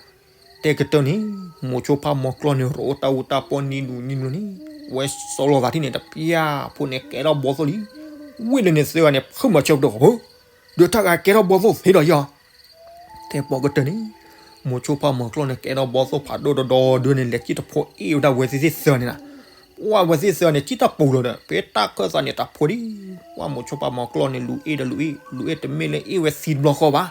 တဲကတၢၢ်န့ၣ်, မိၤဆိဖးမီၤကျီၢ်န့ၣ် ရိးတၢ်အူတၢ်ပီနံၤနူနံၤနူန့ၣ်, ဝဲစီလီၤသးထံၣ်န့ၣ် တပျၢ်ဖိန့ၣ် ကဲထီၣ်ဘီသိၣ်လံ, ဝ့ၢ်လၢန့ၣ်သၢဂၤန့ၣ် ဖုးမၤဆၢပတီၢ်, ဒီးတၢ်ဂၤကဲထီၣ်ဘီသိၣ်သ့ဒီးယီၤ တဲပိာ်ကတၢၢ်န့ၣ်, မိၤဆိဖးမီၤကျီၢ်န့ၣ် ကဲထီၣ်ဘီသိၣ်ဖးဒိၣ်ဒီးဒီဒုန့ၣ် လဲၤစံၣ်တဖိအ့ၣ်ဝဲဒၣ်ဝဲသ့ၣ်သၢဂၤန့ၣ်လီၤ, ပှၤဝဲသ့ၣ်သၢဂၤန့ၣ် စံၣ်တၢ်ပူၤလီၤဒီး ဖဲတၢ်ခၢၣ်သးန့ၣ် တၢ်ဖိဒံး, ပှၤမိၤဆိဖးမီၤကျီၢ်န့ၣ် လူၤအ့ၣ်ဒီးလူၤအ့ၣ်, လူၤအ့ၣ်တမ့ၢ်လၢအ့ၣ်ဝဲသံတဘျီဃီဘၣ်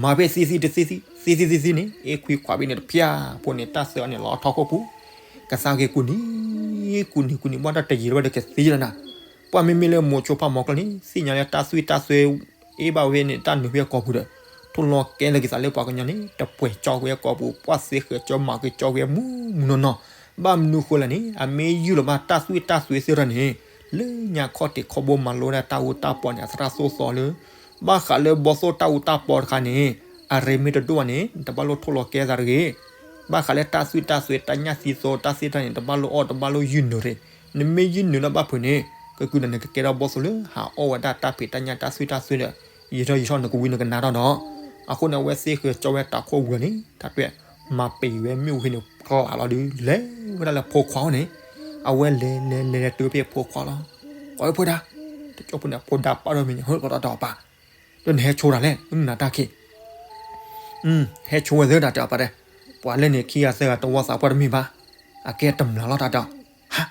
မၤဖဲသံသံတသံသံ, သံသံသံသံန့ၣ် အ့ၣ်ခွံခွးဘ့ၣ်န့ၣ် တဖျၢၣ်ဖိန့ၣ် တၢ်သၢဂၤန့ၣ် လီၤထီၣ်ခိၣ်ပူၤ, ကသးက့ၤကူၣ်နံၤ, ကူၣ်နံၤကူၣ်နံၤ ဘၣ်တၢ်တယံၤလၢၤဘၣ်ဒီးကသံလီၤနၤ, ပှၤမ့မ့ၢ်လၢမိၤဆိဖးမီၤကျီၢ်န့ၣ် သ့ၣ်ညါလၢတၢ်သွံၣ်တၢ်သွဲ အ့ၣ်ဘၣ်ဝဲန့ၣ် တၢ်နုာ်ဖဲအကိာ်ပူၤဒီး ထိၣ်လီၤကဲလၢကသးလၢပှၤကညီန့ၣ် တပှဲၤကၠီဝဲအကိာ်ပူၤ ပှၤသ့ဃဲၤကၠီမၤဃဲၤကၠီဝဲမုၢ်မုၢ်နီၢ်နီၢ်, ဘၣ်မနုၤဃိလဲၣ်န့ၣ် အမ့ၢ်ယုၢ်လီၤဘၣ်တၢ်သွံၣ်တၢ်သွဲသ့ၣ်တဖၣ်န့ၣ် လၢညါခီၣ်ထံးခီၣ်ဘိမၤလိဝဲဒၣ်တၢ်အူတၢ်ပီန့ၣ် အသရၣ်သိၣ်သီလၢ ဘၣ်ဃးလၢဘီသိၣ်တၢ်အူတၢ်ပီတခါန့ၣ် အရ့မ့ၢ်တဒိၣ်ဘၣ်န့ၣ် နတဘၣ်လိၣ်ထိၣ်လီၤကဲသးတဂ့ၤ. ဘၣ်ဃးလၢတၢ်သွံၣ်တၢ်သွဲ တၢ်ညၣ်သံသိတၢ်သ့ၣ်တဖၣ်န့ၣ် တဘၣ်လိၣ်အီၣ် တဘၣ်လိၣ်ယုၢ်နုာ်တဂ့ၤ. နမ့ၢ်ယုၢ်နုာ်လၢဘၣ်ဖုးန့ၣ် ကကုာ်ဒီးနကကဲထီၣ်ဘီသိၣ်လၢဟးအီၣ်ဝဲဒၣ်တၢ်ဖံးတၢ်ညၣ်တၢ်သွံၣ်တၢ်သွဲဒီး ယံာ်ထီၣ်ယံာ်ထီၣ် နကဝံနကနါထီၣ်ဒီး အဃိန့ၣ် အဝဲသ့ဃဲၤကၠီဝဲတၢ်ခိၣ်ဝံၤလီၤန့ၣ် တၢ်တွဲ မၤပံာ်ဝဲမ့ၣ်အူဟံၣ်န့ၣ် ကျးလီၤဒီး လဲၤဝဲဒၣ်လၢဖိခွါအအိၣ်န့ၣ် အဝဲလဲၤလဲၤလဲၤတုၤဖဲဖိခွါလီၤ. ကွၢ်ဝဲဖိဒါ, တကၠိဖိန့ၣ် ဖိဒါပာ်ထီၣ်မ့ၢ်န့ၣ် ဟၢဖျိးတၢ်တၢ်အီၣ်ပၢ်, ဒီးနဟဲဆိတၢ်လဲၣ် မနုၤတၢ်ခံ ဟဲဆိဝဲသ့တၢ်တဲအီၤပၢ်တဲ, ပှၤလၢန့ၣ် ခံဂၤသၢဂၤတဝီသးပှၢ်တမ့ၢ်ဘၣ်, အကဲတမျးလီၤတၢ်တဲအီၤ, ဟါ,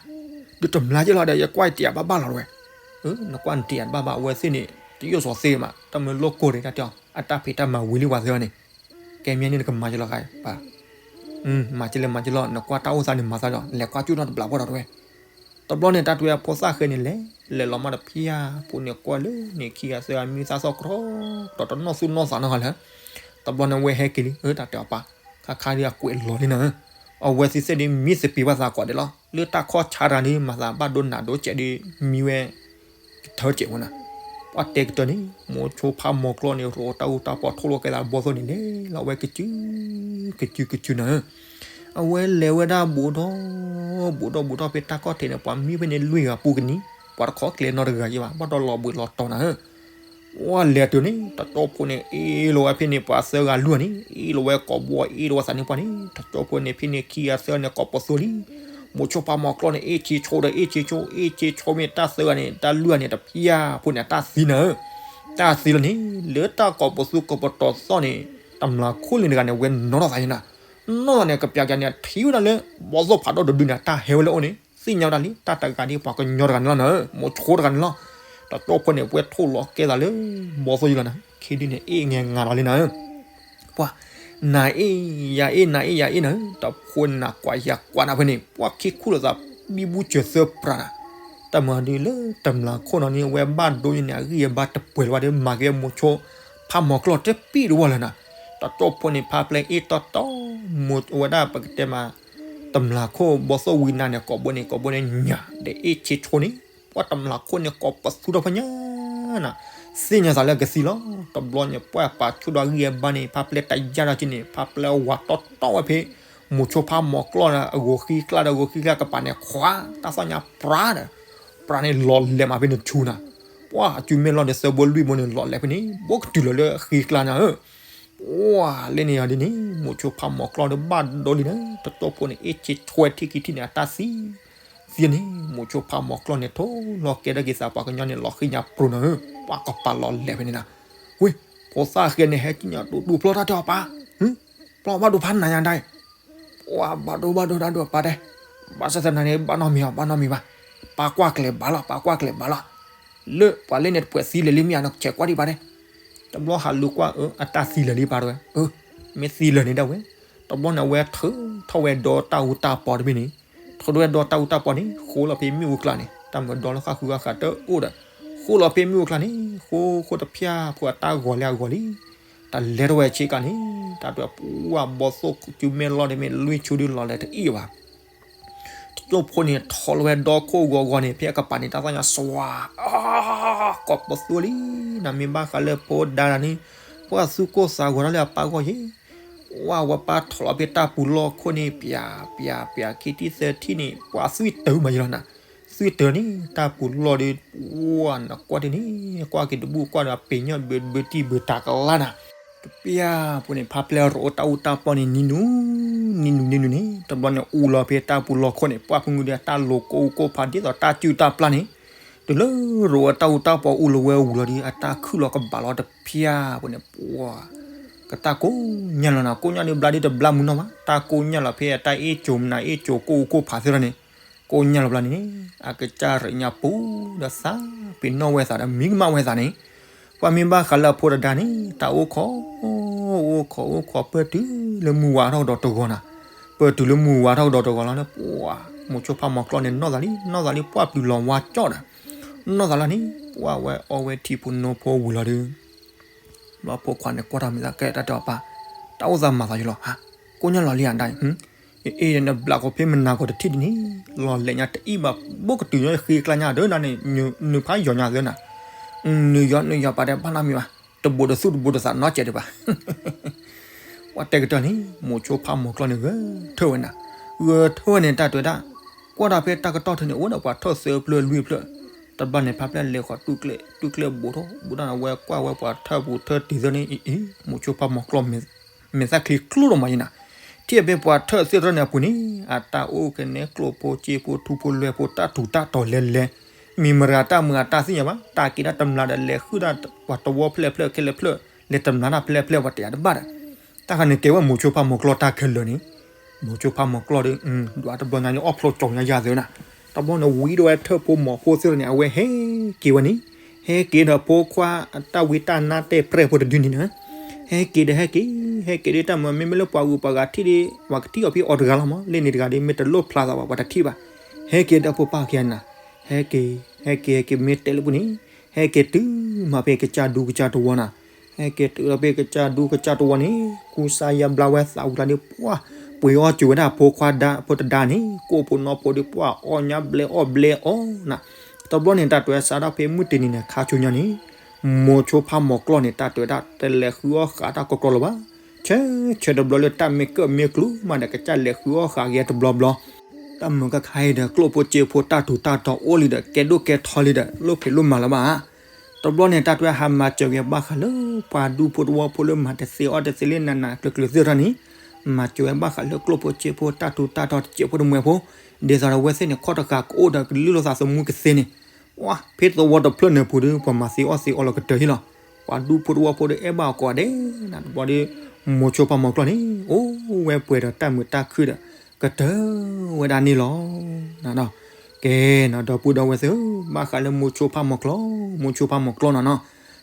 ဒီးတမျးက့လီၤဒီး ယကွၢ်တံာ်အဘၣ်ဘၣ်လီၤတဝဲ, နကွၢ်နတံာ်အဘၣ်ဘၣ် အဝဲသ့ၣ်န့ၣ် တယိၣ်စီၤသ့မး တၢ်မ့ၢ်လိၣ်ကိၢ်ရ့ၣ်တၢ်တဲအီၤ အတၢ်ဖံးတၢ်မၤဝံၤလံပှၤသ့အီၤန့ၣ်, ကဲမ့ၢ်န့ၣ်နကမၤက့ၤလီၤဂၤပၢ်, မၤက့ၤလၢမၤက့ၤလီၤ နကွၢ်တၢ်အိၣ်သးန့ၣ်မၤသးဒီး လဲၤကွၢ်ကၠူၣ်နီၣ်တဘျီဖိဒီးတဝဲ, တဘျီန့ၣ် တၢ်တဲဝဲဖိသၣ်ဃဲန့ၣ်လဲၤ လဲၤလီၤမးတဖၠၣ်ဖိန့ၣ်ကွၢ်လၢန့ၣ် ခံဂၤသၢဂၤမံသၣ်သီၣ်ကြီ ဒီးတနီၣ်သူၣ်နီၣ်သးနီတဂၤလၢၤ. တဘျီန့ၣ်ဝဲဟဲက့ၤလံ အၢ တၢ်တဲအီၤပၢ်, ခါခါဒ်အကွဲးလီၤလံနၤဧၢ, အဝဲသ့ၣ်သ့ၣ်ဒ်မံသပ့ၤဘၣ်သးကိးဒဲးလီၤ. လၢတၢ်ခီၣ်ဆါတဂၤဒ် မၤသးဘၣ်ဒိနးဒိကဲးဒ်မံဝဲ ကထၢကဲးဝဲနၤ. ပှၤတဲကတၢၢ်န့ၣ် မိၤဆိဖးမီၤကျီၢ်န့ၣ် ရိးတၢ်အူတၢ်ပီၤ ထိၣ်လီၤကဲသးဘီသိၣ်န့ၣ် လဲၤလီၤဝဲကစု ကစုကစုနၤဧၢ. အဝဲလဲၤဝဲဒၣ်ဘူးဒီး ဘူးဒီးဘူးဒီး ဖဲတၢ်ခီၣ်ထံးန့ၣ် ပှၤမံဖဲန့ၣ်လွံၢ်ဂၤပူၤကနံၤ ပှၤတခီကျဲနီတဂၤယဲဘၣ် ဘၣ်ဒီးလီၤဘှံးလီၤတီၤနၤဧၢ. ဝဲလဲၤတုၤန့ၣ် တကၠိဖိန့ၣ် အ့ၣ်လိာ်ဝဲဖဲန့ၣ် ပှၤသၢဂၤလွံၢ်ဂၤန့ၣ် အ့ၣ်လိာ်ဝဲကိာ်ဘိ အ့ၣ်လိာ်ဝဲသးန့ၣ်ပှၢ်န့ၣ် တကၠိဖိန့ၣ် ဖဲန့ၣ်ခံဂၤသၢဂၤန့ၣ် ကိးပသူလံ. မိၤဆိဖးမီၤကျီၢ်န့ၣ် အ့ၣ်ဆ့ဆိဒီး အ့ၣ်ဆ့ဆိ အ့ၣ်ဆ့ဆိမ့ၢ်တၢ်သၢဂၤန့ၣ် တၢ်လွံၢ်ဂၤန့ၣ် တဖၠၣ်ဖိန့ၣ် အတၢ်သံနၤဧၢ. တၢ်သံလီၤန့ၣ် လၢတၢ်ကိးပသူကိးပတီၤသီၣ်န့ၣ် တမျၢ်ခိၣ်လၢနဂၤန့ၣ် ဝဲနီၣ်ထီၣ်သးယဲနၤ. နီၣ်သးန့ၣ် ကပျးကပျးန့ၣ် ထံၣ်ဝဲဒၣ်လၢ ဘီသိၣ်ဖးဒိၣ်တဒုန့ၣ် တၢ်ဟဲဝဲလၢအအိၣ်န့ၣ် သ့ၣ်ညါဝဲဒၣ်လံ တၢ်တဂၤဒ်ပှၤကညီတဂၤန့ၣ်လီၤနၤဧၢ, မိၤဆိတဂၤန့ၣ်လီၤ. တကၠိဖိန့ၣ် ပှဲၤထိၣ်လီၤကဲသးလၢ ဘီသိၣ်ယဲလီၤနၤ, ခံဒုန့ၣ် အ့ၣ်ငဲငါလီၤလံနၤဧၢ. ပှၤ နၤအ့ၣ် ယၤအ့ၣ် နၤအ့ၣ် ယၤအ့ၣ်နၤဧၢ, တကၠိဖိနၤကွၢ်ယၤကွၢ်နၤဖဲန့ၣ် ပှၤခံခူၣ်လိာ်သး ဘံဘူစၢၤသၢပြးနၤ. တၢ်မၤဒ်လၢတမျၢ်ခိၣ်နီၤန့ၣ် အဝဲဘၣ်ဒိယဲန့ၣ် အဂံၢ်အဘါတပှဲၤလၢၤဘၣ်ဒီး မၤက့ၤမိၤဆိဖးမီၤကျီၢ်တပံၣ်တဝီလၢၤနၤ. တကၠိဖိန့ၣ် ဖါပျဲၢ်အ့ၣ်တီတီ မိၤဝဲဒၣ်ပကတဲမး တမျၢ်ခိၣ်ဘီသိၣ်ဝံနၤန့ၣ် ကိာ်ဘိန့ၣ် ကိာ်ဘိန့ၣ်ညၣ်ဒီး အ့ၣ်ဆ့ဆိန့ၣ် ပှၤတမျၢ်ခိၣ်န့ၣ် ကိးပသူထီၣ်ဖဲညါနၤ, သ့ၣ်ညါသးလၢကသံလီၤ. တဘျီန့ၣ် ပှၤပာ်ဆူၣ်ဒီးအဂံၢ်အဘါန့ၣ် ဖါပျဲၢ်တယၢ်ဒီးက့န့ၣ် ဖါပျဲၢ်ဝၤတီတီဝဲဖဲ မိၤဆိဖးမီၤကျီၢ်ဒီး အဂိၤဃံကျါဒီး အဂိၤဃံကျါကပၤန့ၣ် ခွါ တၢ်သီၣ်ညါပြးဒီး ပြးန့ၣ်လီၤလဲၤမးဖဲန့ၣ်ဆူနၤ. ပှၤအစုမ့ၢ်လီၢ်ဒီး သၢဘိလွံၢ်ဘိန့ၣ် လီၤလဲၤဖဲန့ၣ် ဘိကတုၤလီၤလၢဃံကျါနၤဧၢ. ပှၤလၢန့ၣ်အီၤဒ်န့ၣ် မိၤဆိဖးမီၤကျီၢ်ဒီးဘၣ်ဒိလံနၤ, တကၠိဖိန့ၣ် အ့ၣ်ဆ့ဆိထံၣ်ခံထံၣ်န့ၣ် အတၢ်သံ သံန့ၣ် မိၤဆိဖးမီၤကျီၢ်န့ၣ် ထိၣ်လီၤကဲဒၣ်က့ၤသးပှၤကညီန့ၣ် လီၤဃံညါပြူၤနၤဧၢ, ပှၤကပၤလီၤလဲၤဖဲန့ၣ်နၤ. ဝ့ၢ် ဖိသၣ်ဃဲန့ၣ် ဟဲက့ၤညါဒိၣ်ဒိၣ်ဖျီၣ်တၢ်တဲအီၤပၢ်, ဖျီၣ်ဘၣ်ဒိဖးနၤညါဒၣ်အံၤ, ပှၤဘၣ်ဒိဘၣ်ဒိတၢ်ဒိၣ်ပၢ်တဲ, ဘၣ်ဆၣ်သနာ်န့ၣ် ဘၣ်နီတမံၤဘၣ် ဘၣ်နီတမံၤဘၣ်, ပၢ်ကွၢ်ကျဲၤဘၣ်လီၤ ပၢ်ကွၢ်ကျဲၤဘၣ်လီၤ, လၢပှၤလၢန့ၣ်တပှဲၤသံလၢာ်လံမ့ၢ်ဧါ နကဆဲးကွၢ်ဒံးဘၣ်တဲ တဘျီဟးလူၤကွၢ် အတၢ်သံလၢာ်လံပၢ်တဲဝဲ, မ့ၢ်သံလၢာ်န့ၣ်ဒၣ်ဝဲ, တဘျီန့ၣ် အဝဲထုးထီၣ်ဝဲဒီတၢ်အူတၢ်ပီတဘ့ၣ်န့ၣ်, ထုးထီၣ်ဝဲဒီတၢ်အူတၢ်ပီန့ၣ် ဃိလီၤဖဲမ့ၣ်အူကျါန့ၣ်, တၢ်မၤဒီလၢဃၣ်ဃုဂၤဃးတအိၣ်ဒီး, ဃိလီၤဖဲမ့ၣ်အူကျါန့ၣ် ဃိဃိတဖၠၣ်ဖိအတၢ်ဂီၤလၢအဂီၤလံ, တၢ်လဲၤထီၣ်ဝဲဆ့ကၤန့ၣ် တၢ်တဲပှၤဘီသိၣ်စုမဲာ်လီၢ်ဒ်မ့ၢ်လွံၢ်ဆူဒ်လီၤလဲၤတအံၣ်ဘၣ် တကၠိဖိန့ၣ် ထီၣ်လီၤဝဲဒီခိၣ်ဂီၤဂီၤန့ၣ် ဖဲအကပၤန့ၣ် တၢ်သီၣ်ညါစွၤ, ကိးပသူလံ, နမ့ၢ်ဘၣ်ဃးလၢဖိဒါနၤန့ၣ်, ပှၤသူၣ်ကိၢ်သးဂီၤတၢ်လၢအပၢ်ဂီၢ်ယဲ, ဝဲပၢ်ထီၣ်လီၤဖဲတၢ်ပူၤလီၢ်ခိၣ်န့ၣ် ပၠးပၠးပၠး ခံထံၣ်သၢထံၣ်န့ၣ် ပှၤသွံၣ်တၢၤမးယလီၤနၤ, သွံၣ်တၢၤန့ၣ် တၢ်ပူၤလီၢ်ဒီး ပှၤနကွၢ်တန့ၣ် ကွၢ်က့ၤတဘူၣ်ကွၢ်ဒီးအပ့ၤညီၣ်ဘၢတဘၢတံၢ်ဘၢတၢ်ကလါနၤ တပျၢ်ဖိန့ၣ် ဖါပျဲၢ်ရိးတၢ်အူတၢ်ပီၢ်န့ၣ် နံၤနူၤ, နံၤနူၤနံၤနူၤန့ၣ် တဘျီန့ၣ် အူလီၤဖဲတၢ်ပူၤလီၢ်ခိၣ်န့ၣ် ပှၢ်ဖုမူဒီးအတၢ်လိၤကိၢ်အူကိၢ်ဖးဒ်သိးတၢ်စုၣ်တၢ်ပျၢ်န့ၣ်, တုၤလၢရိးအတၢ်အူတၢ်ပီၢ်အူလီၤဝဲဝံၤလီၤဒီး အတၢ်ခုၣ်လီၤကဘၣ်လီၤတပျၢ်ဖိန့ၣ် ပှၢ် ကတၢ်ကိၢ်ညါလီၤနၤ, ကိၢ်ညါဒ်ဘျါဒ်တဘျါမုၢ်နီၢ်ဘၣ်, တၢ်ကိၢ်ညါလီၤဖဲအတၢ်အ့ၣ်ကိၤမနၤအ့ၣ်ကိၤကိၢ်အူကိၢ်ဖးသ့ၣ်န့ၣ်, ကိၢ်ညါလီၤဘျါန့ၣ်န့ၣ် အကစၢ်ရ့ၣ်ညါပူၤဒီးသးပ့ၤနီၣ်ဝဲသးဒီးမံကမၣ်ဝဲသးန့ၣ်, ပှၤမ့ၢ်ဘၣ်ဃးလၢအဖိတဒါန့ၣ် တၢ်အိၣ်ခိး, အိၣ်ခိး အိၣ်ခိး ပၢၢ်တုၤလၢမုၢ်ဝါထီၣ်ကဒီးတဂီၤနၤ, ပၢၢ်တုၤလၢမုၢ်ဝါထီၣ်ကဒီးတဂီၤလီၤန့ၣ် ပှၢ် မိၤဆိဖးမီၤကျီၢ်န့ၣ် နီၢ်သးလံ နီၢ်သးလံ ပှၢ်ပျုၤလီၤဝါကၠီၣ်ဒီး, နီၢ်သးလီၤန့ၣ် ပှၢ်ဝဲအီဝဲထံဖိနိဖိဝံၤလီၤဒီး ဘျီဖိခွါန့ၣ်ကွၢ်ထီၣ်မ့ၢ်သးကဲတၢ်တဲအီၤပၢ်, တၢ်အိၣ်သးမၤသးယလီၤ, ကိၢ်ညါလီၤလံဧါဒၣ်အံၤ, အ့ၣ် နဘျးကီးဖဲမနၤကီးတထံၣ်ဒ်န့ၣ်, လီၤလဲၤညါတအံၣ်ဘၣ် ဘိကတုၤညီဃ့ကျါညါဒီးနၤန့ၣ်, နုာ်ဖးယီၤညါသၢနၤ, နုာ်ယီၤနုာ်ယီၤပာ်တဲဘၣ်နီတမံၤဘၣ်, တဘူးတသူၣ်တဘူးတသးနီတစဲးဒံးဘၣ် ပှၤတဲကတၢၢ်န့ၣ် မိၤဆိဖးမီၤကျီၢ်န့ၣ် ဂဲၤထၢၣ်ဝဲနၤ, ဂဲၤထၢၣ်ဝဲန့ၣ် တၢ်တဲဝဲဒၣ်, ကွၢ်ဒီးဖဲတၢ်ကတီၢ်ထၢန့ၣ် အိၣ်ဒီးပှၤထၢၣ်သၢဖျၢၣ်လွံၢ်ဖျၢၣ်, တဘျီန့ၣ် ဖါပျဲၢ်လဲၤဃီၤတူၢ်ကျဲ တူၢ်ကျဲဘူးထီၣ် ဘူးထီၣ်န့ၣ် အဝဲကွၢ်ဝဲပှၤထၢၣ်ပူၤထၢၣ်တံၤသၢန့ၣ် အံၤ အံၤ မိၤဆိဖးမီၤကျီၢ် မဲာ်သၣ်ချံကျိၣ်ထီၣ်မးယဲနၤ, ထံၣ်ဖဲပှၤထၢၣ်သ့ၣ်တဖၣ်န့ၣ်အပူၤန့ၣ် အတၢ်အိၣ်ကနဲကျိၣ်ဖိစ့ဖိထူဖိလွဲဖိ တၢ်ထူးတၢ်တီၤလဲၤလဲၤ, မ့ၢ်မတၤတၢ်မုာ်အတၢ်သ့ၣ်ညါဘၣ်, တၢ်က့ၤဒၣ်တမျးဒီးလဲၤဃုာ်ဒၣ်ပှၤတဝီဖျဲၣ်ဖျၢၣ်ခဲလၢာ်ဖျၢၣ်, လဲၤတမျးတၢ်ဖဲလဲၣ်ဖဲလဲၣ်ပှၤတယာ်တဘၣ်ဒီး, တၢ်ခါန့ၣ်ကဲဝဲမိၤဆိဖးမီၤကျီၢ်တၢ်ခဲလၢာ်န့ၣ်, မိၤဆိဖးမီၤကျီၢ်ဒီး ဒွးတဘျီညါန့ၣ် အီၣ်ဖျိကၠီညါယၤသၢနၤ, တဘျီန့ၣ် ဝံၤဒီးဝဲထၢၣ်ဖိမီၤဖိသ့ၣ်တဖၣ်န့ၣ် အဝဲဟဲက့ၤဝဲန့ၣ်, ဟဲက့ၤဒီးဖိခွါအတၢ်ဝံတၢ်နါတဲပြဲၢ်ဖိတဒုန့ၣ်နၤ, ဟဲက့ၤဒီးဟဲက့ၤ, ဟဲက့ၤဒီးတၢ်မၤမ့မ့ၢ်လၢပှၤဂုၤပှၤဂၤထံၣ်ဒီး ပှၤကထံၣ်အီၤဖဲအီၤတဂၤလီၤမး, လၢန့ၣ်တဂၤဒီး မ့ၢ်တလိၣ်ဖျါသးဘၣ် ပှၤတထံၣ်ဘၣ်, ဟဲက့ၤဒီးဖိပၢ်ခံဂၤနၤ, ဟဲက့ၤ, ဟဲက့ၤ ဟဲက့ၤ မ့ၢ်တဲလၢပူၤန့ၣ်, ဟဲက့ၤတုၤမးဖဲကစၢ်ဒူကစၢ်တဝီနၤ, ဟဲက့ၤတုၤလီၤဖဲကစၢ်ဒူကစၢ်တဝီန့ၣ်, ကူစါယါဘျါဝဲသးဝံၤလီၤန့ၣ် ပှၢ်, ပှ့ၤအီၣ်စူၤဝဲဒၣ်ဖိခွါဒါ ဖိတဒါန့ၣ် ကိၣ်ဖိနီဖိဒီး ပှၢ်အီၣ်ညါဘျဲအီၣ်ဘျဲအီၣ်နၤ, တဘျီန့ၣ် တၢ်တဲဝဲစးထီၣ်ဖဲမုၢ်တနံၤန့ၣ် ခါဆူညါန့ၣ်, မိၤဆိဖးမိၤကျီၢ်န့ၣ် တၢ်တဲဝဲဒၣ် တလဲၤဃုအီၣ်ဃာ်တၢ်ကီကီလၢၤဘၣ်, ဆၢ, ဆၢတဘျီလၢတၢ်မ့ၢ်ကၢၣ်မ့ၢ်ကျူမးဒီး ကစၢ်လဲၤဃုအီၣ်ဃာ်က့ၤတဘျီဘျီ, တၢ်မုာ်ခါခါအံၤဒီး ကျိၣ်ဖိစ့ဖိတၢ်ထူးတၢ်တီၤအိၣ်လံဒီး ကဲဒိၣ်ကဲထီလံဒီး လိၣ်ဖံးလိၣ်မၤလၢၤဘၣ်ဧါ, တဘျီန့ၣ် တၢ်တဲဝဲဟးမၤစၢၤက့ၤဘၣ်ဃးလၢ ပှၤဒူဖိတဝီဖိလၢမၤတသ့အီၣ်တသ့လၢနးနးကျၢၤကျၢၤသ့ၣ်ထီၣ်န့ၣ်, မၤစၢၤဝဲဘၣ်ဃးလၢကျိၣ်ဖိစ့ဖိတၢ်ထူးတၢ်တီၤတစဲးဖိတမှဲၤဖိ, ဒ်သိးဒီးဝဲသ့ၣ်န့ၣ် ခီၣ်တဃာ်ကအိၣ်ဒီးကလုၢ်လိာ်သးသမူကသ့န့ၣ်, ပှၢ် ဖဲသဝီတဖျၢၣ်န့ၣ်ပူၤဒီး ပှၤမၤသ့အီၣ်သ့အီလီၤကတၢၢ်ဟံၣ်လီၤ, ပှၤဒူဖိတဝီဖိဒီးအဲၣ်ဘၣ်အီၤကိးဂၤဒဲးနၤ, တဘျီဒီး မိၤဆိဖးမိၤကျီၢ်န့ၣ် အိၣ်ဝဲပှဲၤဒီးတၢ်မုာ်တၢ်ခုၣ်ဒီး ကတၢၢ်ဝဲဒၣ်န့ၣ်လီၤ. ကဲနၤ ဒီပုၢ်ဒီဝဲၢ်သ့ၣ်ဧၢ, ဘၣ်ဃးလၢမိၤဆိဖးမိၤကျီၢ်, မိၤဆိဖးမိၤကျီၢ်နၤနီၤ,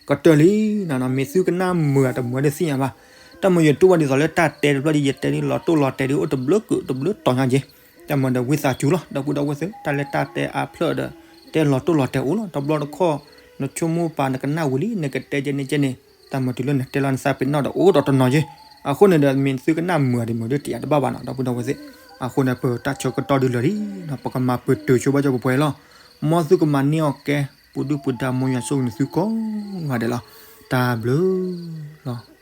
ကတၢၢ်လံနၤနီၤ, မ့ၢ်သုကနၣ်မုာ်ဧါတမုာ်ဧါတသ့ၣ်ညါဘၣ်, တၢ်မၤယိၤတူၢ်ဘၣ်ဒ်သိးလၢတၢ်တဲတဘျီဒီး ယတဲဒ်လီၤတိၢ်လီၤတဲာ်ဒီး အိၣ်တဘျုးကုာ်တဘျုးတီၤညါက့ၤ, တၢ်မၤဒီးဝံသးစူၤလီၤ ဒီပုၢ်ဒီဝဲၢ်သ့ၣ်, တၢ်လၢတၢ်တဲအါဖျၢၣ်ဒီး တဲလီၤတိၢ်လီၤတဲာ်အိၣ်လီၤ, တဘျီတခီၣ် နဆိကမိၣ်ပာ်နကနၣ်ဝံၤလံ နကတဲကဲန့ၣ်ကဲန့ၣ်, တၢ်မၤတုၤလၢနတဲလီၤနသးပ့ၤနီၣ်ဒီးအိၣ်ဒီးတနီၤက့ၤ, အဃိန့ၣ်ဒီး မ့ၢ်သုကနၣ်မုာ်ဧါတမုာ်ဧါဒုးတယာ်တဘၣ်ဘၣ်နီၤ ဒီပုၢ်ဒီဝဲၢ်သ့ၣ်, အဃိန့ၣ် ပတၢ်ဆၢကတီၢ်ဒုးလၢာ်လံ, ပကမၤပတုာ်ဆိဘၣ်ကၠီပပှဲၤလီၤ, မ်သုကမၤန့ၢ်အီၣ်ကဲ ပူၤဒုၣ်ပူၤဒါ မ်ယွၤဆိၣ်ဂ့ၤန့ၢ်သုကိးဂၤဒဲးလီၤ, တၢ်ဘျုးလီၤ.